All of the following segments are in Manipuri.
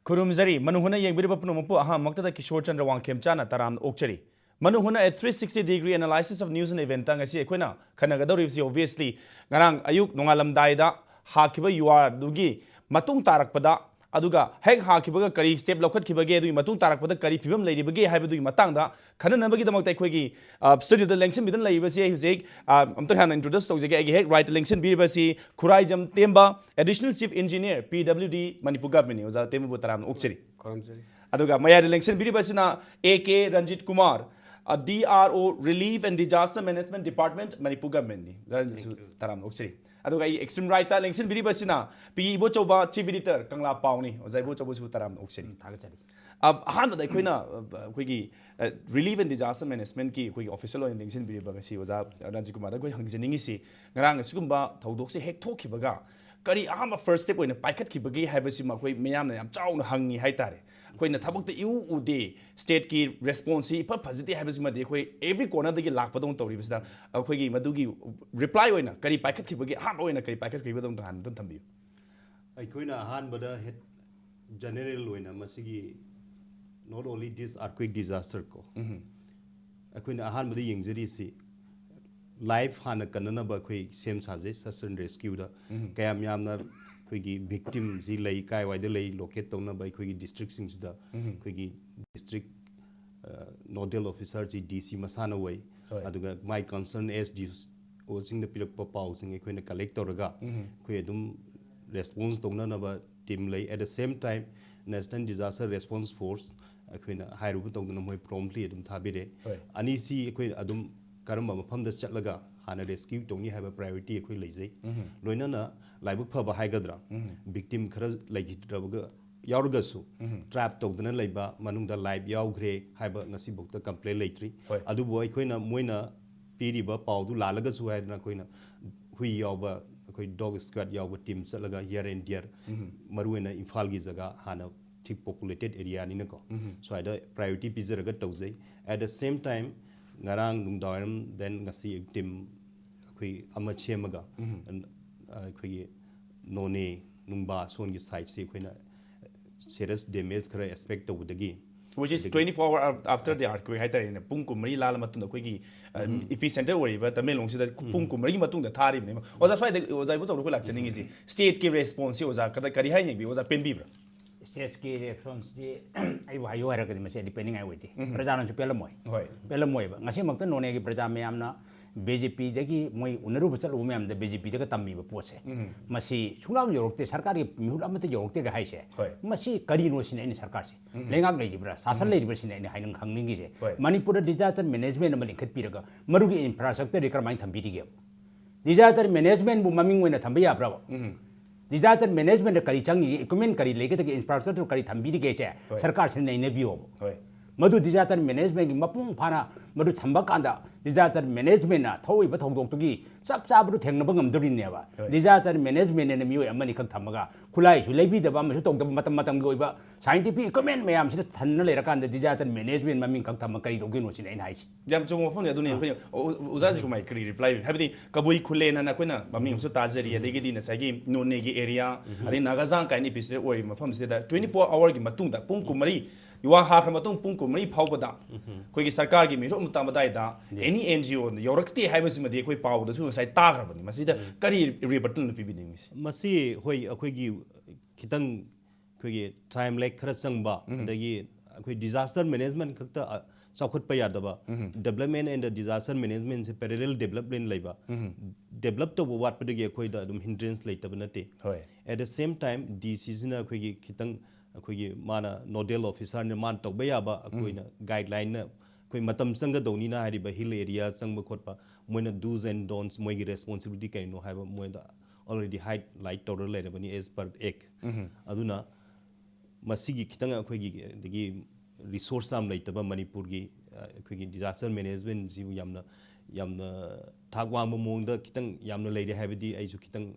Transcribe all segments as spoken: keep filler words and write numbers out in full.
ꯈꯨꯔꯨꯝꯖꯔꯤ꯫ ꯃꯅꯨꯡ ꯍꯨꯠꯅ ꯌꯦꯡꯕꯤꯔꯤꯕ ꯄꯨꯝꯅꯃꯛꯄꯨ ꯑꯍꯥꯟꯕꯃꯛꯇꯗ ꯀꯤꯁꯣꯔ ꯆꯟꯗ꯭ꯔ ꯋꯥꯡꯈꯦꯝꯆꯥꯅ ꯇꯔꯥꯝꯅ ꯑꯣꯛꯆꯔꯤ꯫ ꯃꯅꯨꯡ ꯍꯨꯠꯅ a three sixty degree analysis of news and event ꯉꯁꯤ ꯑꯩꯈꯣꯏꯅ ꯈꯟꯅꯒꯗꯧꯔꯤꯕꯁꯤ obviously ꯉꯔꯥꯡ ꯑꯌꯨꯛ ꯅꯣꯡꯉꯥꯜꯂꯝꯗꯥꯏꯗ ꯍꯥꯈꯤꯕ ꯌꯨ ꯑꯥꯔꯗꯨꯒꯤ ꯃꯇꯨꯡ ꯇꯥꯔꯛꯄꯗ, ꯑꯗꯨꯒ ꯍꯦꯛ ꯍꯥꯈꯤꯕꯒ ꯀꯔꯤ step ꯂꯧꯈꯠꯈꯤꯕꯒꯦ, ꯑꯗꯨꯒꯤ ꯃꯇꯨꯡ ꯇꯥꯔꯛꯄꯗ ꯀꯔꯤ ꯐꯤꯕꯝ ꯂꯩꯔꯤꯕꯒꯦ ꯍꯥꯏꯕꯗꯨꯒꯤ ꯃꯇꯥꯡꯗ ꯈꯟꯅꯅꯕꯒꯤꯗꯃꯛꯇ ꯑꯩꯈꯣꯏꯒꯤ, ꯑ, studioꯗ ꯂꯦꯡꯁꯤꯟꯕꯤꯗꯨꯅ ꯂꯩꯔꯤꯕꯁꯤ ꯑꯩ ꯍꯧꯖꯤꯛ, ꯑ, ꯑꯝꯇ ꯍꯥꯟꯅ introduce ꯇꯧꯖꯒꯦ꯫ ꯑꯩꯒꯤ ꯍꯦꯛ rightꯇ ꯂꯦꯡꯁꯤꯟꯕꯤꯔꯤꯕꯁꯤ Khuraijam ꯇꯦꯝꯕ, Additional Chief Engineer, P W D, Manipur Governmentꯅꯤ꯫ ꯑꯣꯖꯥ ꯇꯦꯝꯕꯕꯨ ꯇꯔꯥꯝꯅ ꯑꯣꯛꯆꯔꯤ꯫ ꯈꯨꯔꯨꯝꯖꯔꯤ꯫ ꯑꯗꯨꯒ ꯃꯌꯥꯏꯗ ꯂꯦꯡꯁꯤꯟꯕꯤꯔꯤꯕꯁꯤꯅ A K ꯔꯟꯖꯤꯠ ꯀꯨꯃꯥꯔ, ꯑ, D R O, Relief and Disaster Management Department, Manipur Governmentꯅꯤ꯫ ꯔꯟꯖꯤꯠꯁꯨ ꯇꯔꯥꯝꯅ ꯑꯣꯛꯆꯔꯤ꯫ ꯑꯗꯨꯒ ꯑꯩ extreme rightꯇ ꯂꯦꯡꯁꯤꯟꯕꯤꯔꯤꯕꯁꯤꯅ ꯄꯤ ꯏꯕꯣꯆꯧꯕ, Chief Editor, ꯀꯪꯂꯥ ꯄꯥꯎꯅꯤ꯫ ꯑꯣꯖꯥ ꯏꯕꯣꯆꯧꯕꯁꯨ ꯇꯔꯥꯝꯅ ꯑꯣꯛꯆꯔꯤ꯫ ꯎꯝ, ꯊꯥꯒꯠꯆꯔꯤ꯫ ꯑ, ꯑꯍꯥꯟꯕꯗ ꯑꯩꯈꯣꯏꯅ, ꯑ, ꯑꯩꯈꯣꯏꯒꯤ, ꯑ, Relief and Disaster Managementꯀꯤ ꯑꯩꯈꯣꯏꯒꯤ official ꯑꯣꯏꯅ ꯂꯦꯡꯁꯤꯟꯕꯤꯔꯤꯕ ꯉꯁꯤ ꯑꯣꯖꯥ ꯔꯥꯖꯤꯀꯨꯃꯥꯔꯗ ꯑꯩꯈꯣꯏ ꯍꯪꯖꯅꯤꯡꯉꯤꯁꯤ, ꯉꯔꯥꯡ ꯑꯁꯤꯒꯨꯝꯕ ꯊꯧꯗꯣꯛꯁꯦ ꯍꯦꯛ ꯊꯣꯛꯈꯤꯕꯒ ꯀꯔꯤ ꯑꯍꯥꯟꯕ first step ꯑꯣꯏꯅ ꯄꯥꯏꯈꯠꯈꯤꯕꯒꯦ ꯍꯥꯏꯕꯁꯤꯃ ꯑꯩꯈꯣꯏ ꯃꯤꯌꯥꯝꯅ ꯌꯥꯝ ꯆꯥꯎꯅ ꯍꯪꯉꯤ ꯍꯥꯏꯇꯥꯔꯦ꯫ ꯑꯩꯈꯣꯏꯅ ꯊꯕꯛꯇ ꯏꯎ ꯎꯗꯦ, stateꯀꯤ responseꯁꯤ ꯏꯐ ꯐꯖꯗꯦ ꯍꯥꯏꯕꯁꯤꯃꯗꯤ ꯑꯩꯈꯣꯏ every cornerꯗꯒꯤ ꯂꯥꯛꯄꯗꯧꯅ ꯇꯧꯔꯤꯕꯁꯤꯗ ꯑꯩꯈꯣꯏꯒꯤ ꯃꯗꯨꯒꯤ reply ꯑꯣꯏꯅ ꯀꯔꯤ ꯄꯥꯏꯈꯠꯈꯤꯕꯒꯦ, ꯑꯍꯥꯟꯕ ꯑꯣꯏꯅ ꯀꯔꯤ ꯄꯥꯏꯈꯠꯈꯤꯕꯗꯣ ꯑꯝꯇ ꯍꯥꯟꯅ ꯑꯗꯨꯝ ꯊꯝꯕꯤꯌꯨ꯫ ꯑꯩꯈꯣꯏꯅ ꯑꯍꯥꯟꯕꯗ ꯍꯦꯠ-, general ꯑꯣꯏꯅ ꯃꯁꯤꯒꯤ not only this earthquake disaster ꯀꯣ, ꯎꯝ꯫ ꯑꯩꯈꯣꯏꯅ ꯑꯍꯥꯟꯕꯗ ꯌꯦꯡꯖꯔꯤꯁꯤ life ꯍꯥꯟꯅ ꯀꯟꯅꯅꯕ ꯑꯩꯈꯣꯏ ꯁꯦꯝ ꯁꯥꯖꯩ search and rescueꯗ꯫ ꯎꯝ꯫ ꯀꯌꯥꯝ ꯌꯥꯝꯅ ꯑꯩꯈꯣꯏꯒꯤ victimꯁꯤ ꯂꯩ, ꯀꯥꯏꯋꯥꯏꯗ ꯂꯩ, locate ꯇꯧꯅꯕ ꯑꯩꯈꯣꯏꯒꯤ districtꯁꯤꯡꯁꯤꯗ ꯎꯝ꯫ ꯑꯩꯈꯣꯏꯒꯤ district, ꯑ, nodal officerꯁꯤ D C ꯃꯁꯥꯅ ꯑꯣꯏ꯫ ꯍꯣꯏ꯫ ꯑꯗꯨꯒ my concern S D Oꯁꯤꯡꯅ ꯄꯤꯔꯛꯄ ꯄꯥꯎꯁꯤꯡ ꯑꯩꯈꯣꯏꯅ collect ꯇꯧꯔꯒ ꯎꯝ꯫ ꯑꯩꯈꯣꯏ ꯑꯗꯨꯝ response ꯇꯧꯅꯅꯕ team ꯂꯩ꯫ At the same time, National Disaster Response Force ꯑꯩꯈꯣꯏꯅ ꯍꯥꯏꯔꯨꯕ ꯇꯧꯗꯅ ꯃꯣꯏ promptly ꯑꯗꯨꯝ ꯊꯥꯕꯤꯔꯦ꯫ ꯍꯣꯏ꯫ ꯑꯅꯤꯁꯤ ꯑꯩꯈꯣꯏ ꯑꯗꯨꯝ ꯀꯔꯝꯕ ꯃꯐꯝꯗ ꯆꯠꯂꯒ ꯍꯥꯟꯅ rescue ꯇꯧꯅꯤ ꯍꯥꯏꯕ priority ꯑꯩꯈꯣꯏ ꯂꯩꯖꯩ꯫ ꯎꯝ꯫ ꯂꯣꯏꯅꯅ ꯂꯥꯏꯕꯛ ꯐꯕ ꯍꯥꯏꯒꯗ꯭ꯔꯥ, ꯎꯝ꯫ Victim ꯈꯔ ꯂꯩꯈꯤꯗ꯭ꯔꯕꯒ ꯌꯥꯎꯔꯒꯁꯨ ꯎꯝ꯫ Trap ꯇꯧꯗꯅ ꯂꯩꯕ ꯃꯅꯨꯡꯗ life ꯌꯥꯎꯈ꯭ꯔꯦ ꯍꯥꯏꯕ ꯉꯁꯤꯐꯥꯎꯗ complaint ꯂꯩꯇ꯭ꯔꯤ꯫ ꯍꯣꯏ꯫ ꯑꯗꯨꯕꯨ ꯑꯩꯈꯣꯏꯅ ꯃꯣꯏꯅ ꯄꯤꯔꯤꯕ ꯄꯥꯎꯗꯨ ꯂꯥꯜꯂꯒꯁꯨ ꯍꯥꯏꯗꯅ ꯑꯩꯈꯣꯏꯅ ꯍꯨꯏ ꯌꯥꯎꯕ, ꯑꯩꯈꯣꯏ dog squad ꯌꯥꯎꯕ team ꯆꯠꯂꯒ here and there, ꯎꯝ꯫ ꯃꯔꯨꯑꯣꯏꯅ ꯏꯝꯐꯥꯜꯒꯤ ꯖꯒꯥ ꯍꯥꯟꯅ thick populated areaꯅꯤꯅꯀꯣ, ꯎꯝ꯫ ꯁ꯭ꯋꯥꯏꯗ priority ꯄꯤꯖꯔꯒ ꯇꯧꯖꯩ꯫ At the same time, ꯉꯔꯥꯡ ꯅꯨꯡꯗꯥꯡꯋꯥꯏꯔꯝ then ꯉꯁꯤ team ꯑꯩꯈꯣꯏ ꯑꯃ ꯁꯦꯝꯃꯒ, ꯎꯝ꯫ ꯑꯩꯈꯣꯏꯒꯤ ꯅꯣꯅꯦ, ꯅꯨꯡꯕꯥ ꯁꯣꯟꯒꯤ sideꯁꯤ ꯑꯩꯈꯣꯏꯅ serious damage ꯈꯔ expect ꯇꯧꯕꯗꯒꯤ which is twenty four hour after the earthquake ꯍꯥꯏꯇꯥꯔꯦꯅꯦ, ꯄꯨꯡ ꯀꯨꯟꯃꯔꯤ ꯂꯥꯜꯂ ꯃꯇꯨꯡꯗ ꯑꯩꯈꯣꯏꯒꯤ ꯏꯄꯤ ꯁꯦꯟꯇꯔ ꯑꯣꯏꯔꯤꯕ ꯇꯃꯦꯡꯂꯣꯡꯁꯤꯗ ꯄꯨꯡ ꯀꯨꯟꯃꯔꯤꯒꯤ ꯃꯇꯨꯡꯗ ꯊꯥꯔꯤꯕꯅꯦꯕ꯫ ꯑꯣꯖꯥ, ꯁ꯭ꯋꯥꯏꯗ ꯑꯣꯖꯥ ꯏꯕꯣꯆꯧꯗ ꯑꯩꯈꯣꯏ ꯂꯥꯛꯆꯅꯤꯡꯉꯤꯁꯤ, ꯁ꯭ꯇꯦꯠꯀꯤ ꯔꯦꯁꯄꯣꯟꯁꯁꯤ ꯑꯣꯖꯥ ꯀꯗ ꯀꯔꯤ ꯍꯥꯏꯅꯤꯡꯕꯤ? ꯑꯣꯖꯥ ꯄꯦꯟꯕꯤꯕ꯭ꯔꯥ? ꯁ꯭ꯇꯦꯠꯀꯤ ꯔꯦꯁꯄꯣꯟꯁꯇꯤ ꯑꯩꯕꯨ ꯍꯥꯏꯌꯨ ꯍꯥꯏꯔꯒꯗꯤ ꯃꯁꯤ ꯑꯩꯗꯤ ꯄꯦꯟꯅꯤꯡꯉꯥꯏ ꯑꯣꯏꯗꯦ꯫ ꯄ꯭ꯔꯖꯥꯅꯁꯨ ꯄꯦꯜꯂꯝꯃꯣꯏ꯫ ꯍꯣꯏ꯫ ꯄꯦꯜꯂꯝꯃꯣꯏꯕ꯫ ꯉꯁꯤꯃꯛꯇ ꯅꯣꯅꯦꯒꯤ ꯄ꯭ꯔꯖꯥ ꯃꯌꯥꯝꯅ ꯕꯤ ꯖꯦ ꯄꯤꯗꯒꯤ ꯃꯣꯏ ꯎꯅꯔꯨꯕ ꯆꯠꯂꯨꯕ ꯃꯌꯥꯝꯗ ꯕꯤ ꯖꯦ ꯄꯤꯗꯒ ꯇꯝꯃꯤꯕ ꯄꯣꯠꯁꯦ, ꯃꯁꯤ ꯁꯨꯡꯂꯥꯎ ꯌꯧꯔꯛꯇꯦ, ꯁꯔꯀꯥꯔꯒꯤ ꯃꯤꯍꯨꯠ ꯑꯃꯠꯇ ꯌꯧꯔꯛꯇꯦꯒ ꯍꯥꯏꯁꯦ꯫ ꯍꯣꯏ꯫ ꯃꯁꯤ ꯀꯔꯤꯅꯣ ꯁꯤꯅꯤ ꯑꯩꯅ ꯁꯔꯀꯥꯔꯁꯦ, ꯂꯩꯉꯥꯛ ꯂꯩꯔꯤꯕ꯭ꯔꯥ, ꯁꯥꯁꯟ ꯂꯩꯔꯤꯕ꯭ꯔꯥ ꯁꯤꯅꯤ ꯑꯩꯅ ꯍꯥꯏꯅꯤꯡ ꯍꯪꯅꯤꯡꯉꯤꯁꯦ꯫ ꯍꯣꯏ꯫ ꯃꯅꯤꯄꯨꯔꯗ disaster management ꯑꯃ ꯂꯤꯡꯈꯠꯄꯤꯔꯒ ꯃꯗꯨꯒꯤ infrastructureꯗꯤ ꯀꯔꯝꯍꯥꯏꯅ ꯊꯝꯕꯤꯔꯤꯒꯦꯕ? Disaster managementꯕꯨ ꯃꯃꯤꯡ ꯑꯣꯏꯅ ꯊꯝꯕ ꯌꯥꯕ꯭ꯔꯕ? Disaster managementꯇ ꯀꯔꯤ ꯆꯪꯉꯤꯒꯦ, equipment ꯀꯔꯤ ꯂꯩꯒꯗꯒꯦ, infrastructure ꯀꯔꯤ ꯊꯝꯕꯤꯔꯤꯒꯦꯁꯦ ꯍꯣꯏ꯫ ꯁꯔꯀꯥꯔꯁꯤꯅ ꯅꯩꯅꯕꯤꯌꯣꯕ꯫ ꯍꯣꯏ꯫ ꯃꯗꯨ disaster managementꯀꯤ ꯃꯄꯨꯡ ꯐꯥꯅ ꯃꯗꯨ ꯊꯝꯕ ꯀꯥꯟꯗ disaster managementꯅ ꯊꯣꯛꯏꯕ ꯊꯧꯗꯣꯛꯇꯨꯒꯤ ꯆꯞ ꯆꯥꯕꯗꯨ ꯊꯦꯡꯅꯕ ꯉꯝꯗꯣꯔꯤꯅꯦꯕ꯫ ꯍꯣꯏ꯫ Disaster managementꯅ ꯃꯤꯑꯣꯏ ꯑꯃꯅꯤꯈꯛ ꯊꯝꯃꯒ ꯈꯨꯠꯂꯥꯏꯁꯨ ꯂꯩꯕꯤꯗꯕ ꯑꯃꯁꯨ ꯇꯧꯗꯕ ꯃꯇꯝ ꯃꯇꯝꯒꯤ ꯑꯣꯏꯕ scientific equipment ꯃꯌꯥꯝꯁꯤꯅ ꯊꯟꯅ ꯂꯩꯔꯀꯥꯟꯗ disaster management ꯃꯃꯤꯡ ꯈꯛ ꯊꯝꯃ ꯀꯔꯤ ꯇꯧꯗꯣꯏꯅꯣ ꯁꯤꯅꯤ ꯑꯩꯅ ꯍꯥꯏꯁꯦ꯫ ꯌꯥꯝ ꯆꯨꯝꯕ ꯋꯥꯐꯝꯅꯤ꯫ ꯑꯗꯨꯅꯤ ꯑꯩꯈꯣꯏ ꯑꯣ-, ꯑꯣꯖꯥꯁꯤ ꯀꯃꯥꯏ ꯀꯔꯤ reply ꯄꯤ? ꯍꯥꯏꯕꯗꯤ ꯀꯕꯨꯏ ꯈꯨꯜꯂꯦꯟ ꯍꯥꯏꯅ ꯑꯩꯈꯣꯏꯅ ꯃꯃꯤꯡ ꯑꯃꯁꯨ ꯇꯥꯖꯔꯤ, ꯑꯗꯒꯤꯗꯤ ꯉꯁꯥꯏꯒꯤ ꯅꯣꯅꯦꯒꯤ area, ꯑꯗꯩ ꯅꯥꯒꯥꯖꯥꯡ ꯀꯥꯏꯅ epicentre ꯑꯣꯏꯔꯤꯕ ꯃꯐꯝꯁꯤꯗ twenty four hourꯒꯤ ꯃꯇꯨꯡꯗ ꯄꯨꯡ ꯀꯨꯟꯃꯔꯤ, ꯌꯨꯍꯥꯔ ꯍꯥꯈ꯭ꯔ ꯃꯇꯨꯡ ꯄꯨꯡ ꯀꯨꯟꯃꯔꯤ ꯐꯥꯎꯕꯗ ꯑꯩꯈꯣꯏꯒꯤ ꯁꯔꯀꯥꯔꯒꯤ ꯃꯤꯍꯨꯠ ꯑꯃ ꯇꯝꯕ ꯑꯗꯥꯏꯗ any N G O ꯌꯧꯔꯛꯇꯦ ꯍꯥꯏꯕꯁꯤꯃꯗꯤ ꯑꯩꯈꯣꯏ ꯄꯥꯎꯗꯁꯨ ꯉꯁꯥꯏ ꯇꯥꯈ꯭ꯔꯕꯅꯤ꯫ ꯃꯁꯤꯗ ꯀꯔꯤ rebuttalꯅ ꯄꯤꯕꯤꯅꯤꯡꯉꯤꯁꯤ? ꯃꯁꯤ ꯍꯣꯏ, ꯑꯩꯈꯣꯏꯒꯤ ꯈꯤꯇꯪ ꯑꯩꯈꯣꯏꯒꯤ time lag ꯈꯔ ꯆꯪꯕ, ꯑꯗꯒꯤ ꯑꯩꯈꯣꯏ disaster management ꯈꯛꯇ, ꯑ, ꯆꯥꯎꯈꯠꯄ ꯌꯥꯗꯕ, development and disaster managementꯁꯦ parallel development ꯂꯩꯕ, develop ꯇꯧꯕ ꯋꯥꯠꯄꯗꯒꯤ ꯑꯩꯈꯣꯏꯗ ꯑꯗꯨꯝ hindrance ꯂꯩꯇꯕ ꯅꯠꯇꯦ꯫ ꯍꯣꯏ꯫ At the same time, D Cꯁꯤꯅ ꯑꯩꯈꯣꯏꯒꯤ ꯈꯤꯇꯪ ꯑꯩꯈꯣꯏꯒꯤ ꯃꯥꯅ nodal officerꯅ ꯃꯥꯅ ꯇꯧꯕ ꯌꯥꯕ ꯑꯩꯈꯣꯏꯅ guideline ꯑꯩꯈꯣꯏ ꯃꯇꯝ ꯆꯪꯒꯗꯧꯅꯤꯅ ꯍꯥꯏꯔꯤꯕ hill area ꯆꯪꯕ ꯈꯣꯠꯄ, ꯃꯣꯏꯅ do's and don'ts, ꯃꯣꯏꯒꯤ responsibility ꯀꯩꯅꯣ ꯍꯥꯏꯕ ꯃꯣꯏꯗ already highlight ꯇꯧꯔ ꯂꯩꯔꯕꯅꯤ as per act꯫ ꯑꯗꯨꯅ ꯃꯁꯤꯒꯤ ꯈꯤꯇꯪ ꯑꯩꯈꯣꯏꯒꯤ ꯑꯗꯒꯤ resource ꯌꯥꯝ ꯂꯩꯇꯕ ꯃꯅꯤꯄꯨꯔꯒꯤ, ꯑ, ꯑꯩꯈꯣꯏꯒꯤ disaster managementꯁꯤꯕꯨ ꯌꯥꯝꯅ, ꯌꯥꯝꯅ ꯊꯥꯛ ꯋꯥꯡꯕ ꯃꯑꯣꯡꯗ ꯈꯤꯇꯪ ꯌꯥꯝꯅ ꯂꯩꯔꯦ ꯍꯥꯏꯕꯗꯤ ꯑꯩꯁꯨ ꯈꯤꯇꯪ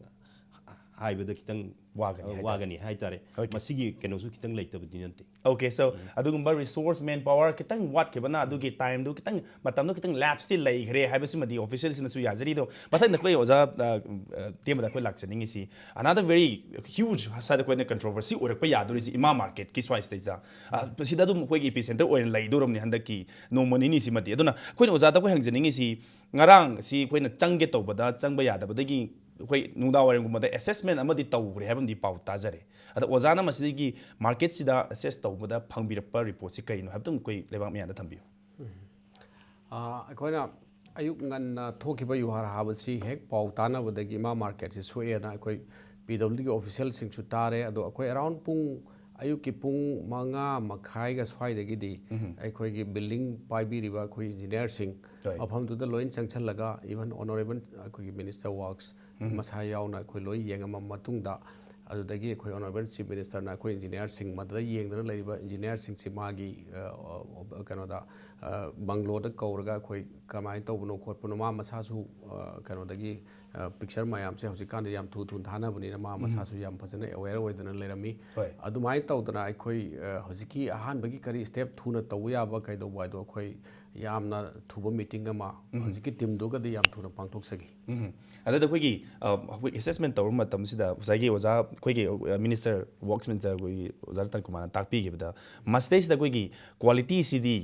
ꯍꯥꯏꯕꯗ ꯈꯤꯇꯪ ꯋꯥꯒꯅꯤ ꯑ, ꯍꯥꯏꯇꯥꯔꯦ꯫ ꯋꯥꯒꯅꯤ ꯍꯥꯏꯇꯥꯔꯦ꯫ Okay. ꯃꯁꯤꯒꯤ ꯀꯩꯅꯣꯁꯨ ꯈꯤꯇꯪ ꯂꯩꯇꯕꯗꯤ ꯅꯠꯇꯦ꯫ Okay, so ꯑꯗꯨꯒꯨꯝꯕ resource, man power ꯈꯤꯇꯪ ꯋꯥꯠꯈꯤꯕꯅ ꯑꯗꯨꯒꯤ time ꯗꯨ ꯈꯤꯇꯪ, ꯃꯇꯝꯗꯨ ꯈꯤꯇꯪ lapse ꯇꯤ ꯂꯩꯈ꯭ꯔꯦ ꯍꯥꯏꯕꯁꯤꯃꯗꯤ official ꯁꯤꯅꯁꯨ ꯌꯥꯖꯔꯤ꯫ ꯑꯗꯣ ꯃꯊꯪꯗ ꯑꯩꯈꯣꯏ ꯑꯣꯖꯥ, ꯑ, ꯑ, ꯇꯦꯟꯕꯗ ꯑꯩꯈꯣꯏ ꯂꯥꯛꯆꯅꯤꯡꯉꯤꯁꯤ, another very huge ꯁ꯭ꯋꯥꯏꯗ ꯑꯩꯈꯣꯏꯅ controversy ꯑꯣꯏꯔꯛꯄ ꯌꯥꯗꯣꯔꯤꯁꯤ ꯏꯃꯥ market ꯀꯤ ꯁ꯭ꯋꯥꯏꯁꯤꯗꯩꯗ꯫ ꯑ, ꯁꯤꯗ ꯑꯗꯨꯝ ꯑꯩꯈꯣꯏꯒꯤ epicentre ꯑꯣꯏꯅ ꯂꯩꯗꯣꯔꯕꯅꯤ ꯍꯟꯗꯛꯀꯤ ꯅꯣꯡꯃ ꯅꯤꯅꯤꯁꯤꯃꯗꯤ꯫ ꯑꯗꯨꯅ ꯑꯩꯈꯣꯏꯅ ꯑꯣꯖꯥꯗ ꯑꯩꯈꯣꯏ ꯍꯪꯖꯅꯤꯡꯉꯤꯁꯤ, ꯉꯔꯥꯡ ꯁꯤ ꯑꯩꯈꯣꯏꯅ ꯆꯪꯒꯦ ꯇꯧꯕꯗ ꯆꯪꯕ ꯌꯥꯗꯕꯗꯒꯤ ꯑꯩꯈꯣꯏ ꯅꯨꯡꯗꯥꯡꯋꯥꯏꯔꯝꯒꯨꯝꯕꯗ assessment ꯑꯃꯗꯤ ꯇꯧꯈ꯭ꯔꯦ ꯍꯥꯏꯕ ꯑꯃꯗꯤ ꯄꯥꯎ ꯇꯥꯖꯔꯦ꯫ ꯑꯗꯣ ꯑꯣꯖꯥꯅ ꯃꯁꯤꯗꯒꯤ market ꯁꯤꯗ assess ꯇꯧꯕꯗ ꯐꯪꯕꯤꯔꯛꯄ report ꯁꯤ ꯀꯔꯤꯅꯣ ꯍꯥꯏꯕꯗꯨꯝ ꯑꯩꯈꯣꯏ ꯂꯩꯕꯥꯛ ꯃꯌꯥꯝꯗ ꯊꯝꯕꯤꯌꯨ꯫ ꯑꯥ, ꯑꯩꯈꯣꯏꯅ ꯑꯌꯨꯛ ꯉꯟꯅ ꯊꯣꯛꯈꯤꯕ ꯌꯨꯍꯥꯔ ꯍꯥꯕꯁꯤ ꯍꯦꯛ ꯄꯥꯎ ꯇꯥꯅꯕꯗꯒꯤ ꯏꯃꯥ market ꯁꯤ ꯁꯣꯛꯑꯦꯅ ꯑꯩꯈꯣꯏ P W D ꯒꯤ official ꯁꯤꯡꯁꯨ ꯇꯥꯔꯦ꯫ ꯑꯗꯣ ꯑꯩꯈꯣꯏ around ꯄꯨꯡ, ꯑꯌꯨꯛꯀꯤ ꯄꯨꯡ ꯃꯉꯥ ꯃꯈꯥꯏꯒ ꯁ꯭ꯋꯥꯏꯗꯒꯤꯗꯤ ꯑꯩꯈꯣꯏꯒꯤ building ꯄꯥꯏꯕꯤꯔꯤꯕ ꯑꯩꯈꯣꯏ engineer ꯁꯤꯡ ꯍꯣꯏ꯫ ꯃꯐꯝꯗꯨꯗ ꯂꯣꯏ ꯆꯪꯁꯤꯜꯂꯒ, even honourable ꯑꯩꯈꯣꯏꯒꯤ Minister Works ꯃꯁꯥ ꯌꯥꯎꯅ ꯑꯩꯈꯣꯏ ꯂꯣꯏ ꯌꯦꯡꯉꯝꯃ ꯃꯇꯨꯡꯗ, ꯑꯗꯨꯗꯒꯤ ꯑꯩꯈꯣꯏ honourable Chief Minister ꯅ ꯑꯩꯈꯣꯏ engineer ꯁꯤꯡ, ꯃꯗꯨꯗ ꯌꯦꯡꯗꯨꯅ ꯂꯩꯔꯤꯕ engineer ꯁꯤꯡꯁꯤ ꯃꯥꯒꯤ, ꯑ, ꯑ, ꯀꯩꯅꯣꯗ, ꯑ, bungalow ꯗ ꯀꯧꯔꯒ ꯑꯩꯈꯣꯏ ꯀꯃꯥꯏꯅ ꯇꯧꯕꯅꯣ ꯈꯣꯠꯄꯅꯣ, ꯃꯥ ꯃꯁꯥꯁꯨ, ꯑ, ꯀꯩꯅꯣꯗꯒꯤ, ꯑ, picture ꯃꯌꯥꯝꯁꯦ ꯍꯧꯖꯤꯛꯀꯥꯟꯗꯤ ꯌꯥꯝ ꯊꯨ ꯊꯨꯅ ꯊꯥꯅꯕꯅꯤꯅ ꯃꯥ ꯃꯁꯥꯁꯨ ꯌꯥꯝ ꯐꯖꯅ aware ꯑꯣꯏꯗꯅ ꯂꯩꯔꯝꯃꯤ꯫ ꯍꯣꯏ꯫ ꯑꯗꯨꯃꯥꯏꯅ ꯇꯧꯗꯅ ꯑꯩꯈꯣꯏ, ꯑ, ꯍꯧꯖꯤꯛꯀꯤ ꯑꯍꯥꯟꯕꯒꯤ ꯀꯔꯤ step ꯊꯨꯅ ꯇꯧꯕ ꯌꯥꯕ ꯀꯩꯗꯧꯕ ꯍꯥꯏꯗꯣ ꯑꯩꯈꯣꯏ ꯌꯥꯝꯅ ꯊꯨꯕ meeting ꯑꯃ ꯍꯧꯖꯤꯛꯀꯤ team ꯗꯨꯒꯗꯤ ꯌꯌꯥꯝ ꯊꯨꯅ ꯄꯥꯡꯊꯣꯛꯆꯈꯤ꯫ ꯎꯝ꯫ ꯑꯗꯨꯗ ꯑꯩꯈꯣꯏꯒꯤ, ꯑ, ꯑꯩꯈꯣꯏ assessment ꯇꯧꯕ ꯃꯇꯝꯁꯤꯗ ꯉꯁꯥꯏꯒꯤ ꯑꯣꯖꯥ ꯑꯩꯈꯣꯏꯒꯤ, ꯑ, Minister, Works Minister ꯑꯩꯈꯣꯏꯒꯤ ꯑꯣꯖꯥ ꯔꯇꯟ ꯀꯨꯃꯥꯔꯅ ꯇꯥꯛꯄꯤꯈꯤꯕꯗ, ꯃꯁꯤꯗꯩꯁꯤꯗ ꯑꯩꯈꯣꯏꯒꯤ quality ꯁꯤꯗꯤ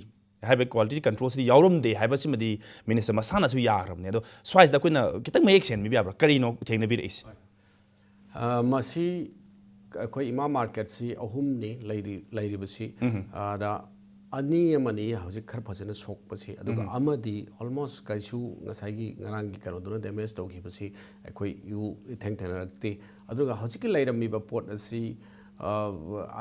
ꯍꯥꯏꯕ quality control ꯁꯤꯗꯤ ꯌꯥꯎꯔꯝꯗꯦ ꯍꯥꯏꯕꯁꯤꯃꯗꯤ minister ꯃꯁꯥꯅꯁꯨ ꯌꯥꯈ꯭ꯔꯕꯅꯦ꯫ ꯑꯗꯣ ꯁ꯭ꯋꯥꯏꯁꯤꯗ ꯑꯩꯈꯣꯏꯅ ꯈꯤꯇꯪ ꯃꯌꯦꯛ ꯁꯦꯡꯍꯟꯕꯤꯕ ꯌꯥꯕ꯭ꯔꯥ? ꯀꯔꯤꯅꯣ ꯊꯦꯡꯅꯕꯤꯔꯛꯏꯁꯦ? ꯑ, ꯃꯁꯤ ꯑꯩꯈꯣꯏ ꯏꯃꯥ market ꯁꯤ ꯑꯍꯨꯝꯅꯤ ꯂꯩꯔꯤ-, ꯂꯩꯔꯤꯕꯁꯤ꯫ ꯑꯗ ꯑꯅꯤ ꯑꯃꯅꯤ ꯍꯧꯖꯤꯛ ꯈꯔ ꯐꯖꯅ ꯁꯣꯛꯄꯁꯤ, ꯑꯗꯨꯒ ꯑꯃꯗꯤ almost ꯀꯩꯁꯨ ꯉꯁꯥꯏꯒꯤ ꯉꯔꯥꯡꯒꯤ ꯀꯩꯅꯣꯗꯨꯅ damage ꯇꯧꯈꯤꯕꯁꯤ ꯑꯩꯈꯣꯏ ꯏꯎ ꯏꯊꯦꯡ ꯊꯦꯡꯅꯔꯛꯇꯦ꯫ ꯑꯗꯨꯒ ꯍꯧꯖꯤꯛꯀꯤ ꯂꯩꯔꯝꯃꯤꯕ ꯄꯣꯠ ꯑꯁꯤ, ꯑ,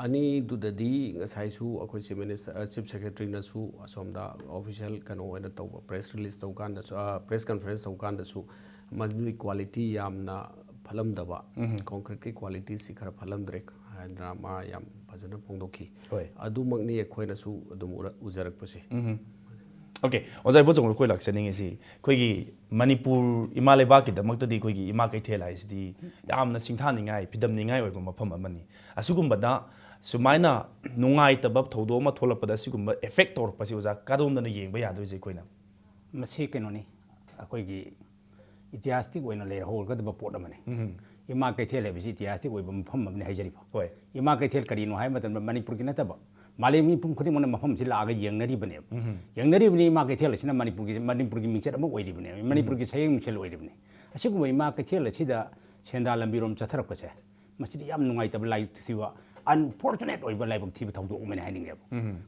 ꯑꯅꯤꯗꯨꯗꯗꯤ ꯉꯁꯥꯏꯁꯨ ꯑꯩꯈꯣꯏ Chief Minister, ꯑ, Chief Secretary ꯅꯁꯨ ꯑꯁꯣꯝꯗ official ꯀꯩꯅꯣ ꯑꯣꯏꯅ ꯇꯧꯕ, press release ꯇꯧꯀꯥꯟꯗꯁꯨ, ꯑ, press conference ꯇꯧꯀꯥꯟꯗꯁꯨ ꯃꯗꯨꯒꯤ quality ꯌꯥꯝꯅ ꯐꯠꯂꯝꯗꯕ, concrete ꯀꯤ quality ꯁꯤ ꯈꯔ ꯐꯠꯂꯝꯗ꯭ꯔꯦ ꯍꯥꯏꯗꯅ ꯃꯥ ꯌꯥꯝ ꯐꯖꯅ ꯐꯣꯡꯗꯣꯛꯈꯤ꯫ ꯍꯣꯏ꯫ ꯑꯗꯨꯃꯛꯅꯤ ꯑꯩꯈꯣꯏꯅꯁꯨ ꯑꯗꯨꯝ ꯎꯔ-, ꯎꯖꯔꯛꯄꯁꯦ꯫ ꯑꯣꯀꯦ, ꯑꯣꯖꯥ ꯏꯕꯣꯆꯧ, ꯑꯩꯈꯣꯏ ꯂꯥꯛꯆꯅꯤꯡꯉꯤꯁꯤ, ꯑꯩꯈꯣꯏꯒꯤ ꯃꯅꯤꯄꯨꯔ ꯏꯃꯥ ꯂꯩꯕꯥꯛꯀꯤꯗꯃꯛꯇꯗꯤ ꯑꯩꯈꯣꯏꯒꯤ ꯏꯃꯥ ꯀꯩꯊꯦꯜ ꯍꯥꯏꯁꯤꯗꯤ ꯌꯥꯝꯅ ꯁꯤꯡꯊꯥꯅꯤꯡꯉꯥꯏ, ꯐꯤꯗꯝꯅꯤꯡꯉꯥꯏ ꯑꯣꯏꯕ ꯃꯐꯝ ꯑꯃꯅꯤ꯫ ꯑꯁꯤꯒꯨꯝꯕꯗ ꯁꯨꯃꯥꯏꯅ ꯅꯨꯡꯉꯥꯏꯇꯕ ꯊꯧꯗꯣꯛ ꯑꯃ ꯊꯣꯛꯂꯛꯄꯗ ꯑꯁꯤꯒꯨꯝꯕ effect ꯇꯧꯔꯛꯄꯁꯤ ꯑꯣꯖꯥ ꯀꯗꯣꯝꯗꯅ ꯌꯦꯡꯕ ꯌꯥꯗꯣꯏꯁꯦ ꯑꯩꯈꯣꯏꯅ? ꯃꯁꯤ ꯀꯩꯅꯣꯅꯤ, ꯑꯩꯈꯣꯏꯒꯤ ꯏꯇꯤꯍꯥꯁꯇꯤꯛ ꯑꯣꯏꯅ ꯂꯩꯔꯍꯧꯒꯗꯕ ꯄꯣꯠ ꯑꯃꯅꯤ꯫ ꯏꯃꯥ ꯀꯩꯊꯦꯜ ꯍꯥꯏꯕꯁꯤ ꯏꯇꯤꯍꯥꯁꯇꯤꯛ ꯑꯣꯏꯕ ꯃꯐꯝ ꯑꯃꯅꯤ ꯍꯥꯏꯖꯔꯤꯕ꯫ ꯍꯣꯏ꯫ ꯏꯃꯥ ꯀꯩꯊꯦꯜ ꯀꯔꯤꯅꯣ ꯍꯥꯏꯕ ꯃꯇꯝꯗ ꯃꯅꯤꯄꯨꯔꯒꯤ ꯅꯠꯇꯕ ꯃꯥꯂꯦꯝ ꯃꯤꯄꯨꯝ ꯈꯨꯗꯤꯡꯃꯛꯅ ꯃꯐꯝꯁꯤ ꯂꯥꯛꯑꯒ ꯌꯦꯡꯅꯔꯤꯕꯅꯦꯕ꯫ ꯌꯦꯡꯅꯔꯤꯕꯅꯤ, ꯏꯃꯥ ꯀꯩꯊꯦꯜ ꯑꯁꯤꯅ ꯃꯅꯤꯄꯨꯔꯒꯤ, ꯃꯅꯤꯄꯨꯔꯒꯤ ꯃꯤꯡꯆꯠ ꯑꯃ ꯑꯣꯏꯔꯤꯕꯅꯦꯕ, ꯃꯅꯤꯄꯨꯔꯒꯤ ꯁꯌꯦꯡ ꯃꯤꯡꯁꯦꯜ ꯑꯣꯏꯔꯤꯕꯅꯤ꯫ ꯑꯁꯤꯒꯨꯝꯕ ꯏꯃꯥ ꯀꯩꯊꯦꯜ ꯑꯁꯤꯗ ꯁꯦꯟꯗꯥꯟ ꯂꯝꯕꯤꯔꯣꯝ ꯆꯠꯊꯔꯛꯄꯁꯦ, ꯃꯁꯤꯗꯤ ꯌꯥꯝ ꯅꯨꯡꯉꯥꯏꯇꯕ, ꯂꯥꯏꯊꯤꯕ, unfortunate ꯑꯣꯏꯕ ꯂꯥꯏꯕꯛ ꯊꯤꯕ ꯊꯧꯗꯣꯛ ꯑꯃꯅꯤ ꯍꯥꯏꯅꯤꯡꯉꯦꯕ꯫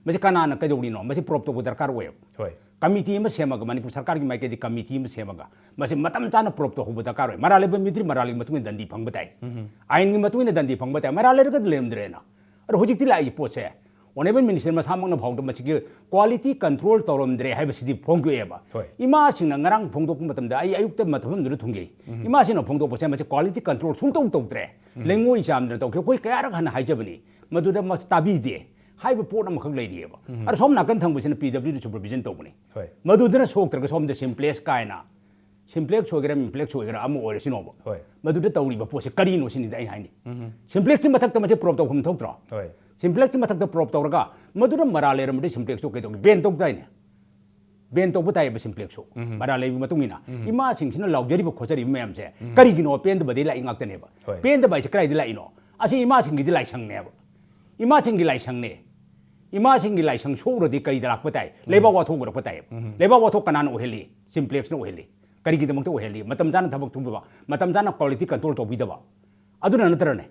ꯃꯁꯤ ꯀꯅꯥꯅ ꯀꯩꯗꯧꯔꯤꯅꯣ? ꯃꯁꯤ prove ꯇꯧꯕ ꯗꯔꯀꯥꯔ ꯑꯣꯏꯌꯦꯕ꯫ ꯍꯣꯏ꯫ ꯀꯃꯤꯇꯤ ꯑꯃ ꯁꯦꯝꯃꯒ, ꯃꯅꯤꯄꯨꯔ ꯁꯔꯀꯥꯔꯒꯤ ꯃꯥꯏꯀꯩꯗꯒꯤ ꯀꯃꯤꯇꯤ ꯑꯃ ꯁꯦꯝꯃꯒ, ꯃꯁꯤ ꯃꯇꯝ ꯆꯥꯅ prove ꯇꯧꯍꯧꯕ ꯗꯔꯀꯥꯔ ꯑꯣꯏ꯫ ꯃꯔꯥꯜ ꯂꯩꯕ ꯃꯤꯗꯨꯗꯤ ꯃꯔꯥꯜꯒꯤ ꯃꯇꯨꯡ ꯏꯟꯅ ꯗꯟꯗꯤ ꯐꯪꯕ ꯇꯥꯏ꯫ ꯑꯥꯏꯟꯒꯤ ꯃꯇꯨꯡ ꯏꯟꯅ ꯗꯟꯗꯤ ꯐꯪꯕ ꯇꯥꯏ꯫ ꯃꯔꯥꯜ ꯂꯩꯔꯒꯗꯤ ꯂꯩꯔꯝꯗ꯭ꯔꯦꯅ꯫ ꯑꯗꯣ ꯍꯧꯖꯤꯛꯇꯤ ꯂꯥꯛꯏ ꯄꯣꯠꯁꯦ, Honourable Minister ꯃꯁꯥꯃꯛꯅ ꯐꯥꯎꯗ ꯃꯁꯤꯒꯤ quality control ꯇꯧꯔꯝꯗ꯭ꯔꯦ ꯍꯥꯏꯕꯁꯤꯗꯤ ꯐꯣꯡꯗꯣꯛꯑꯦꯕ꯫ ꯍꯣꯏ꯫ ꯏꯃꯥꯁꯤꯡꯅ ꯉꯔꯥꯡ ꯐꯣꯡꯗꯣꯛꯄ ꯃꯇꯝꯗ, ꯑꯩ ꯑꯌꯨꯛꯇ ꯃꯐꯝꯗꯨꯗ ꯊꯨꯡꯒꯦ, ꯏꯃꯥꯁꯤꯡꯅ ꯐꯣꯡꯗꯣꯛꯄꯁꯦ ꯃꯁꯤ quality control ꯁꯨꯡꯇꯧ ꯇꯧꯗ꯭ꯔꯦ, ꯂꯩꯉꯣꯏ ꯆꯥꯝꯗꯅ ꯇꯧꯈꯤ꯫ ꯑꯩꯈꯣꯏ ꯀꯌꯥꯔꯛ ꯍꯟꯅ ꯍꯥꯏꯖꯕꯅꯤ, ꯃꯗꯨꯗ ꯃꯁꯤ ꯇꯥꯕꯤꯗꯦ ꯍꯥꯏꯕ ꯄꯣꯠ ꯑꯃꯈꯛ ꯂꯩꯔꯤꯑꯕ꯫ ꯑꯗꯣ ꯁꯣꯝ ꯅꯥꯀꯟ ꯊꯪꯕꯁꯤꯅ P W D supervision ꯇꯧꯕꯅꯤ꯫ ꯍꯣꯏ꯫ ꯃꯗꯨꯗꯅ ꯁꯣꯛꯇ꯭ꯔꯒ ꯁꯣꯝꯗ Simplex ꯀꯥꯏꯅ, Simplex ꯑꯣꯏꯒꯦꯔꯥ, Minplex ꯑꯣꯏꯒꯦꯔꯥ, ꯑꯃ ꯑꯣꯏꯔꯁꯤꯅꯣꯕ, ꯍꯣꯏ꯫ ꯃꯗꯨꯗ ꯇꯧꯔꯤꯕ ꯄꯣꯠꯁꯦ ꯀꯔꯤꯅꯣ ꯁꯤꯅꯤꯗ ꯑꯩꯅ ꯍꯥꯏꯅꯤ꯫ Simplex ꯀꯤ ꯃꯊꯛꯇ ꯃꯁꯤ prove ꯇꯧꯐꯝ ꯊꯣꯛꯇ꯭ꯔꯣ? ꯍꯣꯏ꯫ Simplex ꯀꯤ ꯃꯊꯛꯇ prove ꯇꯧꯔꯒ ꯃꯗꯨꯗ ꯃꯔꯥꯜ ꯂꯩꯔꯝꯃꯗꯤ Simplex ꯇꯣ ꯀꯩꯗꯧꯒꯦ? Ban ꯇꯧꯗꯥꯏꯅꯦ? Ban ꯇꯧꯕ ꯇꯥꯏꯌꯦꯕ Simplex ꯁꯨ꯫ ꯃꯔꯥꯜ ꯂꯩꯕ ꯃꯇꯨꯡ ꯏꯟꯅ ꯏꯃꯥꯁꯤꯡꯁꯤꯅ ꯂꯥꯎꯖꯔꯤꯕ ꯈꯣꯠꯆꯔꯤꯕ ꯃꯌꯥꯝꯁꯦ ꯀꯔꯤꯒꯤꯅꯣ? ꯄꯦꯟꯗꯕꯗꯤ ꯂꯥꯛꯏ ꯉꯥꯛꯇꯅꯦꯕ꯫ ꯍꯣꯏ꯫ ꯄꯦꯟꯗꯕ ꯍꯥꯏꯁꯦ ꯀꯗꯥꯏꯗ ꯂꯥꯛꯏꯅꯣ? ꯑꯁꯤ ꯏꯃꯥꯁꯤꯡꯒꯤꯗꯤ ꯂꯥꯏꯁꯪꯅꯦꯕ꯫ ꯏꯃꯥꯁꯤꯡꯒꯤ ꯂꯥꯏꯁꯪꯅꯦ꯫ ꯏꯃꯥꯁꯤꯡꯒꯤ ꯂꯥꯏꯁꯪ ꯁꯣꯛꯎꯔꯗꯤ ꯀꯔꯤꯗ ꯂꯥꯛꯄ ꯇꯥꯏ? ꯂꯩꯕꯥꯛ ꯋꯥꯊꯣꯛ ꯑꯣꯏꯔꯛꯄ ꯇꯥꯏꯌꯦꯕ꯫ ꯂꯩꯕꯥꯛ ꯋꯥꯊꯣꯛ ꯀꯅꯥꯅ ꯑꯣꯏꯍꯜꯂꯤ? Simplex ꯅ ꯑꯣꯏꯍꯜꯂꯤ꯫ ꯀꯔꯤꯒꯤꯗꯃꯛꯇ ꯑꯣꯏꯍꯜꯂꯤ? ꯃꯇꯝ ꯆꯥꯅ ꯊꯕꯛ ꯁꯨꯕ, ꯃꯇꯝ ꯆꯥꯅ quality control ꯇꯧꯕꯤꯗꯕ, ꯑꯗꯨꯅ ꯅꯠꯇ꯭ꯔꯅꯦ?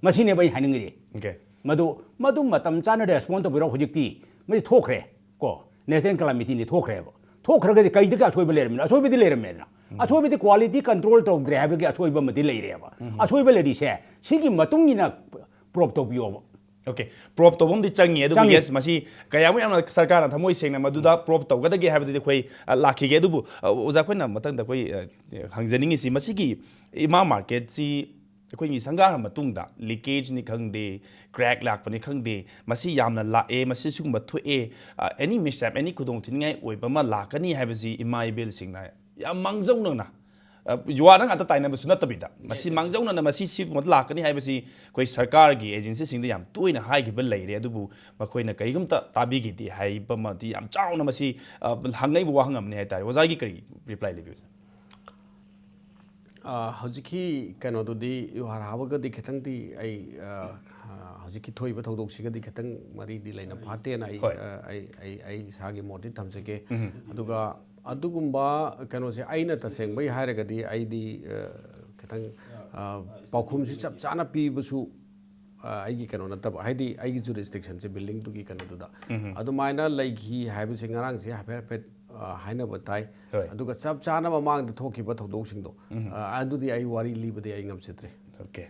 ꯃꯁꯤꯅꯦꯕ ꯑꯩ ꯍꯥꯏꯅꯤꯡꯉꯤꯁꯦ꯫ Okay꯫ ꯃꯗꯨ, ꯃꯗꯨ ꯃꯇꯝ ꯆꯥꯅ respond ꯇꯧꯕꯤꯔꯣ꯫ ꯍꯧꯖꯤꯛꯇꯤ ꯃꯁꯤ ꯊꯣꯛꯈ꯭ꯔꯦ ꯀꯣ, national calamity ꯅꯤ ꯊꯣꯛꯈ꯭ꯔꯦꯕ꯫ ꯊꯣꯛꯈ꯭ꯔꯒꯗꯤ ꯀꯩꯗꯒꯤ ꯑꯁꯣꯏꯕ ꯂꯩꯔꯝꯃꯤꯅꯣ? ꯑꯁꯣꯏꯕꯗꯤ ꯂꯩꯔꯝꯃꯦꯗꯅ꯫ ꯑꯁꯣꯏꯕꯗꯤ quality control ꯇꯧꯗ꯭ꯔꯦ ꯍꯥꯏꯕꯒꯤ ꯑꯁꯣꯏꯕ ꯑꯃꯗꯤ ꯂꯩꯔꯦꯕ꯫ ꯑꯁꯣꯏꯕ ꯂꯩꯔꯤꯁꯦ ꯁꯤꯒꯤ ꯃꯇꯨꯡ ꯏꯟꯅ prove ꯇꯧꯕꯤꯌꯣꯕ꯫ Okay, prove ꯇꯧꯕ ꯑꯃꯗꯤ ꯆꯪꯉꯤ꯫ ꯑꯗꯨꯕꯨ ꯆꯪꯉꯤ꯫ Yes, ꯃꯁꯤ ꯀꯌꯥꯃꯨꯛ ꯌꯥꯝꯅ ꯁꯔꯀꯥꯔꯅ ꯊꯃꯣꯏ ꯁꯦꯡꯅ ꯃꯗꯨꯗ prove ꯇꯧꯒꯗꯒꯦ ꯍꯥꯏꯕꯗꯨꯗꯤ ꯑꯩꯈꯣꯏ, ꯑ, ꯂꯥꯛꯈꯤꯒꯦ꯫ ꯑꯗꯨꯕꯨ, ꯑ, ꯑꯣꯖꯥ, ꯑꯩꯈꯣꯏꯅ ꯃꯊꯪꯗ ꯑꯩꯈꯣꯏ, ꯑ, ꯍꯪꯖꯅꯤꯡꯉꯤꯁꯤ, ꯃꯁꯤꯒꯤ ꯏꯃꯥ market ꯁꯤ ꯑꯩꯈꯣꯏꯒꯤ ꯁꯪꯒꯥꯔ ꯃꯇꯨꯡꯗ ꯂꯤꯀꯦꯖꯅꯤ ꯈꯪꯗꯦ, ꯀ꯭ꯔꯦꯛ ꯂꯥꯛꯄꯅꯤ ꯈꯪꯗꯦ, ꯃꯁꯤ ꯌꯥꯝꯅ ꯂꯥꯛꯑꯦ, ꯃꯁꯤ ꯁꯤꯒꯨꯝꯕ ꯊꯣꯛꯑꯦ, ꯑꯦꯅꯤ ꯃꯤꯁꯍꯦꯞ, ꯑꯦꯅꯤ ꯈꯨꯗꯣꯡꯊꯤꯅꯤꯡꯉꯥꯏ ꯑꯣꯏꯕ ꯑꯃ ꯂꯥꯛꯀꯅꯤ ꯍꯥꯏꯕꯁꯤ ꯏꯃꯥ ꯏꯕꯦꯜꯁꯤꯡꯅ ꯌꯥꯝ ꯃꯥꯡꯖꯧꯅꯅ, ꯑ, ꯌꯨꯋꯥꯗ ꯉꯥꯛꯇ ꯇꯥꯏꯅꯕꯁꯨ ꯅꯠꯇꯕꯤꯗ, ꯃꯁꯤ ꯃꯥꯡꯖꯧꯅꯅ ꯃꯁꯤ ꯁꯤꯒꯨꯝꯕ ꯂꯥꯛꯀꯅꯤ ꯍꯥꯏꯕꯁꯤ ꯑꯩꯈꯣꯏ ꯁꯔꯀꯥꯔꯒꯤ ꯑꯦꯖꯦꯟꯁꯤꯁꯤꯡꯗ ꯌꯥꯝ ꯇꯣꯏꯅ ꯍꯥꯏꯈꯤꯕ ꯂꯩꯔꯦ꯫ ꯑꯗꯨꯕꯨ ꯃꯈꯣꯏꯅ ꯀꯔꯤꯒꯨꯝꯇ ꯇꯥꯕꯤꯈꯤꯗꯦ ꯍꯥꯏꯕ ꯑꯃꯗꯤ ꯌꯥꯝ ꯆꯥꯎꯅ ꯃꯁꯤ, ꯑ, ꯍꯪꯉꯛꯏꯕ ꯋꯥꯍꯪ ꯑꯃꯅꯤ ꯍꯥꯏꯇꯥꯔꯦ꯫ ꯑꯣꯖꯥꯒꯤ ꯀꯔꯤ ꯔꯤꯄ꯭ꯂꯥꯏ ꯂꯩꯕꯤꯕꯁꯦ? ꯑ, ꯍꯧꯖꯤꯛꯀꯤ ꯀꯩꯅꯣꯗꯨꯗꯤ, ꯌꯨꯍꯥꯔ ꯍꯥꯕꯒꯗꯤ ꯈꯤꯇꯪꯗꯤ ꯑꯩ, ꯑ, ꯑ, ꯍꯧꯖꯤꯛꯀꯤ ꯊꯣꯛꯏꯕ ꯊꯧꯗꯣꯛꯁꯤꯒꯗꯤ ꯈꯤꯇꯪ ꯃꯔꯤꯗꯤ ꯂꯩꯅ ꯐꯥꯠꯇꯦꯅ ꯑꯩ, ꯍꯣꯏ꯫ ꯑ, ꯑꯩ, ꯑꯩ, ꯑꯩ ꯏꯁꯥꯒꯤ ꯃꯣꯠꯇꯤ ꯊꯝꯖꯒꯦ꯫ ꯑꯗꯨꯒ ꯑꯗꯨꯒꯨꯝꯕ ꯀꯩꯅꯣꯁꯦ ꯑꯩꯅ ꯇꯁꯦꯡꯕꯩ ꯍꯥꯏꯔꯒꯗꯤ ꯑꯩꯗꯤ, ꯑ, ꯈꯤꯇꯪ, ꯑ, ꯄꯥꯎꯈꯨꯝꯁꯤ ꯆꯞ ꯆꯥꯅ ꯄꯤꯕꯁꯨ, ꯑ, ꯑꯩꯒꯤ ꯀꯩꯅꯣ ꯅꯠꯇꯕ, ꯍꯥꯏꯗꯤ ꯑꯩꯒꯤ ꯖꯨꯔꯤꯁꯗꯤꯛꯁꯟꯁꯦ ꯕꯤꯜꯗꯤꯡꯗꯨꯒꯤ ꯀꯩꯅꯣꯗꯨꯗ ꯑꯗꯨꯃꯥꯏꯅ ꯂꯩꯈꯤ ꯍꯥꯏꯕꯁꯦ ꯉꯔꯥꯡꯁꯦ ꯍꯥꯏꯐꯦꯠ ꯍꯥꯏꯐꯦꯠ, ꯑ, ꯍꯥꯏꯅꯕ ꯇꯥꯏ꯫ ꯍꯣꯏ꯫ ꯑꯗꯨꯒ ꯆꯞ ꯆꯥꯅ ꯃꯃꯥꯡꯗ ꯊꯣꯛꯈꯤꯕ ꯊꯧꯗꯣꯛꯁꯤꯡꯗꯣ, ꯑ, ꯑꯗꯨꯗꯤ ꯑꯩ ꯋꯥꯔꯤ ꯂꯤꯕꯗꯤ ꯑꯩ ꯉꯝꯖꯗ꯭ꯔꯦ꯫ Okay.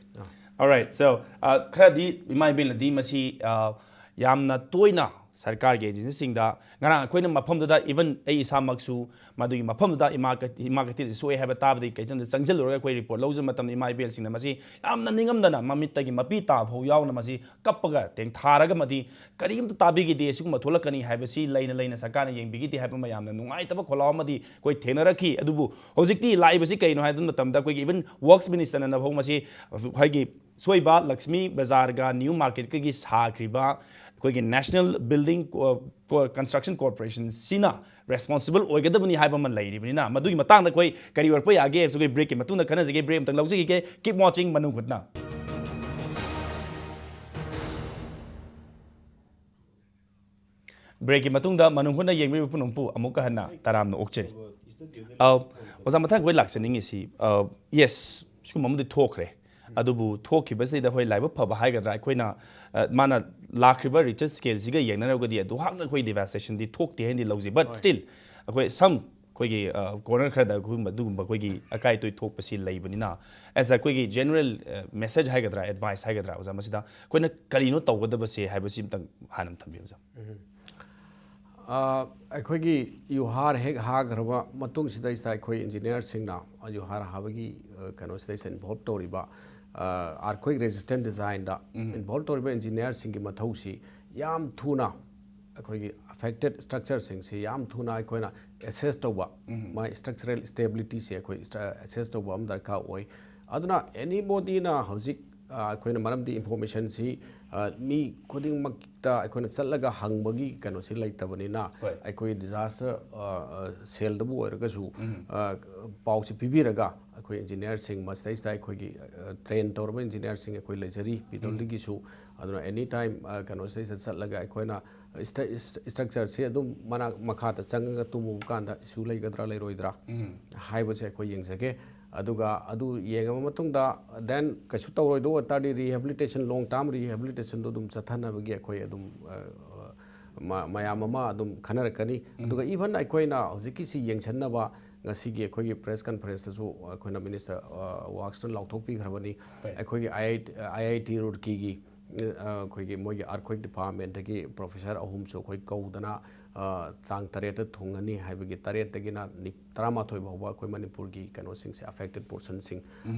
Alright, so, uh, ꯈꯔꯗꯤ ꯏꯃꯥ ꯏꯕꯦꯜꯅꯗꯤ ꯃꯁꯤ, uh, ꯌꯥꯝꯅ ꯇꯣꯏꯅ ꯁꯔꯀꯥꯔꯒꯤ ꯑꯦꯖꯦꯟꯁꯤꯁꯤꯡꯗ, ꯉꯔꯥꯡ ꯑꯩꯈꯣꯏꯅ ꯃꯐꯝꯗꯨꯗ, even ꯑꯩ ꯏꯁꯥꯃꯛꯁꯨ ꯃꯗꯨꯒꯤ ꯃꯐꯝꯗꯨꯗ ꯏꯃꯥ ꯀꯩ-, ꯏꯃꯥ ꯀꯩꯊꯦꯜꯁꯤ ꯁꯣꯛꯑꯦ ꯍꯥꯏꯕ ꯇꯥꯕꯗꯒꯤ ꯀꯩꯊꯦꯜꯗ ꯆꯪꯁꯤꯜꯂꯨꯔꯒ ꯑꯩꯈꯣꯏ ꯔꯤꯄꯣꯔꯠ ꯂꯧꯖꯕ ꯃꯇꯝꯗ ꯏꯃꯥ ꯏꯕꯦꯜꯁꯤꯡꯅ ꯃꯁꯤ ꯌꯥꯝꯅ ꯅꯤꯡꯉꯝꯗꯅ ꯃꯃꯤꯠꯇꯒꯤ ꯃꯄꯤ ꯇꯥꯕ ꯐꯥꯎ ꯌꯥꯎꯅ ꯃꯁꯤ ꯀꯞꯄꯒ ꯇꯦꯡꯊꯥꯔꯒ ꯑꯃꯗꯤ ꯀꯔꯤꯒꯨꯝꯇ ꯇꯥꯕꯤꯈꯤꯗꯦ, ꯑꯁꯤꯒꯨꯝꯕ ꯊꯣꯛꯂꯛꯀꯅꯤ ꯍꯥꯏꯕꯁꯤ ꯂꯩꯅ ꯂꯩꯅ ꯁꯔꯀꯥꯔꯅ ꯌꯦꯡꯕꯤꯈꯤꯗꯦ ꯍꯥꯏꯕ ꯑꯃ ꯌꯥꯝꯅ ꯅꯨꯡꯉꯥꯏꯇꯕ ꯈꯣꯜꯂꯥꯎ ꯑꯃꯗꯤ ꯑꯩꯈꯣꯏ ꯊꯦꯡꯅꯔꯛꯈꯤ꯫ ꯑꯗꯨꯕꯨ ꯍꯧꯖꯤꯛꯇꯤ ꯂꯥꯛꯏꯕꯁꯤ ꯀꯩꯅꯣ ꯍꯥꯏꯕ ꯃꯇꯝꯗ ꯑꯩꯈꯣꯏꯒꯤ even works minister ꯅꯐꯥꯎ ꯃꯁꯤ ꯑꯩꯈꯣꯏꯒꯤ ꯁꯣꯏꯕ ꯂꯛꯁꯃꯤ ꯕꯖꯥꯔꯒ ꯅ꯭ꯌꯨ ꯃꯥꯔꯀꯦꯠꯀꯒꯤ ꯁꯥꯈ꯭ꯔꯤꯕ ꯑꯩꯈꯣꯏꯒꯤ National Building Co-, Co-, Construction Corporation ꯁꯤꯅ responsible ꯑꯣꯏꯒꯗꯕꯅꯤ ꯍꯥꯏꯕ ꯑꯃ ꯂꯩꯔꯤꯕꯅꯤꯅ, ꯃꯗꯨꯒꯤ ꯃꯇꯥꯡꯗ ꯑꯩꯈꯣꯏ ꯀꯔꯤ ꯑꯣꯏꯔꯛꯄ ꯌꯥꯒꯦ ꯍꯥꯏꯕꯁꯤ ꯑꯩꯈꯣꯏ ꯕ꯭ꯔꯦꯛꯀꯤ ꯃꯇꯨꯡꯗ ꯈꯟꯅꯖꯒꯦ꯫ ꯕ꯭ꯔꯦꯛ ꯑꯃꯇꯪ ꯂꯧꯖꯈꯤꯒꯦ꯫ Keep watching ꯃꯅꯨꯡ ꯍꯨꯠꯅ꯫ ꯕ꯭ꯔꯦꯛꯀꯤ ꯃꯇꯨꯡꯗ ꯃꯅꯨꯡ ꯍꯨꯠꯅ ꯌꯦꯡꯕꯤꯔꯤꯕ ꯄꯨꯝꯅꯃꯛꯄꯨ ꯑꯃꯨꯛꯀ ꯍꯟꯅ ꯇꯔꯥꯝꯅ ꯑꯣꯛꯆꯔꯤ꯫ ꯑ, ꯑꯣꯖꯥ, ꯃꯊꯪ ꯑꯩꯈꯣꯏ ꯂꯥꯛꯆꯅꯤꯡꯉꯤꯁꯤ, ꯑ, yes, ꯁꯤꯒꯨꯝꯕ ꯑꯃꯗꯤ ꯊꯣꯛꯈ꯭ꯔꯦ꯫ ꯑꯗꯨꯕꯨ ꯊꯣꯛꯈꯤꯕꯁꯤꯗ ꯑꯩꯈꯣꯏ ꯂꯥꯏꯕꯛ ꯐꯕ ꯍꯥꯏꯒꯗ꯭ꯔꯥ, ꯑꯩꯈꯣꯏꯅ, ꯑ, ꯃꯥꯅ ꯂꯥꯛꯈ꯭ꯔꯤꯕ ꯔꯤꯆꯔ ꯁ꯭ꯀꯦꯜꯁꯤꯒ ꯌꯦꯡꯅꯔꯨꯔꯒꯗꯤ ꯑꯗꯨꯍꯥꯛꯅ ꯑꯩꯈꯣꯏ ꯗꯤꯚꯥꯁꯇꯦꯁꯟꯗꯤ ꯊꯣꯛꯇꯦ ꯍꯥꯏꯅꯗꯤ ꯂꯧꯖꯩ꯫ But still, ꯑꯩꯈꯣꯏ some ꯑꯩꯈꯣꯏꯒꯤ, ꯑ, ꯀꯣꯔꯅꯔ ꯈꯔꯗ ꯑꯩꯈꯣꯏꯒꯨꯝꯕ, ꯑꯗꯨꯒꯨꯝꯕ ꯑꯩꯈꯣꯏꯒꯤ ꯑꯀꯥꯏ ꯑꯇꯣꯏ ꯊꯣꯛꯄꯁꯤ ꯂꯩꯕꯅꯤꯅ, as a ꯑꯩꯈꯣꯏꯒꯤ ꯖꯦꯅꯔꯦꯜ, ꯑ, ꯃꯦꯁꯦꯖ ꯍꯥꯏꯒꯗ꯭ꯔꯥ, ꯑꯦꯗꯚꯥꯏꯁ ꯍꯥꯏꯒꯗ꯭ꯔꯥ, ꯑꯣꯖꯥ, ꯃꯁꯤꯗ ꯑꯩꯈꯣꯏꯅ ꯀꯔꯤꯅꯣ ꯇꯧꯒꯗꯕꯁꯦ ꯍꯥꯏꯕꯁꯤ ꯑꯝꯇꯪ ꯍꯥꯟꯅ ꯑꯃ ꯊꯝꯕꯤꯌꯨ, ꯑꯣꯖꯥ꯫ ꯑ, ꯑꯩꯈꯣꯏꯒꯤ ꯌꯨꯍꯥꯔ ꯍꯦꯛ ꯍꯥꯈ꯭ꯔꯕ ꯃꯇꯨꯡꯁꯤꯗꯩꯁꯤꯗ ꯑꯩꯈꯣꯏ ꯏꯟꯖꯤꯅꯤꯌꯥꯔꯁꯤꯡꯅ ꯌꯨꯍꯥꯔ ꯍꯥꯕꯒꯤ, ꯑ, ꯀꯩꯅꯣꯁꯤꯗꯩꯁꯤꯗ ꯏꯟꯚꯣꯜꯕ ꯇꯧꯔꯤꯕ ꯑꯥꯔꯊꯀ꯭ꯋꯦꯛ ꯔꯦꯖꯤꯁꯇꯦꯟ ꯗꯤꯖꯥꯏꯟꯗ ꯏꯟꯚꯣꯜꯕ ꯇꯧꯔꯤꯕ ꯏꯟꯖꯤꯅꯤꯌꯥꯔꯁꯤꯡꯒꯤ ꯃꯊꯧꯁꯤ ꯌꯥꯝ ꯊꯨꯅ ꯑꯩꯈꯣꯏꯒꯤ ꯑꯐꯦꯛꯇꯦꯠ ꯁ꯭ꯇ꯭ꯔꯛꯆꯔꯁꯤꯡꯁꯤ ꯌꯥꯝ ꯊꯨꯅ ꯑꯩꯈꯣꯏꯅ ꯑꯦꯁꯦꯁ ꯇꯧꯕ, ꯃꯥꯏ ꯁ꯭ꯇ꯭ꯔꯛꯆꯔꯦꯜ ꯁ꯭ꯇꯦꯕꯤꯂꯤꯇꯤꯁꯦ ꯑꯩꯈꯣꯏ ꯑꯦꯁꯦꯁ ꯇꯧꯕ ꯑꯃ ꯗꯔꯀꯥꯔ ꯑꯣꯏ꯫ ꯑꯗꯨꯅ ꯑꯦꯅꯤꯕꯣꯗꯤꯅ ꯍꯧꯖꯤꯛ ꯑ, ꯑꯩꯈꯣꯏꯅ ꯃꯔꯝꯗꯤ ꯏꯟꯐꯣꯔꯃꯦꯁꯟꯁꯤ ꯑ, ꯃꯤ ꯈꯨꯗꯤꯡꯃꯛꯇ ꯑꯩꯈꯣꯏꯅ ꯆꯠꯂꯒ ꯍꯪꯕꯒꯤ ꯀꯩꯅꯣꯁꯤ ꯂꯩꯇꯕꯅꯤꯅ, ꯍꯣꯏ꯫ ꯑꯩꯈꯣꯏ ꯗꯤꯖꯥꯁꯇꯔ ꯁꯦꯜꯗꯕꯨ ꯑꯣꯏꯔꯒꯁꯨ ꯑ, ꯄꯥꯎꯁꯤ ꯄꯤꯕꯤꯔꯒ ꯑꯩꯈꯣꯏ ꯏꯟꯖꯤꯅꯤꯌꯥꯔꯁꯤꯡ ꯃꯁꯤꯗꯩꯁꯤꯗ ꯑꯩꯈꯣꯏꯒꯤ ꯇ꯭ꯔꯦꯟ ꯇꯧꯔꯕ ꯏꯟꯖꯤꯅꯤꯌꯥꯔꯁꯤꯡ ꯑꯩꯈꯣꯏ ꯂꯩꯖꯔꯤ ꯄꯤꯗꯜꯗꯒꯤꯁꯨ꯫ ꯑꯗꯨꯅ ꯑꯦꯅꯤ ꯇꯥꯏꯝ ꯀꯩꯅꯣꯁꯤꯗꯩꯁꯤꯗ ꯆꯠꯂꯒ ꯑꯩꯈꯣꯏꯅ ꯏꯁꯇ꯭ꯔꯛꯆꯔꯁꯤ ꯑꯗꯨꯝ ꯃꯅꯥꯛ ꯃꯈꯥꯗ ꯆꯪꯉꯒ ꯇꯨꯝꯃꯨꯕ ꯀꯥꯟꯗ ꯏꯁꯨ ꯂꯩꯒꯗ꯭ꯔꯥ ꯂꯩꯔꯣꯏꯗ꯭ꯔꯥ ꯍꯥꯏꯕꯁꯦ ꯑꯩꯈꯣꯏ ꯌꯦꯡꯖꯒꯦ꯫ ꯑꯗꯨꯒ ꯑꯗꯨ ꯌꯦꯡꯉꯕ ꯃꯇꯨꯡꯗ ꯗꯦꯟ ꯀꯩꯁꯨ ꯇꯧꯔꯣꯏꯗꯧꯕ ꯑꯣꯏ ꯇꯥꯔꯗꯤ ꯔꯤꯍꯦꯕꯤꯂꯤꯇꯦꯁꯟ, ꯂꯣꯡ ꯇꯥꯔꯝ ꯔꯤꯍꯦꯕꯤꯂꯤꯇꯦꯁꯟꯗꯣ ꯑꯗꯨꯝ ꯆꯠꯊꯅꯕꯒꯤ ꯑꯩꯈꯣꯏ ꯑꯗꯨꯝ ꯑ, ꯃ- ꯃꯌꯥꯝ ꯑꯃ ꯑꯗꯨꯝ ꯈꯟꯅꯔꯛꯀꯅꯤ꯫ ꯑꯗꯨꯒ ꯏꯚꯟ ꯑꯩꯈꯣꯏꯅ ꯍꯧꯖꯤꯛꯀꯤꯁꯤ ꯌꯦꯡꯁꯤꯟꯅꯕ ꯉꯁꯤꯒꯤ ꯑꯩꯈꯣꯏꯒꯤ ꯄ꯭ꯔꯦꯁ ꯀꯟꯐꯔꯦꯟꯁꯇꯁꯨ ꯑꯩꯈꯣꯏꯅ ꯃꯤꯅꯤꯁꯇꯔ ꯋꯥꯛꯁꯅ ꯂꯥꯎꯊꯣꯛꯄꯤꯈ꯭ꯔꯕꯅꯤ꯫ ꯍꯣꯏ꯫ ꯑꯩꯈꯣꯏꯒꯤ ꯑꯥꯏ ꯑꯥꯏ ꯇꯤ ꯔꯨꯔꯀꯤꯒꯤ ꯑꯩꯈꯣꯏꯒꯤ ꯃꯣꯏꯒꯤ ꯑꯥꯔꯊꯀ꯭ꯋꯦꯛ ꯗꯤꯄꯥꯔꯠꯃꯦꯟꯗꯒꯤ ꯄ꯭ꯔꯣꯐꯦꯁꯔ ꯑꯍꯨꯝꯁꯨ ꯑꯩꯈꯣꯏ ꯀꯧꯗꯅ ꯑ, ꯇꯥꯡ ꯇꯔꯦꯠꯇ ꯊꯨꯡꯉꯅꯤ ꯍꯥꯏꯕꯒꯤ ꯇꯔꯦꯠꯇꯒꯤꯅ ꯅꯤ- ꯇꯔꯥꯃꯥꯊꯣꯏ ꯐꯥꯎꯕ ꯑꯩꯈꯣꯏ ꯃꯅꯤꯄꯨꯔꯒꯤ ꯀꯩꯅꯣꯁꯤꯡꯁꯦ, ꯑꯐꯦꯛꯇꯦꯠ ꯄꯣꯔꯁꯟꯁꯤꯡ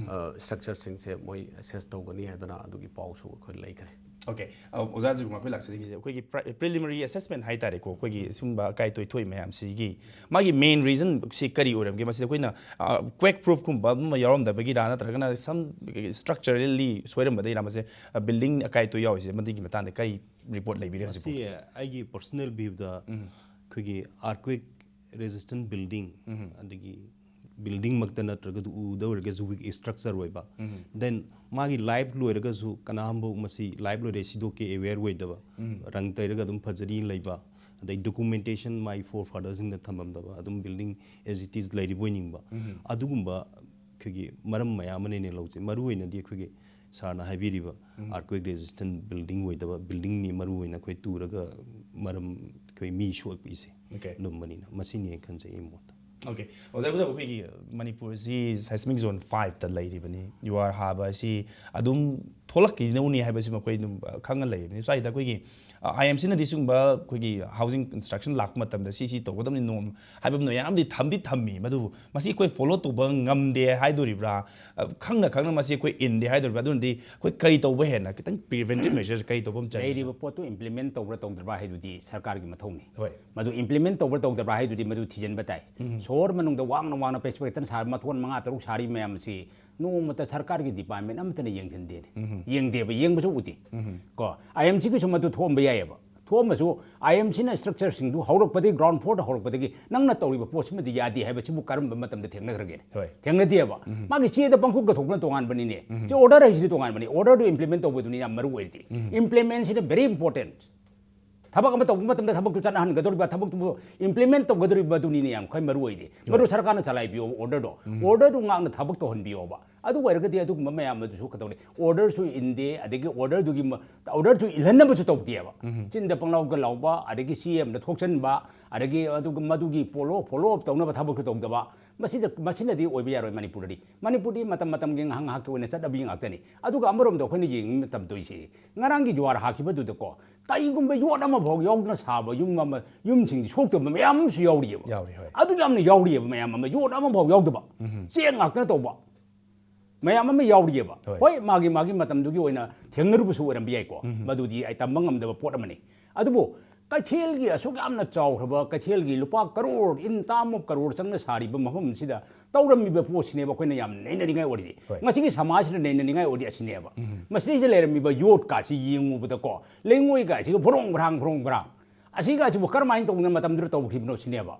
ꯁ꯭ꯇ꯭ꯔꯛꯆꯔꯁꯤꯡꯁꯦ ꯃꯣꯏ ꯑꯦꯁꯦꯁ ꯇꯧꯒꯅꯤ ꯍꯥꯏꯗꯅ ꯑꯗꯨꯒꯤ ꯄꯥꯎꯁꯨ ꯑꯩꯈꯣꯏ ꯂꯩꯈ꯭ꯔꯦ꯫ ꯑꯣꯀꯦ꯫ ꯑ, ꯑꯣꯖꯥ ꯖꯤꯕꯀꯨꯃꯥꯔ, ꯑꯩꯈꯣꯏ ꯂꯥꯛꯆꯅꯤꯡꯉꯤꯁꯦ ꯑꯩꯈꯣꯏꯒꯤ ꯄ꯭ꯔꯤꯂꯤꯃꯤꯅꯔꯤ ꯑꯦꯁꯦꯁꯃꯦꯟ ꯍꯥꯏꯇꯥꯔꯦꯀꯣ, ꯑꯩꯈꯣꯏꯒꯤ ꯁꯤꯒꯨꯝꯕ ꯑꯀꯥꯏ ꯑꯇꯣꯏ ꯊꯣꯛꯏ ꯃꯌꯥꯝꯁꯤꯒꯤ ꯃꯥꯒꯤ ꯃꯦꯟ ꯔꯤꯖꯟꯁꯤ ꯀꯔꯤ ꯑꯣꯏꯔꯝꯒꯦ? ꯃꯁꯤꯗ ꯑꯩꯈꯣꯏꯅ ꯀ꯭ꯋꯦꯛ ꯄ꯭ꯔꯨꯐꯀꯨꯝꯕ ꯑꯃ ꯌꯥꯎꯔꯝꯗꯕꯒꯤꯔꯥ, ꯅꯠꯇ꯭ꯔꯒꯅ ꯁꯝ ꯁ꯭ꯇ꯭ꯔꯛꯆꯔꯦꯜꯂꯤ ꯁꯣꯏꯔꯝꯕꯗꯒꯤꯔꯥ? ꯃꯁꯦ ꯕꯤꯜꯗꯤꯡ ꯑꯀꯥꯏ ꯑꯇꯣꯏ ꯌꯥꯎꯔꯤꯁꯦ, ꯃꯗꯨꯒꯤ ꯃꯇꯥꯡꯗ ꯀꯔꯤ ꯔꯤꯄꯣꯔꯠ ꯂꯩꯕꯤꯔꯦ ꯍꯧꯖꯤꯛ ꯃꯁꯤ ꯑꯩꯒꯤ ꯄꯔꯁꯣꯅꯦꯜ ꯚ꯭ꯌꯨꯗ ꯑꯩꯈꯣꯏꯒꯤ ꯑꯥꯔꯊꯀ꯭ꯋꯦꯛ ꯔꯦꯖꯤꯁꯇꯦꯟ ꯕꯤꯜꯗꯤꯡ, ꯑꯗꯒꯤ ꯕꯤꯜꯗꯤꯡꯃꯛꯇ ꯅꯠꯇ꯭ꯔꯒꯁꯨ ꯎꯗ ꯑꯣꯏꯔꯒꯁꯨ ꯋꯤꯛ ꯁ꯭ꯇ꯭ꯔꯛꯆꯔ ꯑꯣꯏꯕ, ꯗꯦꯟ ꯃꯥꯒꯤ ꯂꯥꯏꯐ ꯂꯣꯏꯔꯒꯁꯨ ꯀꯅꯥꯝꯐꯥꯎ ꯃꯁꯤ ꯂꯥꯏꯐ ꯂꯣꯏꯔꯦ ꯁꯤꯗꯣꯛꯀꯦ ꯑꯦꯋꯦꯌꯔ ꯑꯣꯏꯗꯕ, ꯔꯪ ꯇꯩꯔꯒ ꯑꯗꯨꯝ ꯐꯖꯔꯤ ꯂꯩꯕ, ꯑꯗꯩ ꯗꯣꯀꯨꯃꯦꯟꯇꯦꯁꯟ ꯃꯥꯒꯤ ꯐꯣꯔ ꯐꯥꯗꯔꯁꯤꯡꯅ ꯊꯝꯃꯝꯗꯕ, ꯑꯗꯨꯝ ꯕꯤꯜꯗꯤꯡ ꯑꯦꯖ ꯏꯠ ꯏꯁ ꯂꯩꯔꯤꯕꯣꯏ ꯅꯤꯡꯕ, ꯑꯗꯨꯒꯨꯝꯕ ꯑꯩꯈꯣꯏꯒꯤ ꯃꯔꯝ ꯃꯌꯥꯝ ꯑꯃꯅꯦꯅꯦ ꯂꯧꯁꯦ꯫ ꯃꯔꯨ ꯑꯣꯏꯅꯗꯤ ꯑꯩꯈꯣꯏꯒꯤ ꯁꯥꯔꯅ ꯍꯥꯏꯕꯤꯔꯤꯕ ꯑꯥꯔꯊꯀ꯭ꯋꯦꯛ ꯔꯦꯖꯤꯁꯇꯦꯟ ꯕꯤꯜꯗꯤꯡ ꯑꯣꯏꯗꯕ, ꯕꯤꯜꯗꯤꯡꯅꯤ ꯃꯔꯨ ꯑꯣꯏꯅ ꯑꯩꯈꯣꯏ ꯇꯨꯔꯒ ꯃꯔꯝ ꯑꯩꯈꯣꯏ ꯃꯤ ꯁꯣꯛꯏꯁꯦ ꯑꯣꯀꯦ꯫ ꯑꯗꯨꯝꯕꯅꯤꯅ ꯃꯁꯤꯅꯦ ꯈꯟꯖꯩ ꯑꯩ ꯃꯣꯠꯇ꯫ ꯑꯣꯀꯦ꯫ ꯑꯣꯖꯥ, ꯑꯣꯖꯥ, ꯑꯩꯈꯣꯏꯒꯤ ꯃꯅꯤꯄꯨꯔꯁꯤ ꯁꯥꯏꯁꯃꯤꯛ ꯖꯣꯟ ꯐꯥꯏꯚꯇ ꯂꯩꯔꯤꯕꯅꯤ꯫ ꯌꯨ ꯑꯥꯔ ꯍꯥꯕ ꯑꯁꯤ ꯑꯗꯨꯝ ꯊꯣꯛꯂꯛꯈꯤꯅꯧꯅꯤ ꯍꯥꯏꯕꯁꯤꯃ ꯑꯩꯈꯣꯏ ꯑꯗꯨꯝ ꯈꯪꯉ ꯂꯩꯔꯕꯅꯤ꯫ ꯁ꯭ꯋꯥꯏꯗ ꯑꯩꯈꯣꯏꯒꯤ ꯑꯥꯏ ꯑꯦꯝ ꯁꯤꯅꯗꯤ ꯁꯤꯒꯨꯝꯕ ꯑꯩꯈꯣꯏꯒꯤ ꯍꯥꯎꯁꯤꯡ ꯀꯟꯁꯇ꯭ꯔꯛꯁꯟ ꯂꯥꯛꯄ ꯃꯇꯝꯗ ꯁꯤ ꯁꯤ ꯇꯧꯒꯗꯕꯅꯤ, ꯅꯣꯝ ꯍꯥꯏꯕ ꯃꯌꯥꯝꯗꯤ ꯊꯝꯗꯤ ꯊꯝꯃꯤ꯫ ꯃꯗꯨꯕꯨ ꯃꯁꯤ ꯑꯩꯈꯣꯏ ꯐꯣꯂꯣ ꯇꯧꯕ ꯉꯝꯗꯦ ꯍꯥꯏꯗꯣꯔꯤꯕ꯭ꯔꯥ? ꯈꯪꯅ ꯈꯪꯅ ꯃꯁꯤ ꯑꯩꯈꯣꯏ ꯏꯟꯗꯦ ꯍꯥꯏꯗꯣꯔꯤꯕ꯭ꯔꯥ? ꯑꯗꯨꯅꯗꯤ ꯑꯩꯈꯣꯏ ꯀꯔꯤ ꯇꯧꯕ ꯍꯦꯟꯅ ꯈꯤꯇꯪ ꯄ꯭ꯔꯤꯚꯦꯟꯇꯤꯞ ꯃꯦꯖꯔꯁ ꯀꯔꯤ ꯇꯧꯕ ꯑꯃ ꯆꯪꯉꯤ? ꯂꯩꯔꯤꯕ ꯄꯣꯠꯇꯨ ꯏꯝꯄ꯭ꯂꯤꯃꯦꯟ ꯇꯧꯕ꯭ꯔꯥ ꯇꯧꯗꯕ꯭ꯔꯥ ꯍꯥꯏꯗꯨꯗꯤ ꯁꯔꯀꯥꯔꯒꯤ ꯃꯊꯧꯅꯤ꯫ ꯍꯣꯏ꯫ ꯃꯗꯨ ꯏꯝꯄ꯭ꯂꯤꯃꯦꯟ ꯇꯧꯕ꯭ꯔꯥ ꯇꯧꯗꯕ꯭ꯔꯥ ꯍꯥꯏꯗꯨꯗꯤ ꯃꯗꯨ ꯊꯤꯖꯤꯟꯕ ꯇꯥꯏ꯫ ꯁꯣꯍꯣꯔ ꯃꯅꯨꯡꯗ ꯋꯥꯡꯅ ꯋꯥꯡꯅ ꯄꯦꯁꯄꯦꯛꯇꯟ ꯁꯥꯔ ꯃꯊꯣꯟ ꯃꯉꯥ ꯇꯔꯨꯛ ꯁꯥꯔꯤ ꯃꯌꯥꯝꯁꯤ ꯅꯣꯡꯃꯇ ꯁꯔꯀꯥꯔꯒꯤ ꯗꯤꯄꯥꯔꯠꯃꯦꯟ ꯑꯃꯠꯇꯅ ꯌꯦꯡꯁꯤꯟꯗꯦꯅꯦ꯫ ꯌꯦꯡꯗꯦꯕ, ꯌꯦꯡꯕꯁꯨ ꯎꯗꯦ꯫ ꯀꯣ, ꯑꯥꯏ ꯑꯦꯝ ꯁꯤꯒꯤꯁꯨ ꯃꯗꯨ ꯊꯣꯛꯑꯝꯕ ꯌꯥꯏꯑꯕ꯫ ꯊꯣꯛꯑꯝꯃꯁꯨ ꯑꯥꯏ ꯑꯦꯝ ꯁꯤꯅ ꯁ꯭ꯇ꯭ꯔꯛꯆꯔꯁꯤꯡꯗꯨ ꯍꯧꯔꯛꯄꯗꯒꯤ, ꯒ꯭ꯔꯥꯎꯟ ꯐ꯭ꯂꯣꯔꯗ ꯍꯧꯔꯛꯄꯗꯒꯤ ꯅꯪꯅ ꯇꯧꯔꯤꯕ ꯄꯣꯠꯁꯤꯃꯗꯤ ꯌꯥꯗꯦ ꯍꯥꯏꯕꯁꯤꯕꯨ ꯀꯔꯝꯕ ꯃꯇꯝꯗ ꯊꯦꯡꯅꯈ꯭ꯔꯒꯦ? ꯍꯣꯏ꯫ ꯊꯦꯡꯅꯗꯦꯕ꯫ ꯃꯥꯒꯤ ꯆꯦꯗ ꯄꯪꯈꯨꯞꯇ ꯊꯣꯛꯄꯅ ꯇꯣꯉꯥꯟꯕꯅꯤꯅꯦ꯫ ꯁꯤ ꯑꯣꯔꯗꯔ ꯍꯥꯏꯁꯤꯗꯤ ꯇꯣꯉꯥꯟꯕꯅꯤ꯫ ꯑꯣꯔꯗꯔꯗꯨ ꯏꯝꯄ꯭ꯂꯤꯃꯦꯟ ꯇꯧꯕꯗꯨꯅꯤ ꯌꯥꯝ ꯃꯔꯨ ꯑꯣꯏꯔꯤꯗꯤ꯫ ꯏꯝꯄ꯭ꯂꯤꯃꯦꯟꯁꯤꯅ ꯚꯦꯔꯤ ꯏꯝꯄꯣꯔꯇꯦꯟ꯫ ꯊꯕꯛ ꯑꯃ ꯇꯧꯕ ꯃꯇꯝꯗ ꯊꯕꯛꯇꯨ ꯆꯠꯅꯍꯟꯒꯗꯧꯔꯤꯕ, ꯊꯕꯛꯇꯨꯕꯨ ꯏꯝꯄ꯭ꯂꯤꯃꯦꯟ ꯇꯧꯒꯗꯧꯔꯤꯕ ꯑꯗꯨꯅꯤꯅꯦ ꯌꯥꯝ ꯈ꯭ꯋꯥꯏ ꯃꯔꯨ ꯑꯣꯏꯗꯤ꯫ ꯃꯗꯨ ꯁꯔꯀꯥꯔꯅ ꯆꯂꯥꯏꯕꯤꯌꯣꯕ ꯑꯣꯔꯗꯔꯗꯣ꯫ ꯑꯣꯔꯗꯔꯗꯨ ꯉꯥꯛꯅ ꯊꯕꯛ ꯇꯧꯍꯟꯕꯤꯌꯣꯕ꯫ ꯑꯗꯨ ꯑꯣꯏꯔꯒꯗꯤ ꯑꯗꯨꯒꯨꯝꯕ ꯃꯌꯥꯝ ꯑꯗꯨꯁꯨ ꯀꯩꯗꯧꯔꯦ? ꯑꯣꯔꯗꯔꯁꯨ ꯏꯟꯗꯦ, ꯑꯗꯒꯤ ꯑꯣꯔꯗꯔꯗꯨꯒꯤ ꯃ-, ꯑꯣꯔꯗꯔꯁꯨ ꯏꯜꯍꯟꯅꯕꯁꯨ ꯇꯧꯗꯦꯕ꯫ ꯆꯤꯟꯗ ꯄꯪꯂꯥꯎꯒ ꯂꯥꯎꯕ, ꯑꯗꯒꯤ ꯁꯤ ꯑꯦꯝꯗ ꯊꯣꯛꯆꯟꯕ, ꯑꯗꯒꯤ ꯑꯗꯨꯒ ꯃꯗꯨꯒꯤ ꯐꯣꯂꯣ, ꯐꯣꯂꯣ ꯑꯞ ꯇꯧꯅꯕ ꯊꯕꯛꯁꯨ ꯇꯧꯗꯕ꯫ ꯃꯁꯤꯗ, ꯃꯁꯤꯅꯗꯤ ꯑꯣꯏꯕ ꯌꯥꯔꯣꯏ ꯃꯅꯤꯄꯨꯔꯗꯗꯤ꯫ ꯃꯅꯤꯄꯨꯔꯗꯤ ꯃꯇꯝ ꯃꯇꯝꯒꯤ ꯉꯥꯏꯍꯥꯛ ꯉꯥꯏꯍꯥꯛꯀꯤ ꯑꯣꯏꯅ ꯆꯠꯅꯕꯤ ꯉꯥꯛꯇꯅꯤ꯫ ꯑꯗꯨꯒ ꯑꯃꯔꯣꯝꯗ ꯑꯩꯈꯣꯏꯅ ꯌꯦꯡꯕ ꯃꯇꯝꯗ ꯇꯧꯔꯤꯁꯤ, ꯉꯔꯥꯡꯒꯤ ꯖꯨꯋꯥꯔ ꯍꯥꯈꯤꯕꯗꯨꯗꯀꯣ, ꯀꯔꯤꯒꯨꯝꯕ ꯌꯣꯠ ꯑꯃꯐꯥꯎ ꯌꯥꯎꯗꯅ ꯁꯥꯕ ꯌꯨꯝ ꯑꯃ, ꯌꯨꯝꯁꯤꯡꯁꯤ ꯁꯣꯛꯇꯕ ꯃꯌꯥꯝ ꯑꯃꯁꯨ ꯌꯥꯎꯔꯤꯑꯕ꯫ ꯌꯥꯎꯔꯤ, ꯍꯣꯏ꯫ ꯑꯗꯨ ꯌꯥꯝꯅ ꯌꯥꯎꯔꯤꯑꯕ, ꯃꯌꯥꯝ ꯑꯃ, ꯌꯣꯠ ꯑꯃꯐꯥꯎ ꯌꯥꯎꯗꯕ, ꯆꯦꯛ ꯉꯥꯛꯇꯅ ꯇꯧꯕ ꯃꯌꯥꯝ ꯑꯃ ꯌꯥꯎꯔꯤꯑꯕ꯫ ꯍꯣꯏ꯫ ꯍꯣꯏ, ꯃꯥꯒꯤ, ꯃꯥꯒꯤ ꯃꯇꯝꯗꯨꯒꯤ ꯑꯣꯏꯅ ꯊꯦꯡꯅꯔꯨꯕꯁꯨ ꯑꯣꯏꯔꯝꯕ ꯌꯥꯏꯀꯣ꯫ ꯃꯗꯨꯗꯤ ꯑꯩ ꯇꯝꯕ ꯉꯝꯗꯕ ꯄꯣꯠ ꯑꯃꯅꯤ꯫ ꯑꯗꯨꯕꯨ ꯀꯩꯊꯦꯜꯒꯤ ꯑꯁꯨꯛ ꯌꯥꯝꯅ ꯆꯥꯎꯈ꯭ꯔꯕ ꯀꯩꯊꯦꯜꯒꯤ ꯂꯨꯄꯥ crore, in term of crore ꯆꯪꯅ ꯁꯥꯔꯤꯕ ꯃꯐꯝꯁꯤꯗ ꯇꯧꯔꯝꯃꯤꯕ ꯄꯣꯠꯁꯤꯅꯦꯕ ꯑꯩꯈꯣꯏꯅ ꯌꯥꯝ ꯅꯩꯅꯅꯤꯡꯉꯥꯏ ꯑꯣꯏꯔꯤꯁꯦ꯫ ꯍꯣꯏ꯫ ꯉꯁꯤꯒꯤ ꯁꯃꯥꯖꯁꯤꯗ ꯅꯩꯅꯅꯤꯡꯉꯥꯏ ꯑꯣꯏꯔꯤ ꯑꯁꯤꯅꯦꯕ꯫ ꯃꯁꯤꯗꯩꯁꯤꯗ ꯂꯩꯔꯝꯃꯤꯕ ꯌꯣꯠꯀꯥꯁꯤ ꯌꯦꯡꯉꯨꯕꯗꯀꯣ, ꯂꯩꯉꯣꯏꯒꯥꯁꯤꯒ ꯐꯣꯔꯣꯡ ꯐꯔꯥꯡ, ꯐꯣꯔꯣꯡ ꯐꯔꯥꯡ꯫ ꯑꯁꯤꯒꯁꯤꯕꯨ ꯀꯔꯝꯍꯥꯏꯅ ꯇꯧꯗꯅ ꯃꯇꯝꯗꯨꯗ ꯇꯧꯈꯤꯕꯅꯣ ꯁꯤꯅꯦꯕ꯫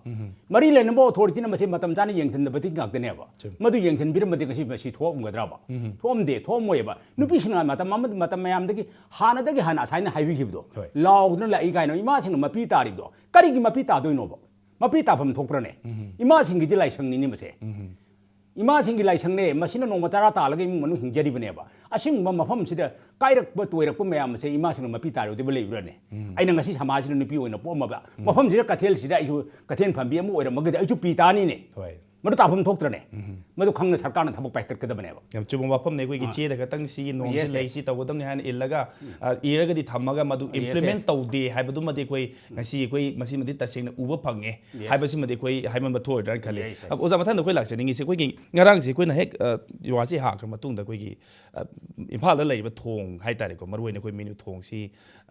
ꯃꯔꯤ ꯂꯩꯅꯕ ꯑꯣꯊꯣꯔꯤꯇꯤꯅ ꯃꯁꯤ ꯃꯇꯝ ꯆꯥꯅ ꯌꯦꯡꯁꯤꯟꯗꯕꯗꯤ ꯉꯥꯛꯇꯅꯦꯕ꯫ ꯆꯨꯝꯃꯤ꯫ ꯃꯗꯨ ꯌꯦꯡꯁꯤꯟꯕꯤꯔꯝꯃꯗꯤ ꯉꯁꯤ ꯃꯁꯤ ꯊꯣꯛꯑꯝꯒꯗ꯭ꯔꯕ? ꯊꯣꯛꯑꯝꯗꯦ, ꯊꯣꯛꯑꯝꯃꯣꯏꯕ꯫ ꯅꯨꯄꯤꯁꯤꯡꯅ ꯃꯇꯝ ꯑꯃ, ꯃꯇꯝ ꯃꯌꯥꯝꯗꯒꯤ ꯍꯥꯟꯅꯗꯒꯤ ꯍꯥꯟꯅ ꯑꯁꯥꯏꯅ ꯍꯥꯏꯕꯤꯈꯤꯕꯗꯣ, ꯍꯣꯏ꯫ ꯂꯥꯎꯗꯅ ꯂꯥꯛꯏ ꯀꯥꯏꯅ ꯏꯃꯥꯁꯤꯡꯅ ꯃꯄꯤ ꯇꯥꯔꯤꯕꯗꯣ, ꯀꯔꯤꯒꯤ ꯃꯄꯤ ꯇꯥꯗꯣꯏꯅꯣꯕ? ꯃꯄꯤ ꯇꯥꯐꯝ ꯊꯣꯛꯄ꯭ꯔꯅꯦ? ꯏꯃꯥꯁꯤꯡꯒꯤꯗꯤ ꯂꯥꯏꯁꯪꯅꯤꯅꯦ ꯃꯁꯦ꯫ ꯏꯃꯥꯁꯤꯡꯒꯤ ꯂꯥꯏꯁꯪꯅꯦ, ꯃꯁꯤꯅ ꯅꯣꯡꯃ ꯇꯔꯥ ꯇꯥꯜꯂꯒ ꯏꯃꯨꯡ ꯃꯅꯨꯡ ꯍꯤꯡꯖꯔꯤꯕꯅꯦꯕ꯫ ꯑꯁꯤꯒꯨꯝꯕ ꯃꯐꯝꯁꯤꯗ ꯀꯥꯏꯔꯛꯄ ꯇꯣꯏꯔꯛꯄ ꯃꯌꯥꯝ ꯑꯁꯦ ꯏꯃꯥꯁꯤꯡꯅ ꯃꯄꯤ ꯇꯥꯔꯣꯏꯗꯕ ꯂꯩꯕ꯭ꯔꯥꯅꯦ? ꯑꯩꯅ ꯉꯁꯤ ꯁꯃꯥꯖꯁꯤꯗ ꯅꯨꯄꯤ ꯑꯣꯏꯅ ꯄꯣꯛꯑꯝꯃꯕ ꯃꯐꯝꯁꯤꯗ, ꯀꯩꯊꯦꯜꯁꯤꯗ ꯑꯩꯁꯨ ꯀꯩꯊꯦꯜ ꯐꯝꯕꯤ ꯑꯃ ꯑꯣꯏꯔꯝꯃꯒꯗꯤ ꯑꯩꯁꯨ ꯄꯤ ꯇꯥꯅꯤꯅꯦ꯫ ꯍꯣꯏ꯫ ꯃꯗꯨ ꯇꯥꯐꯝ ꯊꯣꯛꯇ꯭ꯔꯅꯦ? ꯃꯗꯨ ꯈꯪꯅ ꯁꯔꯀꯥꯔꯅ ꯊꯕꯛ ꯄꯥꯏꯈꯠꯀꯗꯕꯅꯦꯕ꯫ ꯌꯥꯝ ꯆꯨꯝꯕ ꯋꯥꯐꯝꯅꯦ꯫ ꯑꯩꯈꯣꯏꯒꯤ ꯑꯥ꯫ ꯆꯦꯗ ꯈꯛꯇꯪ ꯁꯤꯒꯤ ꯅꯣꯡꯁꯤ Yes, yes. ꯂꯩ, ꯁꯤ ꯇꯧꯒꯗꯕꯅꯤ ꯍꯥꯏꯅ ꯏꯜꯂꯒ, ꯑ, ꯏꯔꯒꯗꯤ ꯊꯝꯃꯒ ꯃꯗꯨ Yes, implement yes. ꯇꯧꯗꯦ ꯍꯥꯏꯕꯗꯨꯃꯗꯤ ꯑꯩꯈꯣꯏ ꯉꯁꯤ ꯑꯩꯈꯣꯏ ꯃꯁꯤꯃꯗꯤ ꯇꯁꯦꯡꯅ ꯎꯕ ꯐꯪꯉꯦ Yes. ꯍꯥꯏꯕꯁꯤꯃꯗꯤ ꯑꯩꯈꯣꯏ ꯍꯥꯏꯃꯟꯕ ꯊꯣꯛꯑꯣꯏꯗ꯭ꯔꯅ ꯈꯜꯂꯤ꯫ Yes, yes. ꯑꯣꯖꯥ, ꯃꯊꯪꯗ ꯑꯩꯈꯣꯏ ꯂꯥꯛꯆꯅꯤꯡꯉꯤꯁꯦ, ꯑꯩꯈꯣꯏꯒꯤ ꯉꯔꯥꯡꯁꯦ ꯑꯩꯈꯣꯏꯅ ꯍꯦꯛ, ꯑ, ꯌꯨ ꯑꯥꯔ ꯁꯤ ꯍꯥꯡꯈ꯭ꯔ ꯃꯇꯨꯡꯗ ꯑꯩꯈꯣꯏꯒꯤ, ꯑ, ꯏꯝꯐꯥꯜꯗ ꯂꯩꯔꯤꯕ ꯊꯣꯡ ꯍꯥꯏꯇꯥꯔꯦꯀꯣ, ꯃꯔꯨꯑꯣꯏꯅ ꯑꯩꯈꯣꯏ ꯃꯤꯅꯨ ꯊꯣꯡꯁꯤ,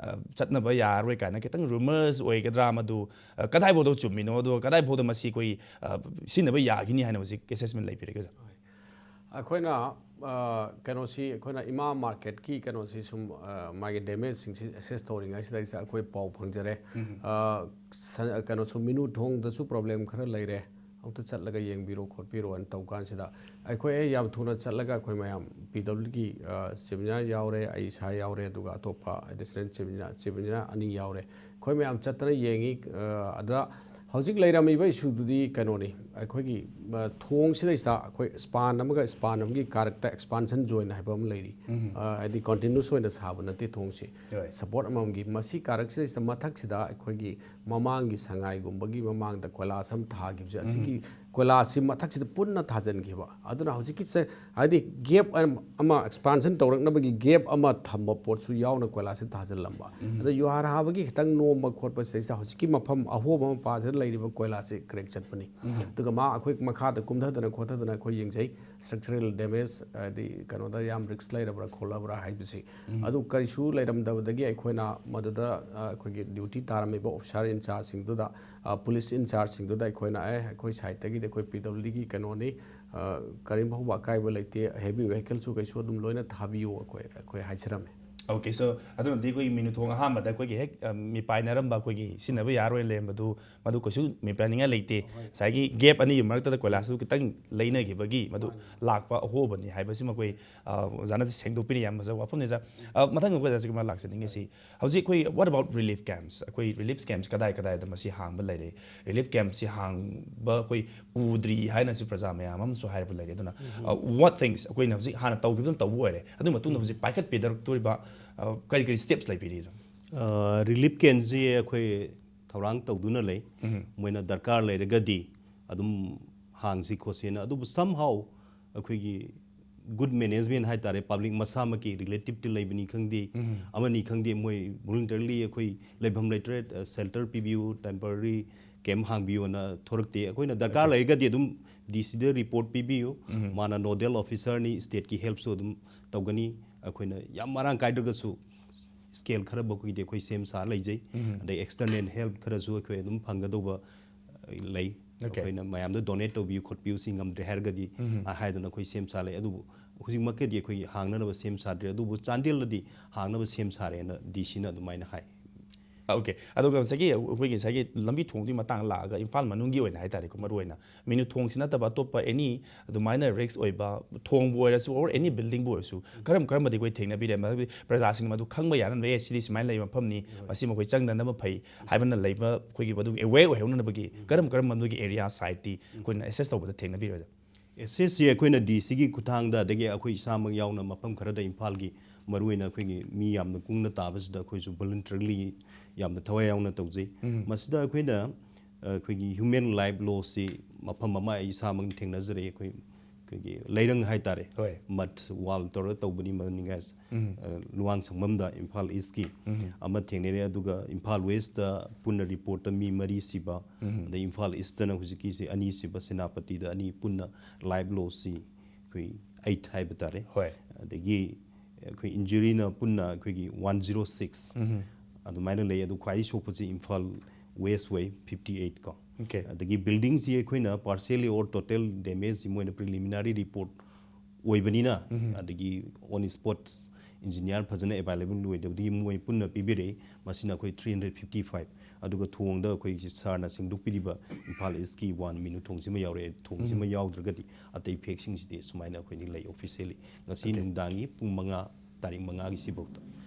ꯑ, ꯆꯠꯅꯕ ꯌꯥꯔꯔꯣꯏ ꯀꯥꯏꯅ ꯈꯤꯇꯪ rumors ꯑꯣꯏꯒꯗ꯭ꯔꯥ, ꯃꯗꯨ, ꯑ, ꯀꯗꯥꯏꯐꯥꯎꯗ ꯆꯨꯝꯃꯤꯅꯣ, ꯑꯗꯨꯒ ꯀꯗꯥꯏꯐꯥꯎꯗ ꯃꯁꯤ ꯑꯩꯈꯣꯏ, ꯑ, ꯁꯤꯖꯤꯟꯅꯕ ꯌꯥꯒꯅꯤ ꯍꯥꯏꯅ ꯍꯧꯖꯤꯛ assessment ꯂꯩꯕꯤꯔꯒꯦ, ꯑꯣꯖꯥ? ꯑꯩꯈꯣꯏꯅ, ꯑ, ꯀꯩꯅꯣꯁꯤ, ꯑꯩꯈꯣꯏꯅ ꯏꯃꯥ ꯃꯥꯔꯀꯦꯠꯀꯤ ꯀꯩꯅꯣꯁꯤ ꯁꯨꯝ, ꯑ, ꯃꯥꯒꯤ ꯗꯦꯃꯦꯖꯁꯤꯡꯁꯤ ꯑꯦꯁꯦꯁ ꯇꯧꯔꯤꯉꯩꯁꯤꯗꯩꯁꯤꯗ ꯑꯩꯈꯣꯏ ꯄꯥꯎ ꯐꯪꯖꯔꯦ꯫ ꯑ, ꯁ-, ꯀꯩꯅꯣꯁꯨ ꯃꯤꯅꯨ ꯊꯣꯡꯗꯁꯨ ꯄ꯭ꯔꯣꯕ꯭ꯂꯦꯝ ꯈꯔ ꯂꯩꯔꯦ, ꯑꯃꯨꯛꯇ ꯆꯠꯂꯒ ꯌꯦꯡꯕꯤꯔꯣ ꯈꯣꯠꯄꯤꯔꯣꯅ ꯇꯧ ꯀꯥꯟꯁꯤꯗ ꯑꯩꯈꯣꯏ ꯑꯩ ꯌꯥꯝ ꯊꯨꯅ ꯆꯠꯂꯒ ꯑꯩꯈꯣꯏ ꯃꯌꯥꯝ ꯄꯤ ꯗꯕ꯭ꯂꯤꯎꯒꯤ ꯆꯤꯞ ꯏꯟꯖꯤꯅꯤꯌꯥꯔ ꯌꯥꯎꯔꯦ, ꯑꯩ ꯏꯁꯥ ꯌꯥꯎꯔꯦ, ꯑꯗꯨꯒ ꯑꯇꯣꯞꯄ additional chief engineer, chief engineer ꯑꯅꯤ ꯌꯥꯎꯔꯦ꯫ ꯑꯩꯈꯣꯏ ꯃꯌꯥꯝ ꯆꯠꯇꯅ ꯌꯦꯡꯉꯤ꯫ ꯑ, ꯑꯗ ꯍꯧꯖꯤꯛ ꯂꯩꯔꯝꯃꯤꯕ ꯏꯁꯨꯗꯨꯗꯤ ꯀꯩꯅꯣꯅꯤ, ꯑꯩꯈꯣꯏꯒꯤ, ꯑ, ꯊꯣꯡꯁꯤꯗꯩꯁꯤꯗ ꯑꯩꯈꯣꯏ ꯁ꯭ꯄꯥꯟ ꯑꯃꯒ ꯁ꯭ꯄꯥꯟ ꯑꯃꯒꯤ ꯀꯥꯔꯛꯇ ꯑꯦꯛꯁꯄꯥꯟꯁꯟ ꯖꯣꯏꯟ ꯍꯥꯏꯕ ꯑꯃ ꯂꯩꯔꯤ꯫ ꯑ, ꯍꯥꯏꯗꯤ ꯀꯟꯇꯤꯅ꯭ꯌꯨꯁ ꯑꯣꯏꯅ ꯁꯥꯕ ꯅꯠꯇꯦ ꯊꯣꯡꯁꯤ꯫ ꯍꯣꯏ꯫ ꯁꯄꯣꯔꯠ ꯑꯃꯃꯝꯒꯤ ꯃꯁꯤ ꯀꯥꯔꯛꯁꯤꯗꯩꯁꯤꯗ ꯃꯊꯛꯁꯤꯗ ꯑꯩꯈꯣꯏꯒꯤ ꯃꯃꯥꯡꯒꯤ ꯁꯉꯥꯏꯒꯨꯝꯕꯒꯤ ꯃꯃꯥꯡꯗ ꯀꯣꯏꯂꯥꯁ ꯑꯃ ꯊꯥꯈꯤꯕꯁꯦ, ꯑꯁꯤꯒꯤ ꯀꯣꯏꯂꯥꯁꯁꯤ ꯃꯊꯛꯁꯤꯗ ꯄꯨꯟꯅ ꯊꯥꯖꯤꯟꯈꯤꯕ꯫ ꯑꯗꯨꯅ ꯍꯧꯖꯤꯛꯀꯤ ꯆ-, ꯍꯥꯏꯗꯤ ꯒꯦꯞ ꯑꯃ ꯑꯦꯛꯁꯄꯥꯟꯁꯟ ꯇꯧꯔꯛꯅꯕꯒꯤ ꯒꯦꯞ ꯑꯃ ꯊꯝꯕ ꯄꯣꯠꯁꯨ ꯌꯥꯎꯅ ꯀꯣꯏꯂꯥꯁꯁꯤ ꯊꯥꯖꯤꯜꯂꯝꯕ꯫ ꯑꯗ ꯌꯨꯍꯥꯔ ꯍꯥꯕꯒꯤ ꯈꯤꯇꯪ ꯅꯣꯝꯕ ꯈꯣꯠꯄ ꯁꯤꯗꯩꯁꯤꯗ ꯍꯧꯖꯤꯛꯀꯤ ꯃꯐꯝ ꯑꯍꯣꯕ ꯃꯄꯥꯁꯤꯗ ꯂꯩꯔꯤꯕ ꯀꯣꯏꯂꯥꯁꯁꯤ ꯀ꯭ꯔꯦꯛ ꯆꯠꯄꯅꯤ꯫ ꯑꯗꯨꯒ ꯃꯥ ꯑꯩꯈꯣꯏ ꯃꯈꯥꯗ ꯀꯨꯝꯊꯗꯅ ꯈꯣꯠꯊꯗꯅ ꯑꯩꯈꯣꯏ ꯌꯦꯡꯖꯩ꯫ ꯁ꯭ꯇ꯭ꯔꯛꯆꯔꯦꯜ ꯗꯦꯃꯦꯖ ꯍꯥꯏꯗꯤ ꯀꯩꯅꯣꯗ ꯌꯥꯝ ꯔꯤꯛꯁ ꯂꯩꯔꯕ꯭ꯔꯥ ꯈꯣꯠꯂꯕ꯭ꯔꯥ ꯍꯥꯏꯕꯁꯤ꯫ ꯑꯗꯨ ꯀꯔꯤꯁꯨ ꯂꯩꯔꯝꯗꯕꯗꯒꯤ ꯑꯩꯈꯣꯏꯅ ꯃꯗꯨꯗ, ꯑ, ꯑꯩꯈꯣꯏꯒꯤ ꯗ꯭ꯌꯨꯇꯤ ꯇꯥꯔꯝꯃꯤꯕ ꯑꯣꯐꯤꯁꯥꯔ ꯏꯟꯆꯥꯔꯖꯁꯤꯡꯗꯨꯗ, ꯑ, ꯄꯨꯂꯤꯁ ꯏꯟꯆꯥꯔꯖꯁꯤꯡꯗꯨꯗ ꯑꯩꯈꯣꯏꯅ, "ꯑꯦ, ꯑꯩꯈꯣꯏ ꯁꯥꯏꯠꯇꯒꯤꯗꯤ ꯑꯩꯈꯣꯏ ꯄꯤ ꯗꯕ꯭ꯂꯤꯎ ꯗꯤꯒꯤ ꯀꯩꯅꯣꯅꯤ, ꯑ, ꯀꯔꯤꯝ ꯐꯥꯎꯕ ꯑꯀꯥꯏꯕ ꯂꯩꯇꯦ, ꯍꯦꯚꯤ ꯚꯦꯍꯤꯀꯜꯁꯨ ꯀꯩꯁꯨ ꯑꯗꯨꯝ ꯂꯣꯏꯅ ꯊꯥꯕꯤꯌꯨ" ꯑꯩꯈꯣꯏ, ꯑꯩꯈꯣꯏ ꯍꯥꯏꯖꯔꯝꯃꯤ꯫ Okay, so ꯑꯗꯨꯅꯗꯤ ꯑꯩꯈꯣꯏꯒꯤ ꯃꯤꯅꯨ ꯊꯣꯡ ꯑꯍꯥꯟꯕꯗ ꯑꯩꯈꯣꯏꯒꯤ ꯍꯦꯛ, ꯑ, ꯃꯤꯄꯥꯏꯅꯔꯝꯕ, ꯑꯩꯈꯣꯏꯒꯤ ꯁꯤꯖꯤꯟꯅꯕ ꯌꯥꯔꯣꯏ ꯂꯩꯔꯝꯕꯗꯨ, ꯃꯗꯨ ꯀꯩꯁꯨ ꯃꯤꯄꯥꯏꯅꯤꯡꯉꯥꯏ ꯂꯩꯇꯦ꯫ ꯉꯁꯥꯏꯒꯤ ꯒꯦꯞ ꯑꯅꯤꯒꯤ ꯃꯔꯛꯇꯗ ꯀꯣꯏꯂꯥꯁꯇꯨ ꯈꯤꯇꯪ ꯂꯩꯅꯈꯤꯕꯒꯤ ꯃꯗꯨ ꯂꯥꯛꯄ ꯑꯍꯣꯕꯅꯤ ꯍꯥꯏꯕꯁꯤꯃ ꯑꯩꯈꯣꯏ, ꯑ, ꯑꯣꯖꯥꯅ ꯁꯦꯡꯗꯣꯛꯄꯤꯔꯤ, ꯌꯥꯝ ꯐꯖꯕ ꯋꯥꯐꯝꯅꯤ, ꯑꯣꯖꯥ꯫ ꯑ, ꯃꯊꯪ ꯑꯩꯈꯣꯏ ꯑꯣꯖꯥꯁꯤ ꯀꯃꯥꯏꯅ ꯂꯥꯛꯆꯅꯤꯡꯉꯤ ꯁꯤ, ꯍꯧꯖꯤꯛ ꯑꯩꯈꯣꯏ what about relief camps? ꯑꯩꯈꯣꯏ relief camps ꯀꯗꯥꯏ ꯀꯗꯥꯏꯗ ꯃꯁꯤ ꯍꯥꯡꯕ ꯂꯩꯔꯦ? ꯔꯤꯂꯤꯐ ꯀꯦꯝꯞꯁꯤ ꯍꯥꯡꯕ ꯑꯩꯈꯣꯏ ꯎꯗ꯭ꯔꯤ ꯍꯥꯏꯅꯁꯨ ꯄ꯭ꯔꯖꯥ ꯃꯌꯥꯝ ꯑꯃꯁꯨ ꯍꯥꯏꯔꯕ ꯂꯩꯔꯦ꯫ ꯑꯗꯨꯅ, ꯑ, what things ꯑꯩꯈꯣꯏꯅ ꯍꯧꯖꯤꯛ ꯍꯥꯟꯅ ꯇꯧꯈꯤꯕꯗꯨꯅ ꯇꯧꯕ ꯑꯣꯏꯔꯦ, ꯑꯗꯨꯒꯤ ꯃꯇꯨꯡꯗ ꯍꯧꯖꯤꯛ ꯄꯥꯏꯈꯠꯄꯤꯗꯔꯛꯇꯣꯔꯤꯕ, ꯑ, ꯀꯔꯤ ꯀꯔꯤ ꯁ꯭ꯇꯦꯞꯁ ꯂꯩꯕꯤꯔꯤ, ꯑꯣꯖꯥ? ꯔꯤꯂꯤꯐ ꯀꯦꯝꯞꯁꯤ ꯑꯩꯈꯣꯏ ꯊꯧꯔꯥꯡ ꯇꯧꯗꯨꯅ ꯂꯩ꯫ ꯃꯣꯏꯅ ꯗꯔꯀꯥꯔ ꯂꯩꯔꯒꯗꯤ ꯑꯗꯨꯝ ꯍꯥꯡꯁꯤ ꯈꯣꯠꯁꯤꯅ꯫ ꯑꯗꯨꯕꯨ somehow ꯑꯩꯈꯣꯏꯒꯤ good management ꯍꯥꯏꯇꯥꯔꯦ, ꯄꯕ꯭ꯂꯤꯛ ꯃꯁꯥꯃꯛꯀꯤ ꯔꯤꯂꯦꯇꯤꯞꯇ ꯂꯩꯕꯅꯤ ꯈꯪꯗꯦ, ꯑꯃꯅꯤ ꯈꯪꯗꯦ, ꯃꯣꯏ ꯚꯣꯂꯨꯟꯇꯔꯤꯂꯤ ꯑꯩꯈꯣꯏ ꯂꯩꯐꯝ ꯂꯩꯇ꯭ꯔꯦ, ꯁꯦꯜꯇꯔ ꯄꯤꯕꯤꯌꯨ, ꯇꯦꯝꯄꯔꯔꯤ ꯀꯦꯝꯞ ꯍꯥꯡꯕꯤꯌꯨꯅ ꯊꯣꯔꯛꯇꯦ꯫ ꯑꯩꯈꯣꯏꯅ ꯗꯔꯀꯥꯔ ꯂꯩꯔꯒꯗꯤ ꯑꯗꯨꯝ ꯗꯤ ꯁꯤꯗ ꯔꯤꯄꯣꯔꯠ ꯄꯤꯕꯤꯌꯨ, ꯃꯥꯅ ꯅꯣꯗꯦꯜ ꯑꯣꯐꯤꯁꯔꯅꯤ, ꯁ꯭ꯇꯦꯠꯀꯤ ꯍꯦꯜꯞꯁꯨ ꯑꯗꯨꯝ ꯇꯧꯒꯅꯤ꯫ ꯑꯩꯈꯣꯏꯅ ꯌꯥꯝ ꯃꯔꯥꯡ ꯀꯥꯏꯗ꯭ꯔꯒꯁꯨ ꯁ꯭ꯀꯦꯜ ꯈꯔ ꯐꯥꯎꯒꯤꯗꯤ ꯑꯩꯈꯣꯏ ꯁꯦꯝ ꯁꯥ ꯂꯩꯖꯩ꯫ ꯑꯗꯩ ꯑꯦꯛꯁꯇꯔꯅꯦꯜ ꯍꯦꯜꯞ ꯈꯔꯁꯨ ꯑꯩꯈꯣꯏ ꯑꯗꯨꯝ ꯐꯪꯒꯗꯧꯕ ꯂꯩ꯫ ꯑꯩꯈꯣꯏꯅ ꯃꯌꯥꯝꯗ ꯗꯣꯅꯦꯠ ꯇꯧꯕꯤꯌꯨ ꯈꯣꯠꯄꯤꯌꯨ ꯁꯤ ꯉꯝꯗ꯭ꯔꯦ ꯍꯥꯏꯔꯒꯗꯤ ꯍꯥꯏꯗꯅ ꯑꯩꯈꯣꯏ ꯁꯦꯝ ꯁꯥ ꯂꯩ꯫ ꯑꯗꯨꯕꯨ ꯍꯧꯖꯤꯛꯃꯛꯀꯤꯗꯤ ꯑꯩꯈꯣꯏ ꯍꯥꯡꯅꯅꯕ ꯁꯦꯝ ꯁꯥꯗ꯭ꯔꯤ꯫ ꯑꯗꯨꯕꯨ ꯆꯥꯟꯗꯦꯜꯗꯗꯤ ꯍꯥꯡꯅꯕ ꯁꯦꯝ ꯁꯥꯔꯦꯅ ꯗꯤ ꯁꯤꯅ ꯑꯗꯨꯃꯥꯏꯅ ꯍꯥꯏ꯫ ꯑꯣꯀꯦ, ꯑꯗꯨꯒ ꯉꯁꯥꯏꯒꯤ ꯑꯩꯈꯣꯏꯒꯤ ꯉꯁꯥꯏꯒꯤ ꯂꯝꯕꯤ ꯊꯣꯡꯗꯨꯒꯤ ꯃꯇꯥꯡ ꯂꯥꯛꯑꯒ ꯏꯝꯐꯥꯜ ꯃꯅꯨꯡꯒꯤ ꯑꯣꯏꯅ ꯍꯥꯏꯇꯥꯔꯦꯀꯣ, ꯃꯔꯨꯑꯣꯏꯅ ꯃꯤꯅꯨ ꯊꯣꯡꯁꯤ ꯅꯠꯇꯕ ꯑꯇꯣꯞꯄ ꯑꯦꯅꯤ ꯑꯗꯨꯃꯥꯏꯅ ꯔꯤꯛꯁ ꯑꯣꯏꯕ ꯊꯣꯡꯕꯨ ꯑꯣꯏꯔꯁꯨ ꯑꯣꯔ ꯑꯦꯅꯤ ꯕꯤꯜꯗꯤꯡꯕꯨ ꯑꯣꯏꯔꯁꯨ ꯀꯔꯝ ꯀꯔꯝꯕꯗꯤ ꯑꯩꯈꯣꯏ ꯊꯦꯡꯅꯕꯤꯔꯦ? ꯍꯥꯏꯕꯗꯤ ꯄ꯭ꯔꯖꯥꯁꯤꯡꯅ ꯃꯗꯨ ꯈꯪꯕ ꯌꯥꯅꯅꯕ, "ꯑꯦ, ꯁꯤꯗꯤ ꯁꯨꯃꯥꯏꯅ ꯂꯩꯕ ꯃꯐꯝꯅꯤ, ꯃꯁꯤ ꯃꯈꯣꯏ ꯆꯪꯗꯅꯕ ꯐꯩ" ꯍꯥꯏꯕꯅ ꯂꯩꯕ ꯑꯩꯈꯣꯏꯒꯤ ꯃꯗꯨꯒꯤ ꯑꯦꯋꯦꯌꯔ ꯑꯣꯏꯍꯧꯅꯅꯕꯒꯤ ꯀꯔꯝ ꯀꯔꯝꯕ ꯃꯗꯨꯒꯤ ꯑꯦꯔꯤꯌꯥ ꯁꯥꯏꯠꯇꯤ ꯑꯩꯈꯣꯏꯅ ꯑꯦꯁꯦꯁ ꯇꯧꯕꯗ ꯊꯦꯡꯅꯕꯤꯔꯦ? ꯑꯦꯁꯦꯁꯁꯤ ꯑꯩꯈꯣꯏꯅ ꯗꯤ ꯁꯤꯒꯤ ꯈꯨꯠꯊꯥꯡꯗ, ꯑꯗꯒꯤ ꯑꯩꯈꯣꯏ ꯏꯁꯥꯃꯛ ꯌꯥꯎꯅ ꯃꯐꯝ ꯈꯔꯗ ꯏꯝꯐꯥꯜꯒꯤ ꯃꯔꯨꯑꯣꯏꯅ ꯑꯩꯈꯣꯏꯒꯤ ꯃꯤ ꯌꯥꯝꯅ ꯀꯨꯡꯅ ꯇꯥꯕꯁꯤꯗ ꯑꯩꯈꯣꯏꯁꯨ ꯚꯣꯂꯨꯟꯇꯔꯤꯂꯤ ꯌꯥꯝꯅ ꯊꯋꯥꯏ ꯌꯥꯎꯅ ꯇꯧꯖꯩ꯫ ꯃꯁꯤꯗ ꯑꯩꯈꯣꯏꯅ ꯑꯩꯈꯣꯏꯒꯤ ꯍ꯭ꯌꯨꯃꯦꯟ ꯂꯥꯏꯐ ꯂꯣꯁꯁꯤ ꯃꯐꯝ ꯑꯃ ꯑꯩ ꯏꯁꯥꯃꯛꯅ ꯊꯦꯡꯅꯖꯔꯦ꯫ ꯑꯩꯈꯣꯏ ꯑꯩꯈꯣꯏꯒꯤ ꯂꯩꯔꯪ ꯍꯥꯏꯇꯥꯔꯦ, ꯍꯣꯏ꯫ ꯃꯠ ꯋꯥꯜ ꯇꯧꯔꯒ ꯇꯧꯕꯅꯤ ꯃꯅꯤꯡꯒꯥꯏꯁ ꯂꯨꯋꯥꯡ ꯁꯪꯕꯝꯗ ꯏꯝꯐꯥꯜ ꯏꯁꯀꯤ ꯑꯃ ꯊꯦꯡꯅꯔꯦ꯫ ꯑꯗꯨꯒ ꯏꯝꯐꯥꯜ ꯋꯦꯁꯇ ꯄꯨꯟꯅ ꯔꯤꯄꯣꯔꯠꯇ ꯃꯤ ꯃꯔꯤ ꯁꯤꯕ, ꯑꯗꯩ ꯏꯝꯐꯥꯜ ꯏꯁꯇꯅ ꯍꯧꯖꯤꯛꯀꯤꯁꯤ ꯑꯅꯤ ꯁꯤꯕ, ꯁꯦꯅꯥꯄꯇꯤꯗ ꯑꯅꯤ, ꯄꯨꯟꯅ ꯂꯥꯏꯐ ꯂꯣꯁꯁꯤ ꯑꯩꯈꯣꯏ ꯑꯩꯠ ꯍꯥꯏꯕ ꯇꯥꯔꯦ꯫ ꯍꯣꯏ꯫ ꯑꯗꯒꯤ ꯑꯩꯈꯣꯏ ꯏꯟꯖꯨꯔꯤꯅ ꯄꯨꯟꯅ ꯑꯩꯈꯣꯏꯒꯤ ꯋꯥꯟ ꯖꯤꯔꯣ ꯁꯤꯛꯁ ꯑꯗꯨꯃꯥꯏꯅ ꯂꯩ꯫ ꯑꯗꯨ ꯈ꯭ꯋꯥꯏ ꯁꯣꯛꯄꯁꯤ ꯏꯝꯐꯥꯜ ꯋꯦꯁ ꯑꯣꯏ, ꯐꯤꯐꯇꯤ ꯑꯩꯠ ꯀꯣ꯫ Okay꯫ ꯑꯗꯒꯤ ꯕꯤꯜꯗꯤꯡꯁꯤ ꯑꯩꯈꯣꯏꯅ partially or total damageꯁꯤ ꯃꯣꯏꯅ ꯄ꯭ꯔꯤꯂꯤꯃꯤꯅꯔꯤ ꯔꯤꯄꯣꯔꯠ ꯑꯣꯏꯕꯅꯤꯅ, ꯑꯗꯒꯤ on spot ꯏꯟꯖꯤꯅꯤꯌꯥꯔ ꯐꯖꯅ ꯑꯦꯕꯥꯏꯂꯦꯕꯜ ꯑꯣꯏꯗꯕꯗꯒꯤ ꯃꯣꯏ ꯄꯨꯟꯅ ꯄꯤꯕꯤꯔꯛꯏ꯫ ꯃꯁꯤꯅ ꯑꯩꯈꯣꯏ ꯊ꯭ꯔꯤ ꯍꯟꯗ꯭ꯔꯦꯠ ꯐꯤꯐꯇꯤ ꯐꯥꯏꯚ꯫ ꯑꯗꯨꯒ ꯊꯣꯡꯗ ꯑꯩꯈꯣꯏꯒꯤ ꯁꯥꯔꯅ ꯁꯦꯡꯗꯣꯛꯄꯤꯔꯤꯕ ꯏꯝꯐꯥꯜ ꯏꯁꯀꯤ ꯋꯥꯟ ꯃꯤꯅꯨ ꯊꯣꯡꯁꯤꯃ ꯌꯥꯎꯔꯛꯑꯦ꯫ ꯊꯣꯡꯁꯤꯃ ꯌꯥꯎꯗ꯭ꯔꯒꯗꯤ ꯑꯇꯩ ꯐꯦꯛꯁꯤꯡꯁꯤꯗꯤ ꯁꯨꯃꯥꯏꯅ ꯑꯩꯈꯣꯏꯗꯤ ꯂꯩ ꯑꯣꯐꯤꯁꯤꯌꯦꯜꯂꯤ꯫ ꯉꯁꯤ Okay꯫ ꯅꯨꯡꯗꯥꯡꯒꯤ ꯄꯨꯡ ꯃꯉꯥ, ꯇꯥꯔꯤꯛ ꯃꯉꯥꯒꯤ ꯁꯤꯐꯥꯎꯗ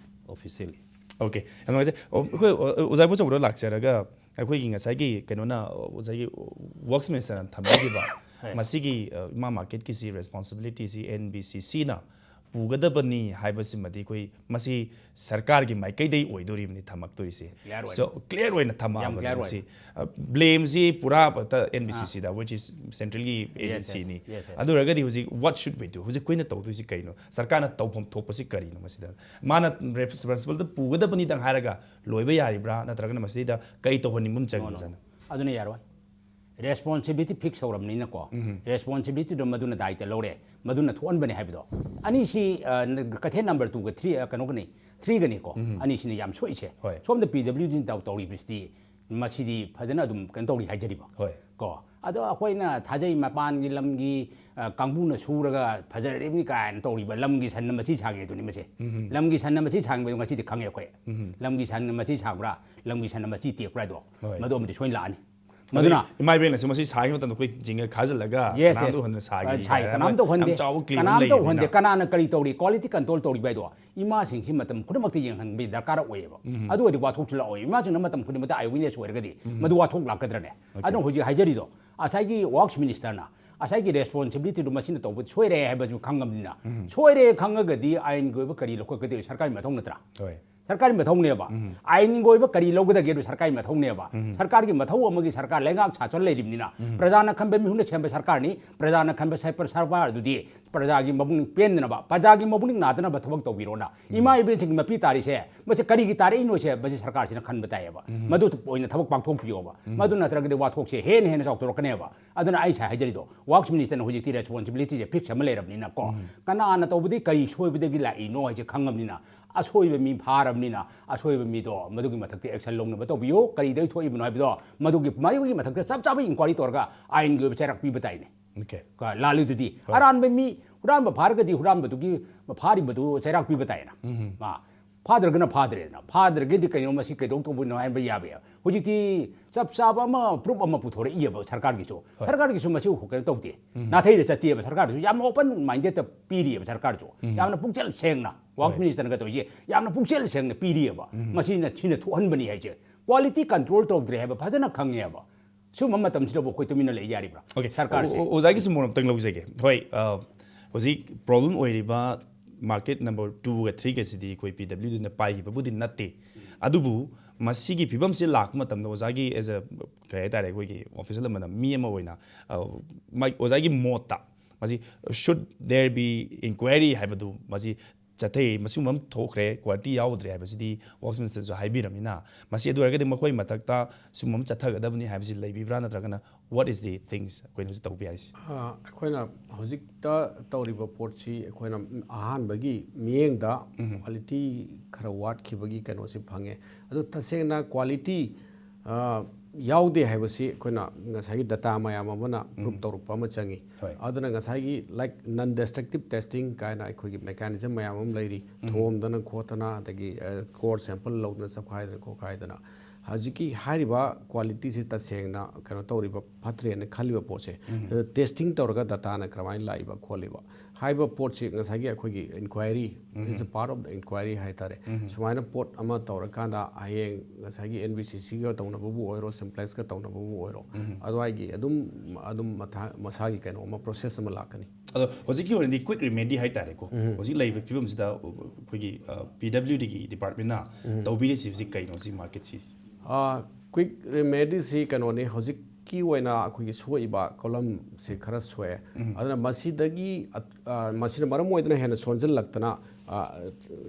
ꯑꯣꯐꯤꯁꯤꯌꯦꯜꯂꯤ꯫ ꯑꯣꯀꯦ, ꯌꯥꯝ ꯅꯨꯡꯉꯥꯏꯖꯩ꯫ ꯑꯣ, ꯑꯩꯈꯣꯏ, ꯑꯣ, ꯑꯣꯖꯥ ꯏꯕꯣꯆꯧꯗ ꯂꯥꯛꯆꯔꯒ ꯑꯩꯈꯣꯏꯒꯤ ꯉꯁꯥꯏꯒꯤ ꯀꯩꯅꯣꯅ, ꯑꯣ, ꯉꯁꯥꯏꯒꯤ ꯋꯔꯛꯁ ꯃꯤꯅꯤꯁꯇꯔꯅ ꯊꯝꯕꯤꯈꯤꯕ ꯍꯣꯏ꯫ ꯃꯁꯤꯒꯤ, ꯑ, ꯏꯃꯥ ꯃꯥꯔꯀꯦꯠꯀꯤꯁꯤ ꯔꯦꯁꯄꯣꯟꯁꯤꯕꯤꯂꯤꯇꯤꯁꯤ ꯑꯦꯟ ꯕꯤ ꯁꯤ ꯁꯤꯅ ꯄꯨꯒꯗꯕꯅꯤ ꯍꯥꯏꯕꯁꯤꯃꯗꯤ ꯑꯩꯈꯣꯏ ꯃꯁꯤ ꯁꯔꯀꯥꯔꯒꯤ ꯃꯥꯏꯀꯩꯗꯒꯤ ꯑꯣꯏꯗꯣꯔꯤꯕꯅꯤ ꯊꯝꯃꯛꯇꯣꯏꯁꯦ꯫ Clear ꯑꯣꯏꯅ꯫ So clear ꯑꯣꯏꯅ ꯌꯥꯝ ꯊꯝꯃꯛꯑꯕꯅꯤ clear ꯑꯣꯏ꯫ ꯃꯁꯤ꯫ ꯕ꯭ꯂꯦꯝꯁꯤ ꯄꯨꯔꯥ ꯑꯦꯟ ꯕꯤ ꯁꯤ ꯁꯤꯗ, which is central ꯒꯤ Yes, yes. agency ꯅꯤ꯫ Yes, yes. ꯑꯗꯨ ꯑꯣꯏꯔꯒꯗꯤ ꯍꯧꯖꯤꯛ what should we do? ꯍꯧꯖꯤꯛ ꯑꯩꯈꯣꯏꯅ ꯇꯧꯗꯣꯏꯁꯤ ꯀꯩꯅꯣ? ꯁꯔꯀꯥꯔꯅ ꯇꯧꯐꯝ ꯊꯣꯛꯄꯁꯤ ꯀꯔꯤꯅꯣ ꯃꯁꯤꯗ? ꯃꯥꯅ ꯔꯦꯁꯄꯣꯟꯁꯤꯕꯜꯗ ꯄꯨꯒꯗꯕꯅꯤꯗꯪ ꯍꯥꯏꯔꯒ ꯂꯣꯏꯕ ꯌꯥꯔꯤꯕ꯭ꯔꯥ? ꯅꯠꯇ꯭ꯔꯒꯅ ꯃꯁꯤꯗꯩꯗ ꯀꯩ ꯇꯧꯍꯟꯅꯤꯡꯕ ꯑꯃ ꯆꯪꯉꯤ? ꯑꯗꯨꯅ ꯌꯥꯔꯣꯏ꯫ ꯔꯦꯁꯄꯣꯟꯁꯤꯕꯤꯂꯤꯇꯤ ꯐꯤꯛꯁ ꯇꯧꯔꯕꯅꯤꯅꯀꯣ, ꯔꯦꯁꯄꯣꯟꯁꯤꯕꯤꯂꯤꯇꯤꯗꯣ ꯃꯗꯨꯅ ꯗꯥꯏꯇ ꯂꯧꯔꯦ, ꯃꯗꯨꯅ ꯊꯣꯛꯍꯟꯕꯅꯦ ꯍꯥꯏꯕꯗꯣ꯫ ꯑꯅꯤꯁꯤ ꯑ, ꯀꯩꯊꯦꯜ ꯅꯝꯕꯔ ꯇꯨꯒ ꯊ꯭ꯔꯤ, ꯀꯩꯅꯣꯒꯅꯤ, ꯊ꯭ꯔꯤꯒꯅꯤꯀꯣ꯫ ꯑꯅꯤꯁꯤꯅ ꯌꯥꯝ ꯁꯣꯛꯏꯁꯦ꯫ ꯍꯣꯏ꯫ ꯁꯣꯝꯗ ꯄꯤ ꯗꯕ꯭ꯂꯤꯎ ꯗꯤꯅ ꯇꯧꯔꯤꯕꯁꯤꯗꯤ ꯃꯁꯤꯗꯤ ꯐꯖꯅ ꯑꯗꯨꯝ ꯀꯩꯅꯣ ꯇꯧꯔꯤ ꯍꯥꯏꯖꯔꯤꯕ꯫ ꯍꯣꯏ꯫ ꯀꯣ, ꯑꯗꯣ ꯑꯩꯈꯣꯏꯅ ꯊꯥꯖꯩ ꯃꯄꯥꯟꯒꯤ ꯂꯝꯒꯤ ꯑ, ꯀꯥꯡꯕꯨꯅ ꯁꯨꯔꯒ ꯐꯖꯔꯤꯕꯅꯤ ꯀꯥꯏꯅ ꯇꯧꯔꯤꯕ ꯂꯝꯒꯤ ꯁꯟꯅ ꯃꯆꯤ ꯁꯥꯡꯉꯦ ꯑꯗꯨꯅꯤ ꯃꯁꯦ꯫ ꯂꯝꯒꯤ ꯁꯟꯅ ꯃꯆꯤ ꯁꯥꯡꯕꯗꯣ ꯉꯁꯤꯗꯤ ꯈꯪꯉꯦ ꯑꯩꯈꯣꯏ꯫ ꯂꯝꯒꯤ ꯁꯟꯅ ꯃꯆꯤ ꯁꯥꯡꯕ꯭ꯔꯥ, ꯂꯝꯒꯤ ꯁꯟꯅ ꯃꯆꯤ ꯇꯦꯛꯄ꯭ꯔꯥ ꯍꯥꯏꯗꯣ, ꯍꯣꯏ꯫ ꯃꯗꯨ ꯑꯃꯗꯤ ꯁꯣꯏꯅ ꯂꯥꯛꯑꯅꯤ꯫ ꯃꯗꯨꯅ ꯏꯃꯥ ꯏꯕꯦꯟꯅꯁꯨ ꯃꯁꯤ ꯁꯥꯈꯤꯕ ꯃꯇꯝꯗ ꯑꯩꯈꯣꯏ ꯖꯤꯡꯒ ꯈꯥꯖꯤꯜꯂꯒ Yes, ꯀꯅꯥꯝꯇ yes. ꯎꯍꯟꯗꯅ ꯁꯥꯈꯤ ꯑ, ꯁꯥꯏ, ꯍꯥꯏꯔꯒ ꯀꯅꯥꯝꯇ ꯎꯍꯟꯗꯦ꯫ ꯌꯥꯝ ꯆꯥꯎꯕ claim ꯑꯃ ꯀꯅꯥꯝꯇ ꯂꯩꯕꯅꯤꯅ꯫ ꯎꯍꯟꯗꯦ꯫ ꯀꯅꯥꯅ ꯀꯔꯤ ꯇꯧꯔꯤ, quality control ꯇꯧꯔꯤꯕ ꯍꯥꯏꯗꯣ ꯏꯃꯥꯁꯤꯡꯁꯤ ꯃꯇꯝ ꯈꯨꯗꯤꯡꯃꯛꯇ ꯌꯦꯡꯍꯟꯕꯒꯤ ꯗꯔꯀꯥꯔ ꯑꯣꯏꯌꯦꯕ꯫ ꯑꯗꯨ ꯑꯣꯏꯔꯗꯤ ꯋꯥꯊꯣꯛꯁꯨ ꯂꯥꯛꯑꯣꯏ꯫ ꯏꯃꯥꯁꯤꯡꯅ ꯃꯇꯝ ꯈꯨꯗꯤꯡꯃꯛꯇ eye witness ꯑꯣꯏꯔꯒꯗꯤ ꯃꯗꯨ ꯋꯥꯊꯣꯛ ꯂꯥꯛꯀꯗ꯭ꯔꯅꯦ? ꯑꯗꯨꯅ ꯍꯧꯖꯤꯛ ꯍꯥꯏꯖꯔꯤꯗꯣ ꯉꯁꯥꯏꯒꯤ ꯋꯥꯔꯛꯁ ꯃꯤꯅꯤꯁꯇꯔꯅ ꯉꯁꯥꯏꯒꯤ ꯔꯦꯁꯄꯣꯟꯁꯤꯕꯤꯂꯤꯇꯤꯗꯣ ꯃꯁꯤꯅ ꯇꯧꯕ ꯁꯣꯏꯔꯦ ꯍꯥꯏꯕꯁꯨ ꯈꯪꯉꯕꯅꯤꯅ, ꯁꯣꯏꯔꯦ ꯈꯪꯉꯒꯗꯤ ꯑꯥꯏꯟꯒꯤ ꯑꯣꯏꯕ ꯀꯔꯤ ꯂꯧꯈꯠꯀꯗꯣꯏ? ꯁꯔꯀꯥꯔꯒꯤ ꯃꯊꯧ ꯅꯠꯇ꯭ꯔꯥ? ꯍꯣꯏ꯫ ꯁꯔꯀꯥꯔꯒꯤ ꯃꯊꯧꯅꯦꯕ꯫ ꯑꯥꯏꯟꯒꯤ ꯑꯣꯏꯕ ꯀꯔꯤ ꯂꯧꯒꯗꯒꯦ? ꯑꯗꯨ ꯁꯔꯀꯥꯔꯒꯤ ꯃꯊꯧꯅꯦꯕ꯫ ꯁꯔꯀꯥꯔꯒꯤ ꯃꯊꯧ ꯑꯃꯒꯤ ꯁꯔꯀꯥꯔ ꯂꯩꯉꯥꯛ ꯁꯥꯁꯟ ꯂꯩꯔꯤꯕꯅꯤꯅ, ꯄ꯭ꯔꯖꯥꯅ ꯈꯟꯕ ꯃꯤꯍꯨꯠꯅ ꯁꯦꯝꯕ ꯁꯔꯀꯥꯔꯅꯤ꯫ ꯄ꯭ꯔꯖꯥꯅ ꯈꯟꯕ ꯁꯔ-, ꯁꯔꯀꯥꯔ ꯑꯗꯨꯗꯤ ꯄ꯭ꯔꯖꯥꯒꯤ ꯃꯕꯨꯛꯅꯤꯡ ꯄꯦꯟꯗꯅꯕ, ꯄ꯭ꯔꯖꯥꯒꯤ ꯃꯕꯨꯛꯅꯤꯡ ꯅꯥꯗꯅꯕ ꯊꯕꯛ ꯇꯧꯕꯤꯔꯣꯅ ꯏꯃꯥ ꯏꯕꯦꯟꯁꯤꯡꯒꯤ ꯃꯄꯤ ꯇꯥꯔꯤꯁꯦ, ꯃꯁꯤ ꯀꯔꯤꯒꯤ ꯇꯥꯔꯛꯏꯅꯣꯁꯦ ꯃꯁꯤ ꯁꯔꯀꯥꯔꯁꯤꯅ ꯈꯟꯕ ꯇꯥꯏꯌꯦꯕ꯫ ꯃꯗꯨ ꯑꯣꯏꯅ ꯊꯕꯛ ꯄꯥꯡꯊꯣꯛꯄꯤꯌꯣꯕ꯫ ꯃꯗꯨ ꯅꯠꯇ꯭ꯔꯒꯗꯤ ꯋꯥꯊꯣꯛꯁꯦ ꯍꯦꯟꯅ ꯍꯦꯟꯅ ꯆꯥꯎꯊꯣꯔꯛꯀꯅꯦꯕ꯫ ꯑꯗꯨꯅ ꯑꯩ ꯉꯁꯥꯏ ꯍꯥꯏꯖꯔꯤꯗꯣ, ꯋꯥꯔꯛꯁ ꯃꯤꯅꯤꯁꯇꯔꯅ ꯍꯧꯖꯤꯛꯇꯤ ꯔꯦꯁꯄꯣꯟꯁꯤꯕꯤꯂꯤꯇꯤꯁꯦ ꯐꯤꯛꯁ ꯑꯃ ꯂꯩꯔꯕꯅꯤꯅꯀꯣ, ꯀꯅꯥꯅ ꯇꯧꯕꯗꯤ ꯀꯔꯤ ꯁꯣꯏꯕꯗꯒꯤ ꯂꯥꯛꯏꯅꯣ ꯍꯥꯏꯁꯦ ꯈꯪꯉꯕꯅꯤꯅ, ꯑꯁꯣꯏꯕ ꯃꯤ ꯐꯥꯔꯕꯅꯤꯅ, ꯑꯁꯣꯏꯕ ꯃꯤꯗꯣ ꯃꯗꯨꯒꯤ ꯃꯊꯛꯇ ꯑꯦꯛꯁꯟ ꯂꯧꯅꯕ ꯇꯧꯕꯤꯌꯨ꯫ ꯀꯔꯤꯗꯒꯤ ꯊꯣꯛꯏꯕꯅꯣ ꯍꯥꯏꯕꯗꯣ ꯃꯗꯨꯒꯤ, ꯃꯗꯨꯒꯤ ꯃꯊꯛꯇ ꯆꯞ ꯆꯥꯕ ꯏꯟꯀ꯭ꯋꯥꯏꯔꯤ ꯇꯧꯔꯒ ꯑꯥꯏꯟꯒꯤ ꯑꯣꯏꯕ ꯆꯩꯔꯥꯛ ꯄꯤꯕ ꯇꯥꯏꯅꯦ꯫ Okay. ꯀꯣ, ꯂꯥꯜꯂꯤꯗꯨꯗꯤ꯫ ꯑꯔꯥꯟꯕ ꯃꯤ, ꯍꯨꯔꯥꯟꯕ ꯐꯥꯔꯒꯗꯤ ꯍꯨꯔꯥꯟꯕꯗꯨꯒꯤ ꯐꯥꯔꯤꯕꯗꯨ ꯆꯩꯔꯥꯛ ꯄꯤꯕ ꯇꯥꯏꯅ꯫ ꯃꯥ ꯐꯥꯗ꯭ꯔꯒꯅ ꯐꯥꯗ꯭ꯔꯦꯗꯅ, ꯐꯥꯗ꯭ꯔꯒꯗꯤ ꯀꯩꯅꯣ ꯃꯁꯤ ꯀꯩꯗꯧ ꯇꯧꯕꯅꯣ ꯍꯥꯏꯕ ꯌꯥꯕ ꯌꯥꯏ꯫ ꯍꯧꯖꯤꯛꯇꯤ ꯆꯞ ꯆꯥꯕ ꯑꯃ, ꯄ꯭ꯔꯨꯞ ꯑꯃ ꯄꯨꯊꯣꯔꯛꯏꯑꯕ ꯁꯔꯀꯥꯔꯒꯤꯁꯨ꯫ ꯁꯔꯀꯥꯔꯒꯤꯁꯨ ꯃꯁꯤ ꯀꯩꯅꯣ ꯇꯧꯗꯦ, ꯅꯥꯊꯩꯔ ꯆꯠꯇꯦꯕ꯫ ꯁꯔꯀꯥꯔꯗꯨꯁꯨ ꯌꯥꯝꯅ ꯑꯣꯄꯟ ꯃꯥꯏꯟꯗꯦꯗꯇ ꯄꯤꯔꯤꯑꯕ ꯁꯔꯀꯥꯔꯁꯨ꯫ ꯌꯥꯝꯅ ꯄꯨꯛꯆꯦꯜ ꯁꯦꯡꯅ, ꯋꯥꯔꯛꯁ ꯃꯤꯅꯤꯁꯇꯔꯅꯒ ꯇꯧꯔꯤꯁꯦ ꯌꯥꯝꯅ ꯄꯨꯛꯆꯦꯜ ꯁꯦꯡꯅ ꯄꯤꯔꯤꯑꯕ꯫ ꯃꯁꯤꯅ, ꯁꯤꯅ ꯊꯣꯛꯍꯟꯕꯅꯤ ꯍꯥꯏꯁꯦ꯫ ꯀ꯭ꯋꯥꯂꯤꯇꯤ ꯀꯟꯇ꯭ꯔꯣꯜ ꯇꯧꯗ꯭ꯔꯦ ꯍꯥꯏꯕ ꯐꯖꯅ ꯈꯪꯉꯦꯕ꯫ ꯁꯨꯝꯕ ꯃꯇꯝꯁꯤꯗꯕꯨ ꯑꯩꯈꯣꯏ ꯇꯨꯃꯤꯟꯅ ꯂꯩ ꯌꯥꯔꯤꯕ꯭ꯔꯥ? Okay. ꯁꯔꯀꯥꯔꯁꯦ꯫ ꯑꯣ-, ꯑꯣ-, ꯑꯣꯖꯥꯒꯤꯁꯨ ꯃꯣꯠ ꯑꯝꯇꯪ ꯂꯧꯖꯒꯦ꯫ ꯍꯣꯏ, ꯑ, ꯍꯧꯖꯤꯛ ꯄ꯭ꯔꯣꯕ꯭ꯂꯦꯝ ꯑꯣꯏꯔꯤꯕ market number two-ꯒ three-ꯒꯁꯤꯗꯤ ꯑꯩꯈꯣꯏ P W D-ꯅ ꯄꯥꯏꯈꯤꯕꯕꯨꯗꯤ ꯅꯠꯇꯦ꯫ ꯑꯗꯨꯕꯨ ꯃꯁꯤꯒꯤ ꯐꯤꯕꯝꯁꯤ ꯂꯥꯛꯄ ꯃꯇꯝꯗ ꯑꯣꯖꯥꯒꯤ as a, ꯀꯩ ꯍꯥꯏꯇꯥꯔꯦ, ꯑꯩꯈꯣꯏꯒꯤ official ꯑꯃꯅ, ꯃꯤ ꯑꯃ ꯑꯣꯏꯅ, ꯑ, ꯃꯥꯏ-, ꯑꯣꯖꯥꯒꯤ ꯃꯣꯠꯇ ꯃꯁꯤ should there be inquiry ꯍꯥꯏꯕꯗꯨ ꯃꯁꯤ ꯆꯠꯊꯩ, ꯃꯁꯤꯒꯨꯝꯕ ꯑꯃ ꯊꯣꯛꯈ꯭ꯔꯦ, quality ꯌꯥꯎꯗ꯭ꯔꯦ ꯍꯥꯏꯕꯁꯤꯗꯤ Works Minister-ꯁꯨ ꯍꯥꯏꯕꯤꯔꯕꯅꯤꯅ, ꯃꯁꯤ ꯑꯗꯨ ꯑꯣꯏꯔꯒꯗꯤ ꯃꯈꯣꯏ ꯃꯊꯛꯇ ꯁꯤꯒꯨꯝꯕ ꯑꯃ ꯆꯠꯊꯒꯗꯕꯅꯤ ꯍꯥꯏꯕꯁꯤ ꯂꯩꯕꯤꯕ꯭ꯔꯥ, ꯅꯠꯇ꯭ꯔꯒꯅ what is the things ꯑꯩꯈꯣꯏꯅ ꯍꯧꯖꯤꯛ ꯇꯧꯕ ꯌꯥꯔꯤꯁꯤ? ꯑ, ꯑꯩꯈꯣꯏꯅ ꯍꯧꯖꯤꯛꯇ ꯇꯧꯔꯤꯕ ꯄꯣꯠꯁꯤ ꯑꯩꯈꯣꯏꯅ ꯑꯍꯥꯟꯕꯒꯤ ꯃꯤꯠꯌꯦꯡꯗ quality ꯈꯔ ꯋꯥꯠꯈꯤꯕꯒꯤ ꯀꯩꯅꯣꯁꯤ ꯐꯪꯉꯦ꯫ ꯑꯗꯨ ꯇꯁꯦꯡꯅ quality, ꯑ, ꯌꯥꯎꯗꯦ ꯍꯥꯏꯕꯁꯤ ꯑꯩꯈꯣꯏꯅ ꯉꯁꯥꯏꯒꯤ data ꯃꯌꯥꯝ ꯑꯃꯅ prove ꯇꯧꯔꯛꯄ ꯑꯃ ꯆꯪꯉꯤ꯫ ꯍꯣꯏ꯫ ꯑꯗꯨꯅ ꯉꯁꯥꯏꯒꯤ, like, non destructive testing ꯀꯥꯏꯅ ꯑꯩꯈꯣꯏꯒꯤ mechanism ꯃꯌꯥꯝ ꯑꯃ ꯂꯩꯔꯤ, ꯊꯣꯝꯗꯅ ꯈꯣꯠꯇꯅ, ꯑꯗꯒꯤ, ꯑ, core sample ꯂꯧꯗꯅ ꯆꯞꯈꯥꯏꯗꯅ ꯈꯣꯠꯈꯥꯏꯗꯅ꯫ ꯍꯧꯖꯤꯛꯀꯤ ꯍꯥꯏꯔꯤꯕ quality-ꯁꯤ ꯇꯁꯦꯡꯅ ꯀꯩꯅꯣ ꯇꯧꯔꯤꯕ ꯐꯠꯇ꯭ꯔꯦꯅ ꯈꯜꯂꯤꯕ ꯄꯣꯠꯁꯦ, testing ꯇꯧꯔꯒ data-ꯅ ꯀꯔꯝꯍꯥꯏꯅ ꯂꯥꯛꯏꯕ ꯈꯣꯠꯂꯤꯕ ꯍꯥꯏꯕ ꯄꯣꯠꯁꯤ ꯉꯁꯥꯏꯒꯤ ꯑꯩꯈꯣꯏꯒꯤ inquiry, is a part of the inquiry ꯍꯥꯏꯇꯥꯔꯦ꯫ ꯁꯨꯃꯥꯏꯅ ꯄꯣꯠ ꯑꯃ ꯇꯧꯔꯀꯥꯟꯗ ꯍꯌꯦꯡ ꯉꯁꯥꯏꯒꯤ N B C C-ꯒ ꯇꯧꯅꯕꯕꯨ ꯑꯣꯏꯔꯣ, Simplex-ꯀ ꯇꯧꯅꯕꯕꯨ ꯑꯣꯏꯔꯣ, ꯑꯗꯨꯋꯥꯏꯒꯤ ꯑꯗꯨꯝ, ꯑꯗꯨꯝ ꯃꯊꯥ-, ꯃꯁꯥꯒꯤ ꯀꯩꯅꯣ ꯑꯃ, process ꯑꯃ ꯂꯥꯛꯀꯅꯤ꯫ ꯑꯗꯣ ꯍꯧꯖꯤꯛꯀꯤ ꯑꯣꯏꯅꯗꯤ quick remedy ꯍꯥꯏꯇꯥꯔꯦꯀꯣ, ꯍꯧꯖꯤꯛ ꯂꯩꯔꯤꯕ ꯐꯤꯕꯝꯁꯤꯗ ꯑꯩꯈꯣꯏꯒꯤ, ꯑ, P W D-ꯒꯤ department-ꯅ ꯇꯧꯕꯤꯔꯤꯁꯤ ꯍꯧꯖꯤꯛ ꯀꯩꯅꯣ, ꯁꯤ market-ꯁꯤ? ꯑ, quick remedy-ꯁꯤ ꯀꯩꯅꯣꯅꯤ, ꯍꯧꯖꯤꯛꯀꯤ ꯑꯣꯏꯅ ꯑꯩꯈꯣꯏꯒꯤ ꯁꯣꯛꯏꯕ column-ꯁꯤ ꯈꯔ ꯁꯣꯛꯑꯦ꯫ ꯑꯗꯨꯅ ꯃꯁꯤꯗꯒꯤ, ꯑ, ꯑ, ꯃꯁꯤꯅ ꯃꯔꯝ ꯑꯣꯏꯗꯨꯅ ꯍꯦꯟꯅ ꯁꯣꯟꯖꯜꯂꯛꯇꯅ, ꯑ,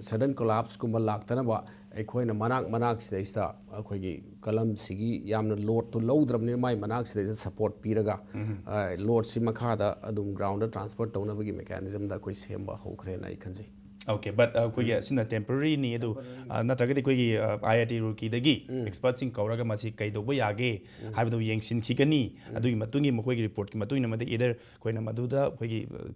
sudden collapse-ꯀꯨꯝꯕ ꯂꯥꯛꯇꯅꯕ ꯑꯩꯈꯣꯏꯅ ꯃꯅꯥꯛ ꯃꯅꯥꯛꯁꯤꯗꯩꯁꯤꯗ ꯑꯩꯈꯣꯏꯒꯤ column-ꯁꯤꯒꯤ ꯌꯥꯝꯅ load-ꯇꯨ ꯂꯧꯗ꯭ꯔꯕꯅꯤꯅ ꯃꯥꯏ ꯃꯅꯥꯛꯁꯤꯗꯩꯁꯤꯗ support ꯄꯤꯔꯒ, ꯑ, load-ꯁꯤ ꯃꯈꯥꯗ ꯑꯗꯨꯝ ground-ꯗ transfer ꯇꯧꯅꯕꯒꯤ mechanism-ꯗ ꯑꯩꯈꯣꯏ ꯁꯦꯝꯕ ꯍꯧꯈ꯭ꯔꯦꯅ ꯑꯩ ꯈꯟꯖꯩ꯫ Okay, but, uh, ꯑꯩꯈꯣꯏꯒꯤ ꯑꯁꯤꯅ temporary-ꯅꯤ ꯑꯗꯨ, uh, ꯅꯠꯇ꯭ꯔꯒꯗꯤ ꯑꯩꯈꯣꯏꯒꯤ, uh, I I T Roorkee-ꯗꯒꯤ expert-ꯁꯤꯡ ꯀꯧꯔꯒ ꯃꯁꯤ ꯀꯩꯗꯧꯕ ꯌꯥꯒꯦ ꯍꯥꯏꯕꯗꯨ ꯌꯦꯡꯁꯤꯟꯈꯤꯒꯅꯤ꯫ ꯑꯗꯨꯒꯤ ꯃꯇꯨꯡꯒꯤ ꯃꯈꯣꯏꯒꯤ report-ꯀꯤ ꯃꯇꯨꯡ ꯏꯟꯅ, ꯃꯗꯨ either ꯑꯩꯈꯣꯏꯅ ꯃꯗꯨꯗ ꯑꯩꯈꯣꯏꯒꯤ, uh,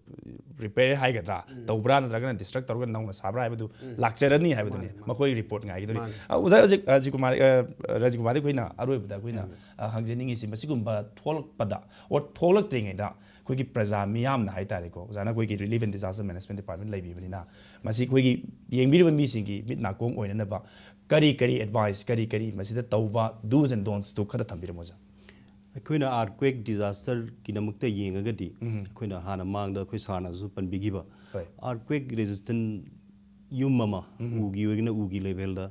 repair ꯍꯥꯏꯒꯗ꯭ꯔꯥ, ꯇꯧꯕ꯭ꯔꯥ ꯅꯠꯇ꯭ꯔꯒꯅ destruct ꯇꯧꯔꯒ ꯅꯧꯅ ꯁꯥꯕ꯭ꯔꯥ ꯍꯥꯏꯕꯗꯨ ꯂꯥꯛꯆꯔꯅꯤ ꯍꯥꯏꯕꯗꯨꯅꯤ꯫ ꯃꯈꯣꯏꯒꯤ report ꯉꯥꯏꯒꯗꯣꯏꯅꯤ꯫ Uh, ꯑꯣꯖꯥ, ꯍꯧꯖꯤꯛ, uh, ꯔꯥꯖꯤꯀꯨꯃꯥꯔ, uh, ꯔꯥꯖꯤꯀꯨꯃꯥꯔꯗ ꯑꯩꯈꯣꯏꯅ ꯑꯔꯣꯏꯕꯗ ꯑꯩꯈꯣꯏꯅ, uh, ꯍꯪꯖꯅꯤꯡꯉꯤꯁꯤ, ꯃꯁꯤꯒꯨꯝꯕ ꯊꯣꯛꯂꯛꯄꯗ or ꯊꯣꯛꯂꯛꯇ꯭ꯔꯤꯉꯩꯗ ꯑꯩꯈꯣꯏꯒꯤ ꯄ꯭ꯔꯖꯥ ꯃꯤꯌꯥꯝꯅ ꯍꯥꯏꯇꯥꯔꯦꯀꯣ, ꯑꯣꯖꯥꯅ ꯑꯩꯈꯣꯏꯒꯤ Relief and Disaster Management Department ꯂꯩꯕꯤꯕꯅꯤꯅ, ꯃꯁꯤ ꯑꯩꯈꯣꯏꯒꯤ ꯌꯦꯡꯕꯤꯔꯤꯕ ꯃꯤꯁꯤꯡꯒꯤ ꯃꯤꯠ ꯅꯥꯀꯣꯡ ꯑꯣꯏꯅꯅꯕ ꯀꯔꯤ ꯀꯔꯤ advice, ꯀꯔꯤ ꯀꯔꯤ ꯃꯁꯤꯗ ꯇꯧꯕ do's and don'ts-ꯇꯨ ꯈꯔ ꯊꯝꯕꯤꯔꯝꯃꯣ, ꯑꯣꯖꯥ꯫ ꯑꯩꯈꯣꯏꯅ ꯑꯥꯔꯊꯀ꯭ꯋꯦꯛ ꯗꯤꯖꯥꯁꯇꯔꯒꯤꯗꯃꯛꯇ ꯌꯦꯡꯉꯒꯗꯤ, ꯑꯩꯈꯣꯏꯅ ꯍꯥꯟꯅ ꯃꯥꯡꯗ ꯑꯩꯈꯣꯏ ꯁꯥꯔꯅꯁꯨ ꯄꯟꯕꯤꯈꯤꯕ, ꯍꯣꯏ꯫ ꯑꯥꯔꯊꯀ꯭ꯋꯦꯛ ꯔꯦꯖꯤꯁꯇꯦꯟ ꯌꯨꯝ ꯑꯃ, ꯎꯒꯤ ꯑꯣꯏꯔꯒꯅ ꯎꯒꯤ ꯂꯦꯚꯦꯜꯗ,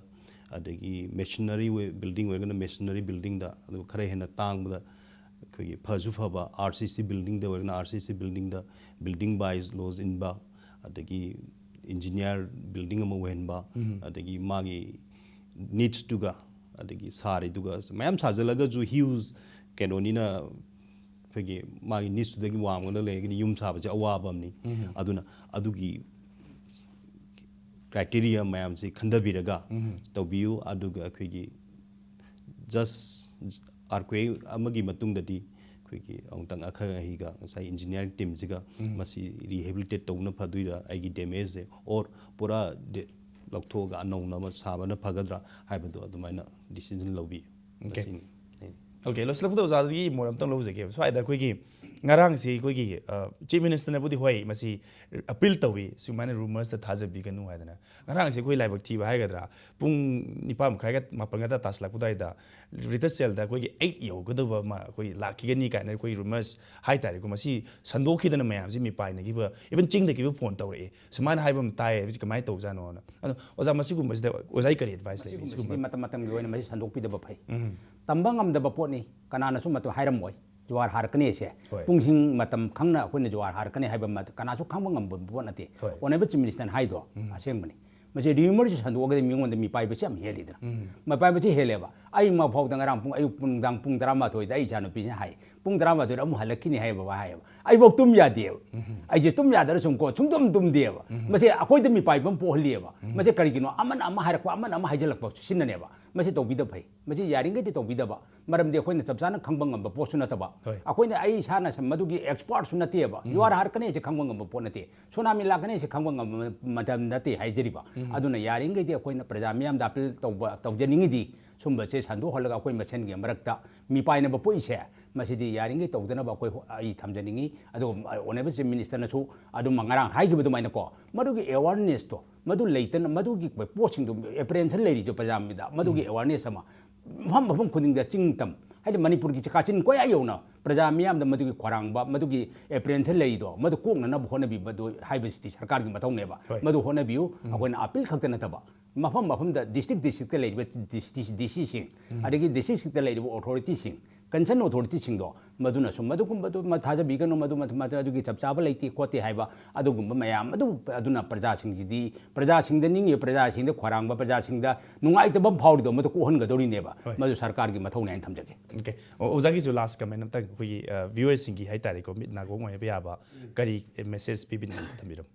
ꯑꯗꯒꯤ ꯃꯦꯁꯅꯔꯤ ꯕꯤꯜꯗꯤꯡ ꯑꯣꯏꯔꯒꯅ ꯃꯦꯁꯅꯔꯤ ꯕꯤꯜꯗꯤꯡꯗ, ꯑꯗꯨꯒ ꯈꯔ ꯍꯦꯟꯅ ꯇꯥꯡꯕꯗ ꯑꯩꯈꯣꯏꯒꯤ ꯐꯁꯨ ꯐꯕ ꯑꯥꯔ ꯁꯤ ꯁꯤ ꯕꯤꯜꯗꯤꯡꯗ ꯑꯣꯏꯔꯒꯅ ꯑꯥꯔ ꯁꯤ ꯁꯤ ꯕꯤꯜꯗꯤꯡꯗ, ꯕꯤꯜꯗꯤꯡ ꯕꯥꯏ ꯂꯣꯁ ꯏꯟꯕ, ꯑꯗꯒꯤ ꯏꯟꯖꯤꯅꯤꯌꯥꯔ ꯕꯤꯜꯗꯤꯡ ꯑꯃ ꯑꯣꯏꯍꯟꯕ, ꯑꯗꯒꯤ ꯃꯥꯒꯤ ꯅꯤꯠꯁꯇꯨꯒ, ꯑꯗꯒꯤ ꯁꯥꯔꯤꯗꯨꯒ ꯃꯌꯥꯝ ꯁꯥꯖꯜꯂꯒꯁꯨ ꯍ꯭ꯌꯨꯖ ꯀꯩꯅꯣꯅꯤꯅ, ꯑꯩꯈꯣꯏꯒꯤ ꯃꯥꯒꯤ ꯅꯤꯠꯁꯇꯨꯗꯒꯤ ꯋꯥꯡꯃꯗ ꯂꯩꯔꯒꯗꯤ ꯌꯨꯝ ꯁꯥꯕꯁꯦ ꯑꯋꯥꯕ ꯑꯃꯅꯤ꯫ ꯑꯗꯨꯅ ꯑꯗꯨꯒꯤ ꯀ꯭ꯔꯥꯏꯇꯦꯔꯤꯌꯥ ꯃꯌꯥꯝꯁꯤ ꯈꯟꯊꯕꯤꯔꯒ ꯇꯧꯕꯤꯌꯨ꯫ ꯑꯗꯨꯒ ꯑꯩꯈꯣꯏꯒꯤ ꯖꯁ ꯑꯥꯔꯀ꯭ꯋꯦꯛ ꯑꯃꯒꯤ ꯃꯇꯨꯡꯗꯗꯤ ꯑꯩꯈꯣꯏꯒꯤ ꯑꯃꯨꯛꯇꯪ ꯑꯈꯪ ꯑꯍꯩꯒ, ꯉꯁꯥꯏ ꯏꯟꯖꯤꯅꯤꯌꯥꯔꯤꯡ ꯇꯤꯝꯁꯤꯒ ꯃꯁꯤ ꯔꯤꯍꯦꯕꯤꯂꯤꯇꯦꯠ ꯇꯧꯕꯅ ꯐꯗꯣꯏꯔꯥ, ꯑꯩꯒꯤ ꯗꯦꯃꯦꯖꯁꯦ, ꯑꯣꯔ ꯄꯨꯔꯥ ꯗꯦ-, ꯂꯧꯊꯣꯛꯑꯒ ꯑꯅꯧꯅ ꯑꯃ ꯁꯥꯕꯅ ꯐꯒꯗ꯭ꯔꯥ ꯍꯥꯏꯕꯗꯣ ꯑꯗꯨꯃꯥꯏꯅ ꯗꯤꯁꯤꯖꯟ ꯂꯧꯕꯤ꯫ Okay. ꯃꯁꯤꯅꯤ ꯑꯩꯅ Okay, ꯂꯣꯏꯁꯤꯜꯂꯛꯄꯗ ꯑꯣꯖꯥꯗꯒꯤ ꯃꯣꯠ ꯑꯝꯇꯪ ꯂꯧꯖꯒꯦ꯫ ꯁ꯭ꯋꯥꯏꯗ ꯑꯩꯈꯣꯏꯒꯤ ꯉꯔꯥꯡꯁꯤ ꯑꯩꯈꯣꯏꯒꯤ ꯆꯤꯐ ꯃꯤꯅꯤꯁꯇꯔꯅꯕꯨꯗꯤ ꯍꯣꯏ ꯃꯁꯤ ꯑꯄꯤꯜ ꯇꯧꯏ, ꯁꯨꯃꯥꯏꯅ ꯔꯨꯃꯔꯁꯇ ꯊꯥꯖꯕꯤꯒꯅꯨ ꯍꯥꯏꯗꯅ꯫ ꯉꯔꯥꯡꯁꯤ ꯑꯩꯈꯣꯏ ꯂꯥꯏꯕꯛ ꯊꯤꯕ ꯍꯥꯏꯒꯗ꯭ꯔꯥ, ꯄꯨꯡ ꯅꯤꯄꯥꯟ ꯃꯈꯥꯏꯒ ꯃꯥꯄꯟꯒ ꯇꯥꯁꯤꯜꯂꯛꯄ ꯑꯗꯨꯋꯥꯏꯗ ꯔꯤꯇꯔ ꯁꯦꯜꯗ ꯑꯩꯈꯣꯏꯒꯤ ꯑꯩꯠ ꯌꯧꯒꯗꯕ ꯑꯃ ꯑꯩꯈꯣꯏ ꯂꯥꯛꯈꯤꯒꯅꯤ ꯀꯥꯏꯅ ꯑꯩꯈꯣꯏ ꯔꯨꯃꯔꯁ ꯍꯥꯏꯇꯥꯔꯦꯀꯣ, ꯃꯁꯤ ꯁꯟꯗꯣꯛꯈꯤꯗꯅ ꯃꯌꯥꯝꯁꯤ ꯃꯤꯄꯥꯏꯅꯈꯤꯕ, ꯏꯚꯟ ꯆꯤꯡꯗꯒꯤꯕ ꯐꯣꯟ ꯇꯧꯔꯛꯑꯦ, ꯁꯨꯃꯥꯏꯅ ꯍꯥꯏꯕ ꯑꯃ ꯇꯥꯏ, ꯍꯧꯖꯤꯛ ꯀꯃꯥꯏꯅ ꯇꯧꯖꯥꯠꯅꯣꯅ꯫ ꯑꯗꯣ ꯑꯣꯖꯥ, ꯃꯁꯤꯒꯨꯝꯕꯁꯤꯗ ꯑꯣꯖꯥꯒꯤ ꯀꯔꯤ ꯑꯦꯗꯚꯥꯏꯁ ꯂꯩꯕꯤ? ꯃꯁꯤꯒꯨꯝꯕꯁꯤꯗꯤ ꯁꯤꯒꯨꯝꯕ ꯃꯇꯝ ꯃꯇꯝꯒꯤ ꯑꯣꯏꯅ ꯃꯁꯤ ꯁꯟꯗꯣꯛꯄꯤꯗꯕ ꯐꯩ꯫ ꯎꯝ. ꯇꯝꯕ ꯉꯝꯗꯕ ꯄꯣꯠꯅꯤ, ꯀꯅꯥꯅꯁꯨ ꯃꯇꯝ ꯍꯥꯏꯔꯝꯃꯣꯏ ꯖꯨꯍꯥꯔ ꯍꯥꯔꯛꯀꯅꯤ ꯍꯥꯏꯁꯦ꯫ ꯍꯣꯏ. ꯄꯨꯡꯁꯤꯡ ꯃꯇꯝ ꯈꯪꯅ ꯑꯩꯈꯣꯏꯅ ꯖꯨꯍꯥꯔ ꯍꯥꯔꯛꯀꯅꯤ ꯍꯥꯏꯕ ꯑꯃ ꯀꯅꯥꯁꯨ ꯈꯪꯕ ꯉꯝꯕ ꯄꯣꯠ ꯅꯠꯇꯦ꯫ ꯍꯣꯏ. ꯑꯣꯅꯦꯕꯜ ꯆꯤꯐ ꯃꯤꯅꯤꯁꯇꯔꯅ ꯍꯥꯏꯗꯣ ꯑꯁꯦꯡꯕꯅꯤ꯫ ꯃꯁꯤ ꯔꯤꯌꯨꯃꯔꯁꯤ ꯁꯟꯗꯣꯛꯑꯒꯗꯤ ꯃꯤꯉꯣꯟꯗ ꯃꯤꯄꯥꯏꯕꯁꯤ ꯌꯥꯝ ꯍꯦꯜꯂꯤꯗꯅ꯫ ꯃꯤꯄꯥꯏꯕꯁꯤ ꯍꯦꯜꯂꯦꯕ꯫ ꯑꯩ ꯐꯥꯎꯗ ꯉꯔꯥꯡ ꯄꯨꯡ, ꯑꯌꯨꯛ ꯄꯨꯡ, ꯅꯨꯡꯗꯥꯡ ꯄꯨꯡ ꯇꯔꯥꯃꯥꯊꯣꯏꯗ ꯑꯩ ꯏꯆꯥꯅꯨꯄꯤꯁꯤꯅ ꯍꯥꯏ, "ꯄꯨꯡ ꯇꯔꯥꯃꯥꯊꯣꯏꯗ ꯑꯃꯨꯛ ꯍꯜꯂꯛꯈꯤꯅꯤ ꯍꯥꯏ ꯕꯕꯥ" ꯍꯥꯏꯌꯦꯕ꯫ ꯑꯩꯐꯥꯎ ꯇꯨꯝ ꯌꯥꯗꯦꯕ꯫ ꯑꯩꯁꯦ ꯇꯨꯝ ꯌꯥꯗꯅ ꯁꯨꯝ ꯀꯣ, ꯁꯨꯡꯇꯨꯝ ꯇꯨꯝꯗꯦꯕ꯫ ꯃꯁꯤ ꯑꯩꯈꯣꯏꯗ ꯃꯤꯄꯥꯏꯕ ꯑꯃ ꯄꯣꯛꯍꯜꯂꯤꯑꯕ꯫ ꯃꯁꯤ ꯀꯔꯤꯒꯤꯅꯣ? ꯑꯃꯅ ꯑꯃ ꯍꯥꯏꯔꯛꯄ, ꯑꯃꯅ ꯑꯃ ꯍꯥꯏꯖꯜꯂꯛꯄ, ꯁꯤꯅꯅꯦꯕ꯫ ꯃꯁꯤ ꯇꯧꯕꯤꯗꯕ ꯐꯩ꯫ ꯃꯁꯤ ꯌꯥꯔꯤꯈꯩꯗꯤ ꯇꯧꯕꯤꯗꯕ꯫ ꯃꯔꯝꯗꯤ ꯑꯩꯈꯣꯏꯅ ꯆꯞ ꯆꯥꯅ ꯈꯪꯕ ꯉꯝꯕ ꯄꯣꯠꯁꯨ ꯅꯠꯇꯕ꯫ ꯍꯣꯏ. ꯑꯩꯈꯣꯏꯅ, ꯑꯩ ꯏꯁꯥꯅ ꯁ-, ꯃꯗꯨꯒꯤ ꯑꯦꯛꯁꯄꯥꯔꯠꯁꯨ ꯅꯠꯇꯦꯕ꯫ ꯖꯨꯍꯥꯔ ꯍꯥꯔꯛꯀꯅꯤ ꯍꯥꯏꯁꯦ ꯈꯪꯕ ꯉꯝꯕ ꯄꯣꯠ ꯅꯠꯇꯦ꯫ ꯁꯨꯅꯥꯃꯤ ꯂꯥꯛꯀꯅꯤ ꯍꯥꯏꯁꯦ ꯈꯪꯕ ꯉꯝꯕ ꯃꯇꯝ ꯅꯠꯇꯦ ꯍꯥꯏꯖꯔꯤꯕ꯫ ꯑꯗꯨꯅ ꯌꯥꯔꯤꯈꯩꯗꯤ ꯑꯩꯈꯣꯏꯅ ꯄ꯭ꯔꯖꯥ ꯃꯤꯌꯥꯝꯗ ꯑꯄꯤꯜ ꯇꯧꯕ, ꯇꯧꯖꯅꯤꯡꯉꯤꯗꯤ ꯁꯨꯝꯕꯁꯦ ꯁꯟꯗꯣꯛꯍꯜꯂꯒ ꯑꯩꯈꯣꯏ ꯃꯁꯦꯟꯒꯤ ꯃꯔꯛꯇ ꯃꯤꯄꯥꯏꯅꯕ ꯄꯣꯛꯏꯁꯦ, ꯃꯁꯤꯗꯤ ꯌꯥꯔꯤꯈꯩ ꯇꯧꯗꯅꯕ ꯑꯩꯈꯣꯏ ꯍꯣ-, ꯑꯩ ꯊꯝꯖꯅꯤꯡꯉꯤ꯫ ꯑꯗꯨꯒ ꯑꯣꯅꯦꯕꯜ ꯆꯤꯐ ꯃꯤꯅꯤꯁꯇꯔꯅꯁꯨ ꯑꯗꯨꯝ ꯉꯔꯥꯡ ꯍꯥꯏꯈꯤꯕ ꯑꯗꯨꯃꯥꯏꯅꯀꯣ, ꯃꯗꯨꯒꯤ ꯑꯦꯋꯥꯔꯅꯦꯁꯇꯣ, ꯃꯗꯨ ꯂꯩꯇꯅ, ꯃꯗꯨꯒꯤ ꯄꯣꯠꯁꯤꯡꯗꯣ, ꯑꯦꯄ꯭ꯔꯦꯟꯁꯟ ꯂꯩꯔꯤꯗꯣ ꯄ꯭ꯔꯖꯥ ꯃꯤꯗ, ꯃꯗꯨꯒꯤ ꯑꯦꯋꯥꯔꯅꯦꯁ ꯑꯃ ꯃꯐꯝ ꯃꯐꯝ ꯈꯨꯗꯤꯡꯗ, ꯆꯤꯡ ꯇꯝ, ꯍꯥꯏꯗꯤ ꯃꯅꯤꯄꯨꯔꯒꯤ ꯀꯥꯆꯤꯟ ꯀꯣꯌꯥ ꯌꯧꯅ ꯄ꯭ꯔꯖꯥ ꯃꯤꯌꯥꯝꯗ ꯃꯗꯨꯒꯤ ꯈꯣꯏꯔꯥꯡꯕ, ꯃꯗꯨꯒꯤ ꯑꯦꯄ꯭ꯔꯤꯍꯦꯟꯁꯟ ꯂꯩꯔꯤꯗꯣ, ꯃꯗꯨ ꯀꯣꯛꯅꯅꯕ ꯍꯣꯠꯅꯕꯤꯕꯗꯨ ꯍꯥꯏꯕꯁꯤꯗꯤ ꯁꯔꯀꯥꯔꯒꯤ ꯃꯊꯧꯅꯦꯕ꯫ ꯍꯣꯏ꯫ ꯃꯗꯨ ꯍꯣꯠꯅꯕꯤꯌꯨ꯫ ꯑꯩꯈꯣꯏꯅ ꯑꯄꯤꯜ ꯈꯛꯇ ꯅꯠꯇꯕ, ꯃꯐꯝ ꯃꯐꯝꯗ ꯗꯤꯁꯇ꯭ꯔꯤꯛ ꯗꯤꯁꯇ꯭ꯔꯤꯛꯇ ꯂꯩꯔꯤꯕ ꯗꯤ ꯁꯤ ꯁꯤꯁꯤꯡ, ꯑꯗꯒꯤ ꯗꯤꯁꯇ꯭ꯔꯤꯛ ꯗꯤꯁꯇ꯭ꯔꯤꯛꯇ ꯂꯩꯔꯤꯕ ꯑꯣꯊꯣꯔꯤꯇꯤꯁꯤꯡ, ꯀꯟꯁꯔꯟ ꯑꯣꯊꯣꯔꯤꯇꯤꯁꯤꯡꯗꯣ, ꯃꯗꯨꯅꯁꯨ ꯃꯗꯨꯒꯨꯝꯕꯗꯨ ꯃ-, ꯊꯥꯖꯕꯤꯒꯅꯨ, ꯃꯗꯨ ꯃ-, ꯃꯗꯨꯒꯤ ꯆꯞ ꯆꯥꯕ ꯂꯩꯇꯦ ꯈꯣꯠꯇꯦ ꯍꯥꯏꯕ ꯑꯗꯨꯒꯨꯝꯕ ꯃꯌꯥꯝ ꯑꯗꯨ, ꯑꯗꯨꯅ ꯄ꯭ꯔꯖꯥꯁꯤꯡꯁꯤꯗꯤ, ꯄ꯭ꯔꯖꯥꯁꯤꯡꯗ ꯅꯤꯡꯉꯤꯕ, ꯄ꯭ꯔꯖꯥꯁꯤꯡꯗ ꯈꯣꯏꯔꯥꯡꯕ, ꯄ꯭ꯔꯖꯥꯁꯤꯡꯗ ꯅꯨꯡꯉꯥꯏꯇꯕ ꯑꯃ ꯐꯥꯎꯔꯤꯗꯣ, ꯃꯗꯨ ꯀꯣꯛꯍꯟꯒꯗꯧꯔꯤꯅꯦꯕ꯫ ꯍꯣꯏ꯫ ꯃꯗꯨ ꯁꯔꯀꯥꯔꯒꯤ ꯃꯊꯧꯅꯦ ꯍꯥꯏꯅ ꯊꯝꯖꯒꯦ꯫ ꯑꯣꯀꯦ꯫ ꯑꯣ-, ꯑꯣꯖꯥꯒꯤꯁꯨ ꯂꯥꯁ ꯀꯃꯦꯟ ꯑꯝꯇꯪ ꯑꯩꯈꯣꯏꯒꯤ, ꯑ, ꯚ꯭ꯌꯨꯋꯔꯁꯤꯡꯒꯤ ꯍꯥꯏꯇꯥꯔꯦꯀꯣ, ꯃꯤꯠ ꯅꯥꯀꯣꯡ ꯑꯣꯏꯕ ꯌꯥꯕ ꯀꯔꯤ ꯃꯦꯁꯦꯖ ꯄꯤꯕꯤꯅꯤꯡꯕ ꯊꯝꯕꯤꯔꯝꯃꯨ?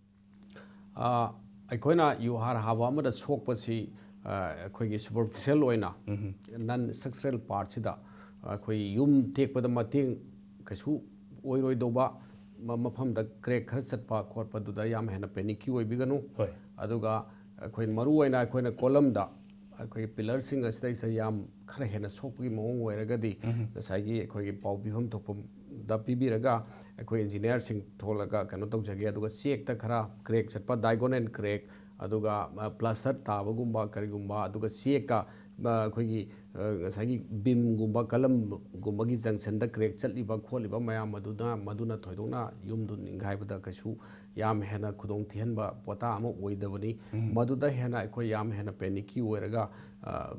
ꯑ, ꯑꯩꯈꯣꯏꯅ ꯌꯨꯍꯥꯔ ꯍꯥꯕ ꯑꯃꯗ ꯁꯣꯛꯄꯁꯤ, ꯑ, ꯑꯩꯈꯣꯏꯒꯤ ꯁꯨꯄꯔꯐꯤꯁꯦꯜ ꯑꯣꯏꯅ, ꯅꯟ ꯁ꯭ꯇ꯭ꯔꯛꯆꯔꯦꯜ ꯄꯥꯔꯠꯁꯤꯗ ꯑꯩꯈꯣꯏ ꯌꯨꯝ ꯇꯦꯛꯄꯗ ꯃꯇꯦꯡ ꯀꯩꯁꯨ ꯑꯣꯏꯔꯣꯏꯗꯧꯕ ꯃ-, ꯃꯐꯝꯗ ꯀ꯭ꯔꯦꯛ ꯈꯔ ꯆꯠꯄ ꯈꯣꯠꯄꯗꯨꯗ ꯌꯥꯝ ꯍꯦꯟꯅ ꯄꯦꯅꯤꯛꯀꯤ ꯑꯣꯏꯕꯤꯒꯅꯨ꯫ ꯍꯣꯏ꯫ ꯑꯗꯨꯒ ꯑꯩꯈꯣꯏ ꯃꯔꯨꯑꯣꯏꯅ ꯑꯩꯈꯣꯏꯅ ꯀꯣꯂꯝꯗ ꯑꯩꯈꯣꯏꯒꯤ ꯄꯤꯂꯔꯁꯤꯡ ꯑꯁꯤꯗꯩꯁꯤꯗ ꯌꯥꯝ ꯈꯔ ꯍꯦꯟꯅ ꯁꯣꯛꯄꯒꯤ ꯃꯑꯣꯡ ꯑꯣꯏꯔꯒꯗꯤ, ꯉꯁꯥꯏꯒꯤ ꯑꯩꯈꯣꯏꯒꯤ ꯄꯥꯎ ꯄꯤꯐꯝ ꯊꯣꯛꯄꯗ ꯄꯤꯕꯤꯔꯒ ꯑꯩꯈꯣꯏ ꯏꯟꯖꯤꯅꯤꯌꯥꯔꯁꯤꯡ ꯊꯣꯛꯂꯒ ꯀꯩꯅꯣ ꯇꯧꯖꯒꯦ꯫ ꯑꯗꯨꯒ ꯆꯦꯛꯇ ꯈꯔ ꯀ꯭ꯔꯦꯛ ꯆꯠꯄ, ꯗꯥꯏꯒꯣꯅꯦꯜ ꯀ꯭ꯔꯦꯛ, ꯑꯗꯨꯒ, ꯑ, ꯄ꯭ꯂꯥꯁꯇꯔ ꯇꯥꯕꯒꯨꯝꯕ ꯀꯔꯤꯒꯨꯝꯕ, ꯑꯗꯨꯒ ꯆꯦꯛꯀ, ꯑ, ꯑꯩꯈꯣꯏꯒꯤ, ꯑ, ꯉꯁꯥꯏꯒꯤ ꯕꯤꯝꯒꯨꯝꯕ, ꯀꯂꯝꯒꯨꯝꯕꯒꯤ ꯖꯪꯁꯟꯗ ꯀ꯭ꯔꯦꯛ ꯆꯠꯂꯤꯕ ꯈꯣꯠꯂꯤꯕ ꯃꯌꯥꯝ ꯑꯗꯨꯅ, ꯃꯗꯨꯅ ꯊꯣꯏꯗꯣꯛꯅ ꯌꯨꯝꯗꯨ ꯅꯤꯡꯒꯥꯏꯕꯗ ꯀꯩꯁꯨ ꯌꯥꯝ ꯍꯦꯟꯅ ꯈꯨꯗꯣꯡ ꯊꯤꯍꯟꯕ ꯄꯣꯠꯇꯥ ꯑꯃ ꯑꯣꯏꯗꯕꯅꯤ꯫ ꯃꯗꯨꯗ ꯍꯦꯟꯅ ꯑꯩꯈꯣꯏ ꯌꯥꯝ ꯍꯦꯟꯅ ꯄꯦꯅꯤꯛꯀꯤ ꯑꯣꯏꯔꯒ, ꯑ,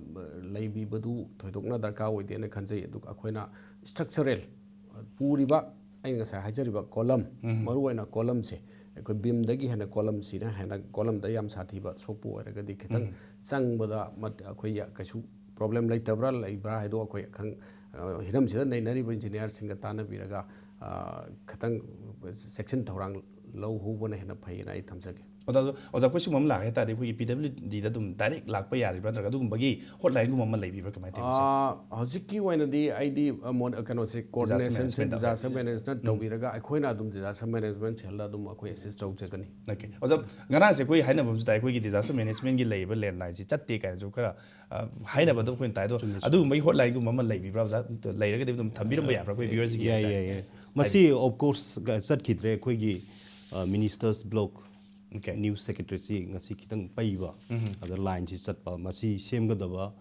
ꯂꯩꯕꯤꯕꯗꯨ ꯊꯣꯏꯗꯣꯛꯅ ꯗꯔꯀꯥꯔ ꯑꯣꯏꯗꯦꯅ ꯈꯟꯖꯩ꯫ ꯑꯗꯨꯒ ꯑꯩꯈꯣꯏꯅ ꯁ꯭ꯇ꯭ꯔꯛꯆꯔꯦꯜ ꯄꯨꯔꯤꯕ, ꯑꯩꯅ ꯉꯁꯥꯏ ꯍꯥꯏꯖꯔꯤꯕ ꯀꯣꯂꯝ, ꯃꯔꯨꯑꯣꯏꯅ ꯀꯣꯂꯝꯁꯦ, ꯑꯩꯈꯣꯏ ꯕꯤꯝꯗꯒꯤ ꯍꯦꯟꯅ ꯀꯣꯂꯝꯁꯤꯅ ꯍꯦꯟꯅ, ꯀꯣꯂꯝꯗ ꯌꯥꯝ ꯁꯥꯊꯤꯕ ꯁꯣꯛꯄ ꯑꯣꯏꯔꯒꯗꯤ ꯈꯤꯇꯪ ꯆꯪꯕꯗ ꯃꯠ-, ꯑꯩꯈꯣꯏ ꯌꯥ-, ꯀꯩꯁꯨ ꯄ꯭ꯔꯣꯕ꯭ꯂꯦꯝ ꯂꯩꯇꯕ꯭ꯔꯥ, ꯂꯩꯕ꯭ꯔꯥ ꯍꯥꯏꯗꯣ ꯑꯩꯈꯣꯏ ꯈꯪ-, ꯑ, ꯍꯤꯔꯝꯁꯤꯗ ꯅꯩꯅꯔꯤꯕ ꯏꯟꯖꯤꯅꯤꯌꯥꯔꯁꯤꯡꯒ ꯇꯥꯟꯅꯕꯤꯔꯒ, ꯑ, ꯈꯤꯇꯪ ꯆꯦꯛꯁꯤꯟ ꯊꯧꯔꯥꯡ ꯂꯧꯍꯧꯕꯅ ꯍꯦꯟꯅ ꯐꯩꯌꯦꯅ ꯑꯩ ꯊꯝꯖꯒꯦ꯫ ꯑꯣꯖꯥ, ꯑꯣꯖꯥ, ꯑꯩꯈꯣꯏ ꯁꯤꯒꯨꯝꯕ ꯑꯃ ꯂꯥꯛꯀꯦ ꯍꯥꯏ ꯇꯥꯔꯗꯤ, ꯑꯩꯈꯣꯏꯒꯤ ꯄꯤ ꯗꯕ꯭ꯂꯤꯎ ꯗꯤꯗ ꯑꯗꯨꯝ ꯗꯥꯏꯔꯦꯛ ꯂꯥꯛꯄ ꯌꯥꯔꯤꯕ꯭ꯔꯥ, ꯅꯠꯇ꯭ꯔꯒ ꯑꯗꯨꯒꯨꯝꯕꯒꯤ ꯍꯣꯠꯂꯥꯏꯟꯒꯨꯝꯕ ꯑꯃ ꯂꯩꯕꯤꯕ꯭ꯔꯥ, ꯀꯃꯥꯏꯅ ꯇꯧꯏ ꯃꯁꯤ? ꯑꯥ, ꯍꯧꯖꯤꯛꯀꯤ ꯑꯣꯏꯅꯗꯤ ꯑꯩꯗꯤ, ꯑ, ꯃꯣꯟ-, ꯑ, ꯀꯩꯅꯣꯁꯦ, ꯗꯤꯖꯥꯁꯇꯔ ꯀꯣꯑꯣꯔꯗꯤꯅꯦꯁꯟꯁꯦ ꯃꯦꯅꯦꯖꯃꯦꯟ ꯗꯤꯖꯥꯁꯇꯔ ꯃꯦꯅꯦꯖꯃꯦꯟ ꯇꯧꯕꯤꯔꯒ ꯑꯩꯈꯣꯏꯅ ꯑꯗꯨꯝ ꯗꯤꯖꯥꯁꯇꯔ ꯃꯦꯅꯦꯖꯃꯦꯟ ꯁꯦꯜꯗ ꯑꯗꯨꯝ ꯑꯩꯈꯣꯏ ꯑꯦꯁꯤꯁ ꯇꯧꯖꯒꯅꯤ꯫ ꯑꯣꯀꯦ꯫ ꯑꯣꯖꯥ, ꯉꯔꯥꯡꯁꯦ ꯑꯩꯈꯣꯏ ꯍꯥꯏꯅꯕ ꯑꯃꯁꯨ ꯇꯥꯏ, ꯑꯩꯈꯣꯏꯒꯤ ꯗꯤꯖꯥꯁꯇꯔ ꯃꯦꯅꯦꯖꯃꯦꯟꯒꯤ ꯂꯩꯔꯤꯕ ꯂꯦꯟꯂꯥꯏꯟꯁꯤ ꯆꯠꯇꯦ ꯀꯥꯏꯅꯁꯨ ꯈꯔ, ꯑ, ꯍꯥꯏꯅꯕ ꯑꯗꯨꯝ ꯑꯩꯈꯣꯏꯅ ꯇꯥꯏ꯫ ꯑꯗꯣ ꯆꯨꯝꯃꯤ, ꯆꯨꯝꯃꯤ꯫ ꯑꯗꯨꯒꯨꯝꯕꯒꯤ ꯍꯣꯠꯂꯥꯏꯟꯒꯨꯝꯕ ꯑꯃ ꯂꯩꯕꯤꯕ꯭ꯔꯥ, ꯑꯣꯖꯥ? ꯂꯩꯔꯒꯗꯤ ꯑꯗꯨꯝ ꯊꯝꯕꯤꯔꯝꯕ ꯌꯥꯕ꯭ꯔꯥ, ꯑꯩꯈꯣꯏ ꯚ꯭ꯌꯨꯋꯔꯁꯤꯡꯒꯤ ꯌꯥꯏ, ꯍꯥꯏꯇꯥꯔꯦ? ꯌꯥꯏ, ꯌꯥꯏ꯫ ꯃꯁꯤ, of course, ꯆꯠꯈꯤꯗ꯭ꯔꯦ꯫ ꯑꯩꯈꯣꯏꯒꯤ, ꯑ, ꯃꯤꯅꯤꯁꯇꯔꯁ ꯕ꯭ꯂꯣꯛ ꯑꯣꯀꯦ꯫ ꯅ꯭ꯌꯨꯁ ꯁꯦꯀ꯭ꯔꯦꯇꯔꯤꯁꯤ ꯉꯁꯤ ꯈꯤꯇꯪ ꯄꯩꯕ, ꯑꯗ ꯂꯥꯏꯟꯁꯤ ꯆꯠꯄ, ꯃꯁꯤ ꯁꯦꯝꯒꯗꯕ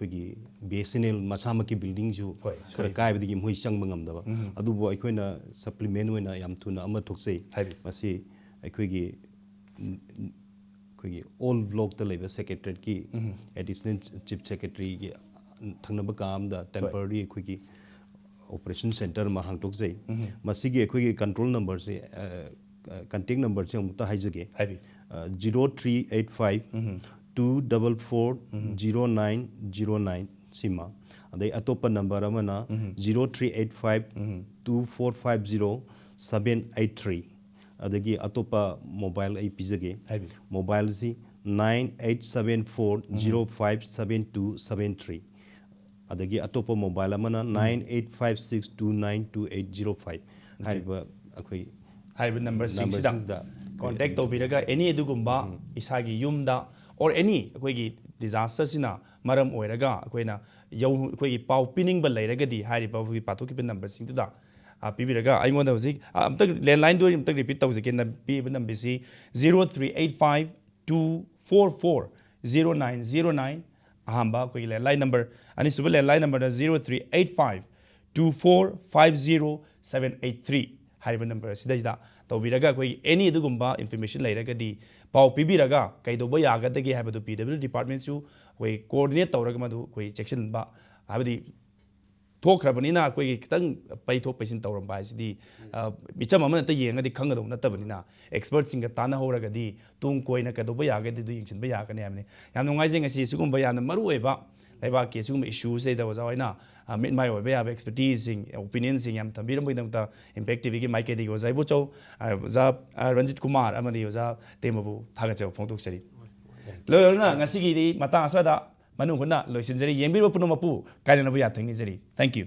ꯑꯩꯈꯣꯏꯒꯤ ꯕꯤ ꯑꯦꯁ ꯑꯦꯟ ꯑꯦꯜ ꯃꯁꯥꯃꯛꯀꯤ ꯕꯤꯜꯗꯤꯡꯁꯨ ꯍꯣꯏ, ꯈꯔ ꯀꯥꯏꯕꯗꯒꯤ ꯃꯣꯏ ꯆꯪꯕ ꯉꯝꯗꯕ꯫ ꯑꯗꯨꯕꯨ ꯑꯩꯈꯣꯏꯅ ꯁꯄ꯭ꯂꯤꯃꯦꯟ ꯑꯣꯏꯅ ꯌꯥꯝ ꯊꯨꯅ ꯑꯃ ꯊꯣꯛꯆꯩ꯫ ꯍꯥꯏꯕꯤꯌꯨ꯫ ꯃꯁꯤ ꯑꯩꯈꯣꯏꯒꯤ ꯎꯝ, ꯑꯩꯈꯣꯏꯒꯤ ꯑꯣꯜ ꯕ꯭ꯂꯣꯛꯇ ꯂꯩꯕ ꯁꯦꯀ꯭ꯔꯦꯇꯔꯤꯌꯦꯠꯀꯤ ꯑꯦꯗꯤꯁꯅꯦꯜ ꯆꯤꯐ ꯁꯦꯀ꯭ꯔꯦꯇꯔꯤꯒꯤ ꯊꯪꯅꯕ ꯀꯥ ꯑꯃꯗ ꯇꯦꯝꯄꯔꯔꯤ ꯑꯩꯈꯣꯏꯒꯤ ꯑꯣꯄꯔꯦꯁꯟ ꯁꯦꯟꯇꯔ ꯑꯃ ꯍꯥꯡꯗꯣꯛꯆꯩ꯫ ꯃꯁꯤꯒꯤ ꯑꯩꯈꯣꯏꯒꯤ ꯀꯟꯇ꯭ꯔꯣꯜ ꯅꯝꯕꯔꯁꯦ, ꯀꯟꯇꯦꯛ ꯅꯝꯕꯔꯁꯦ ꯑꯃꯨꯛꯇ ꯍꯥꯏꯖꯒꯦ꯫ ꯍꯥꯏꯕꯤꯌꯨ꯫ Zero three eight five two double four zero nine zero nine ꯁꯤꯃ, ꯑꯗꯩ ꯑꯇꯣꯞꯄ ꯅꯝꯕꯔ ꯑꯃꯅ zero three eight five two four five zero seven eight three꯫ ꯑꯗꯒꯤ ꯑꯇꯣꯞꯄ ꯃꯣꯕꯥꯏꯜ ꯑꯩ ꯄꯤꯖꯒꯦ꯫ ꯍꯥꯏꯕꯤꯌꯨ꯫ ꯃꯣꯕꯥꯏꯜꯁꯤ nine eight seven four zero five seven two seven three꯫ ꯑꯗꯒꯤ ꯑꯇꯣꯞꯄ ꯃꯣꯕꯥꯏꯜ ꯑꯃꯅ nine eight five six two nine two eight zero five꯫ ꯍꯥꯏꯔꯤꯕ ꯑꯩꯈꯣꯏ ꯍꯥꯏꯔꯤꯕ ꯅꯝꯕꯔꯁꯤꯡꯁꯤꯗ ꯅꯝꯕꯔꯁꯤꯡꯗ ꯀꯣꯟꯇꯦꯛ ꯇꯧꯕꯤꯔꯒ ꯑꯦꯅꯤ ꯑꯗꯨꯒꯨꯝꯕ ꯏꯁꯥꯒꯤ ꯌꯨꯝꯗ or any ꯑꯩꯈꯣꯏꯒꯤ ꯗꯤꯖꯥꯁꯇꯔꯁꯤꯅ ꯃꯔꯝ ꯑꯣꯏꯔꯒ ꯑꯩꯈꯣꯏꯅ ꯌꯧ ꯑꯩꯈꯣꯏꯒꯤ ꯄꯥꯎ ꯄꯤꯅꯤꯡꯕ ꯂꯩꯔꯒꯗꯤ ꯍꯥꯏꯔꯤꯕ ꯑꯩꯈꯣꯏꯒꯤ ꯄꯥꯊꯣꯛꯈꯤꯕ ꯅꯝꯕꯔꯁꯤꯡꯗꯨꯗ ꯑ, ꯄꯤꯕꯤꯔꯒ ꯑꯩꯉꯣꯟꯗ ꯍꯧꯖꯤꯛ ꯑ, ꯑꯝꯇ ꯂꯦꯟꯂꯥꯏꯟꯗꯣ ꯑꯩ ꯑꯝꯇ ꯔꯤꯄꯤꯠ ꯇꯧꯖꯒꯦ꯫ ꯅꯝ- ꯄꯤꯕ ꯅꯝꯕꯔꯁꯤ zero three eight five two four four zero nine zero nine ꯑꯍꯥꯟꯕ ꯑꯩꯈꯣꯏꯒꯤ ꯂꯦꯟꯂꯥꯏꯟ ꯅꯝꯕꯔ꯫ ꯑꯅꯤꯁꯨꯕ ꯂꯦꯟꯂꯥꯏꯟ ꯅꯝꯕꯔꯅ zero three eight five two four five zero seven eight three꯫ ꯍꯥꯏꯔꯤꯕ ꯅꯝꯕꯔ ꯑꯁꯤꯗꯩꯗ ꯇꯧꯕꯤꯔꯒ ꯑꯩꯈꯣꯏꯒꯤ ꯑꯦꯅꯤ ꯑꯗꯨꯒꯨꯝꯕ ꯏꯟꯐꯣꯔꯃꯦꯁꯟ ꯂꯩꯔꯒꯗꯤ ꯄꯥꯎ ꯄꯤꯕꯤꯔꯒ ꯀꯩꯗꯧꯕ ꯌꯥꯒꯗꯒꯦ ꯍꯥꯏꯕꯗꯨ ꯄꯤ ꯗꯕ꯭ꯂꯤꯎ ꯗꯤꯄꯥꯔꯠꯃꯦꯟꯁꯨ ꯑꯩꯈꯣꯏ ꯀꯣꯑꯣꯔꯗꯤꯅꯦꯠ ꯇꯧꯔꯒ ꯃꯗꯨ ꯑꯩꯈꯣꯏ ꯆꯦꯛꯁꯤꯟꯕ ꯍꯥꯏꯕꯗꯤ ꯊꯣꯛꯈ꯭ꯔꯕꯅꯤꯅ ꯑꯩꯈꯣꯏꯒꯤ ꯈꯤꯇꯪ ꯄꯩꯊꯣꯛ ꯄꯩꯁꯤꯟ ꯇꯧꯔꯝꯕ ꯍꯥꯏꯁꯤꯗꯤ, ꯑ, ꯃꯤꯆꯝ ꯑꯃꯅ ꯍꯦꯛꯇ ꯌꯦꯡꯉꯒꯗꯤ ꯈꯪꯒꯗꯧꯕ ꯅꯠꯇꯕꯅꯤꯅ, ꯑꯦꯛꯁꯄꯔꯠꯁꯤꯡꯒ ꯇꯥꯟꯅꯍꯧꯔꯒꯗꯤ ꯇꯨꯡ ꯀꯣꯏꯅ ꯀꯩꯗꯧꯕ ꯌꯥꯒꯗꯤ ꯑꯗꯨ ꯌꯦꯡꯁꯤꯟꯕ ꯌꯥꯒꯅꯤ ꯍꯥꯏꯕꯅꯤ꯫ ꯌꯥꯝ ꯅꯨꯡꯉꯥꯏꯖꯩ ꯉꯁꯤ ꯁꯤꯒꯨꯝꯕ ꯌꯥꯝꯅ ꯃꯔꯨꯑꯣꯏꯕ ꯂꯩꯕꯥꯛꯀꯤ ꯁꯤꯒꯨꯝꯕ ꯏꯁꯨꯁꯤꯗꯩꯗ ꯑꯣꯖꯥ ꯍꯣꯏꯅ, ꯑ, ꯃꯤꯠ ꯃꯥꯏ ꯑꯣꯏꯕ ꯌꯥꯕ ꯑꯦꯛꯁꯄꯔꯇꯤꯁꯁꯤꯡ, ꯑꯣꯄꯤꯅꯤꯌꯟꯁꯤꯡ ꯌꯥꯝ ꯊꯝꯕꯤꯔꯝꯕꯒꯤꯗꯃꯛꯇ ꯏꯝꯄꯦꯛ ꯇꯤꯚꯤꯒꯤ ꯃꯥꯏꯀꯩꯗꯒꯤ ꯑꯣꯖꯥ ꯏꯕꯣꯆꯧ, ꯑ, ꯑꯣꯖꯥ, ꯑ, ꯔꯟꯖꯤꯠ ꯀꯨꯃꯥꯔ ꯑꯃꯗꯤ ꯑꯣꯖꯥ ꯇꯦꯝꯕꯕꯨ ꯊꯥꯒꯠꯆꯕ ꯐꯣꯡꯗꯣꯛꯆꯔꯤ꯫ ꯂꯣꯏꯔꯕꯅ ꯉꯁꯤꯒꯤꯗꯤ ꯃꯇꯥꯡ ꯑꯁ꯭ꯋꯥꯏꯗ ꯃꯅꯨꯡ ꯍꯨꯠꯅ ꯂꯣꯏꯁꯤꯟꯖꯔꯤ꯫ ꯌꯦꯡꯕꯤꯔꯤꯕ ꯄꯨꯝꯅꯃꯛꯄꯨ ꯀꯥꯏꯅꯅꯕ ꯌꯥꯊꯪ ꯅꯤꯖꯔꯤ꯫ Thank you꯫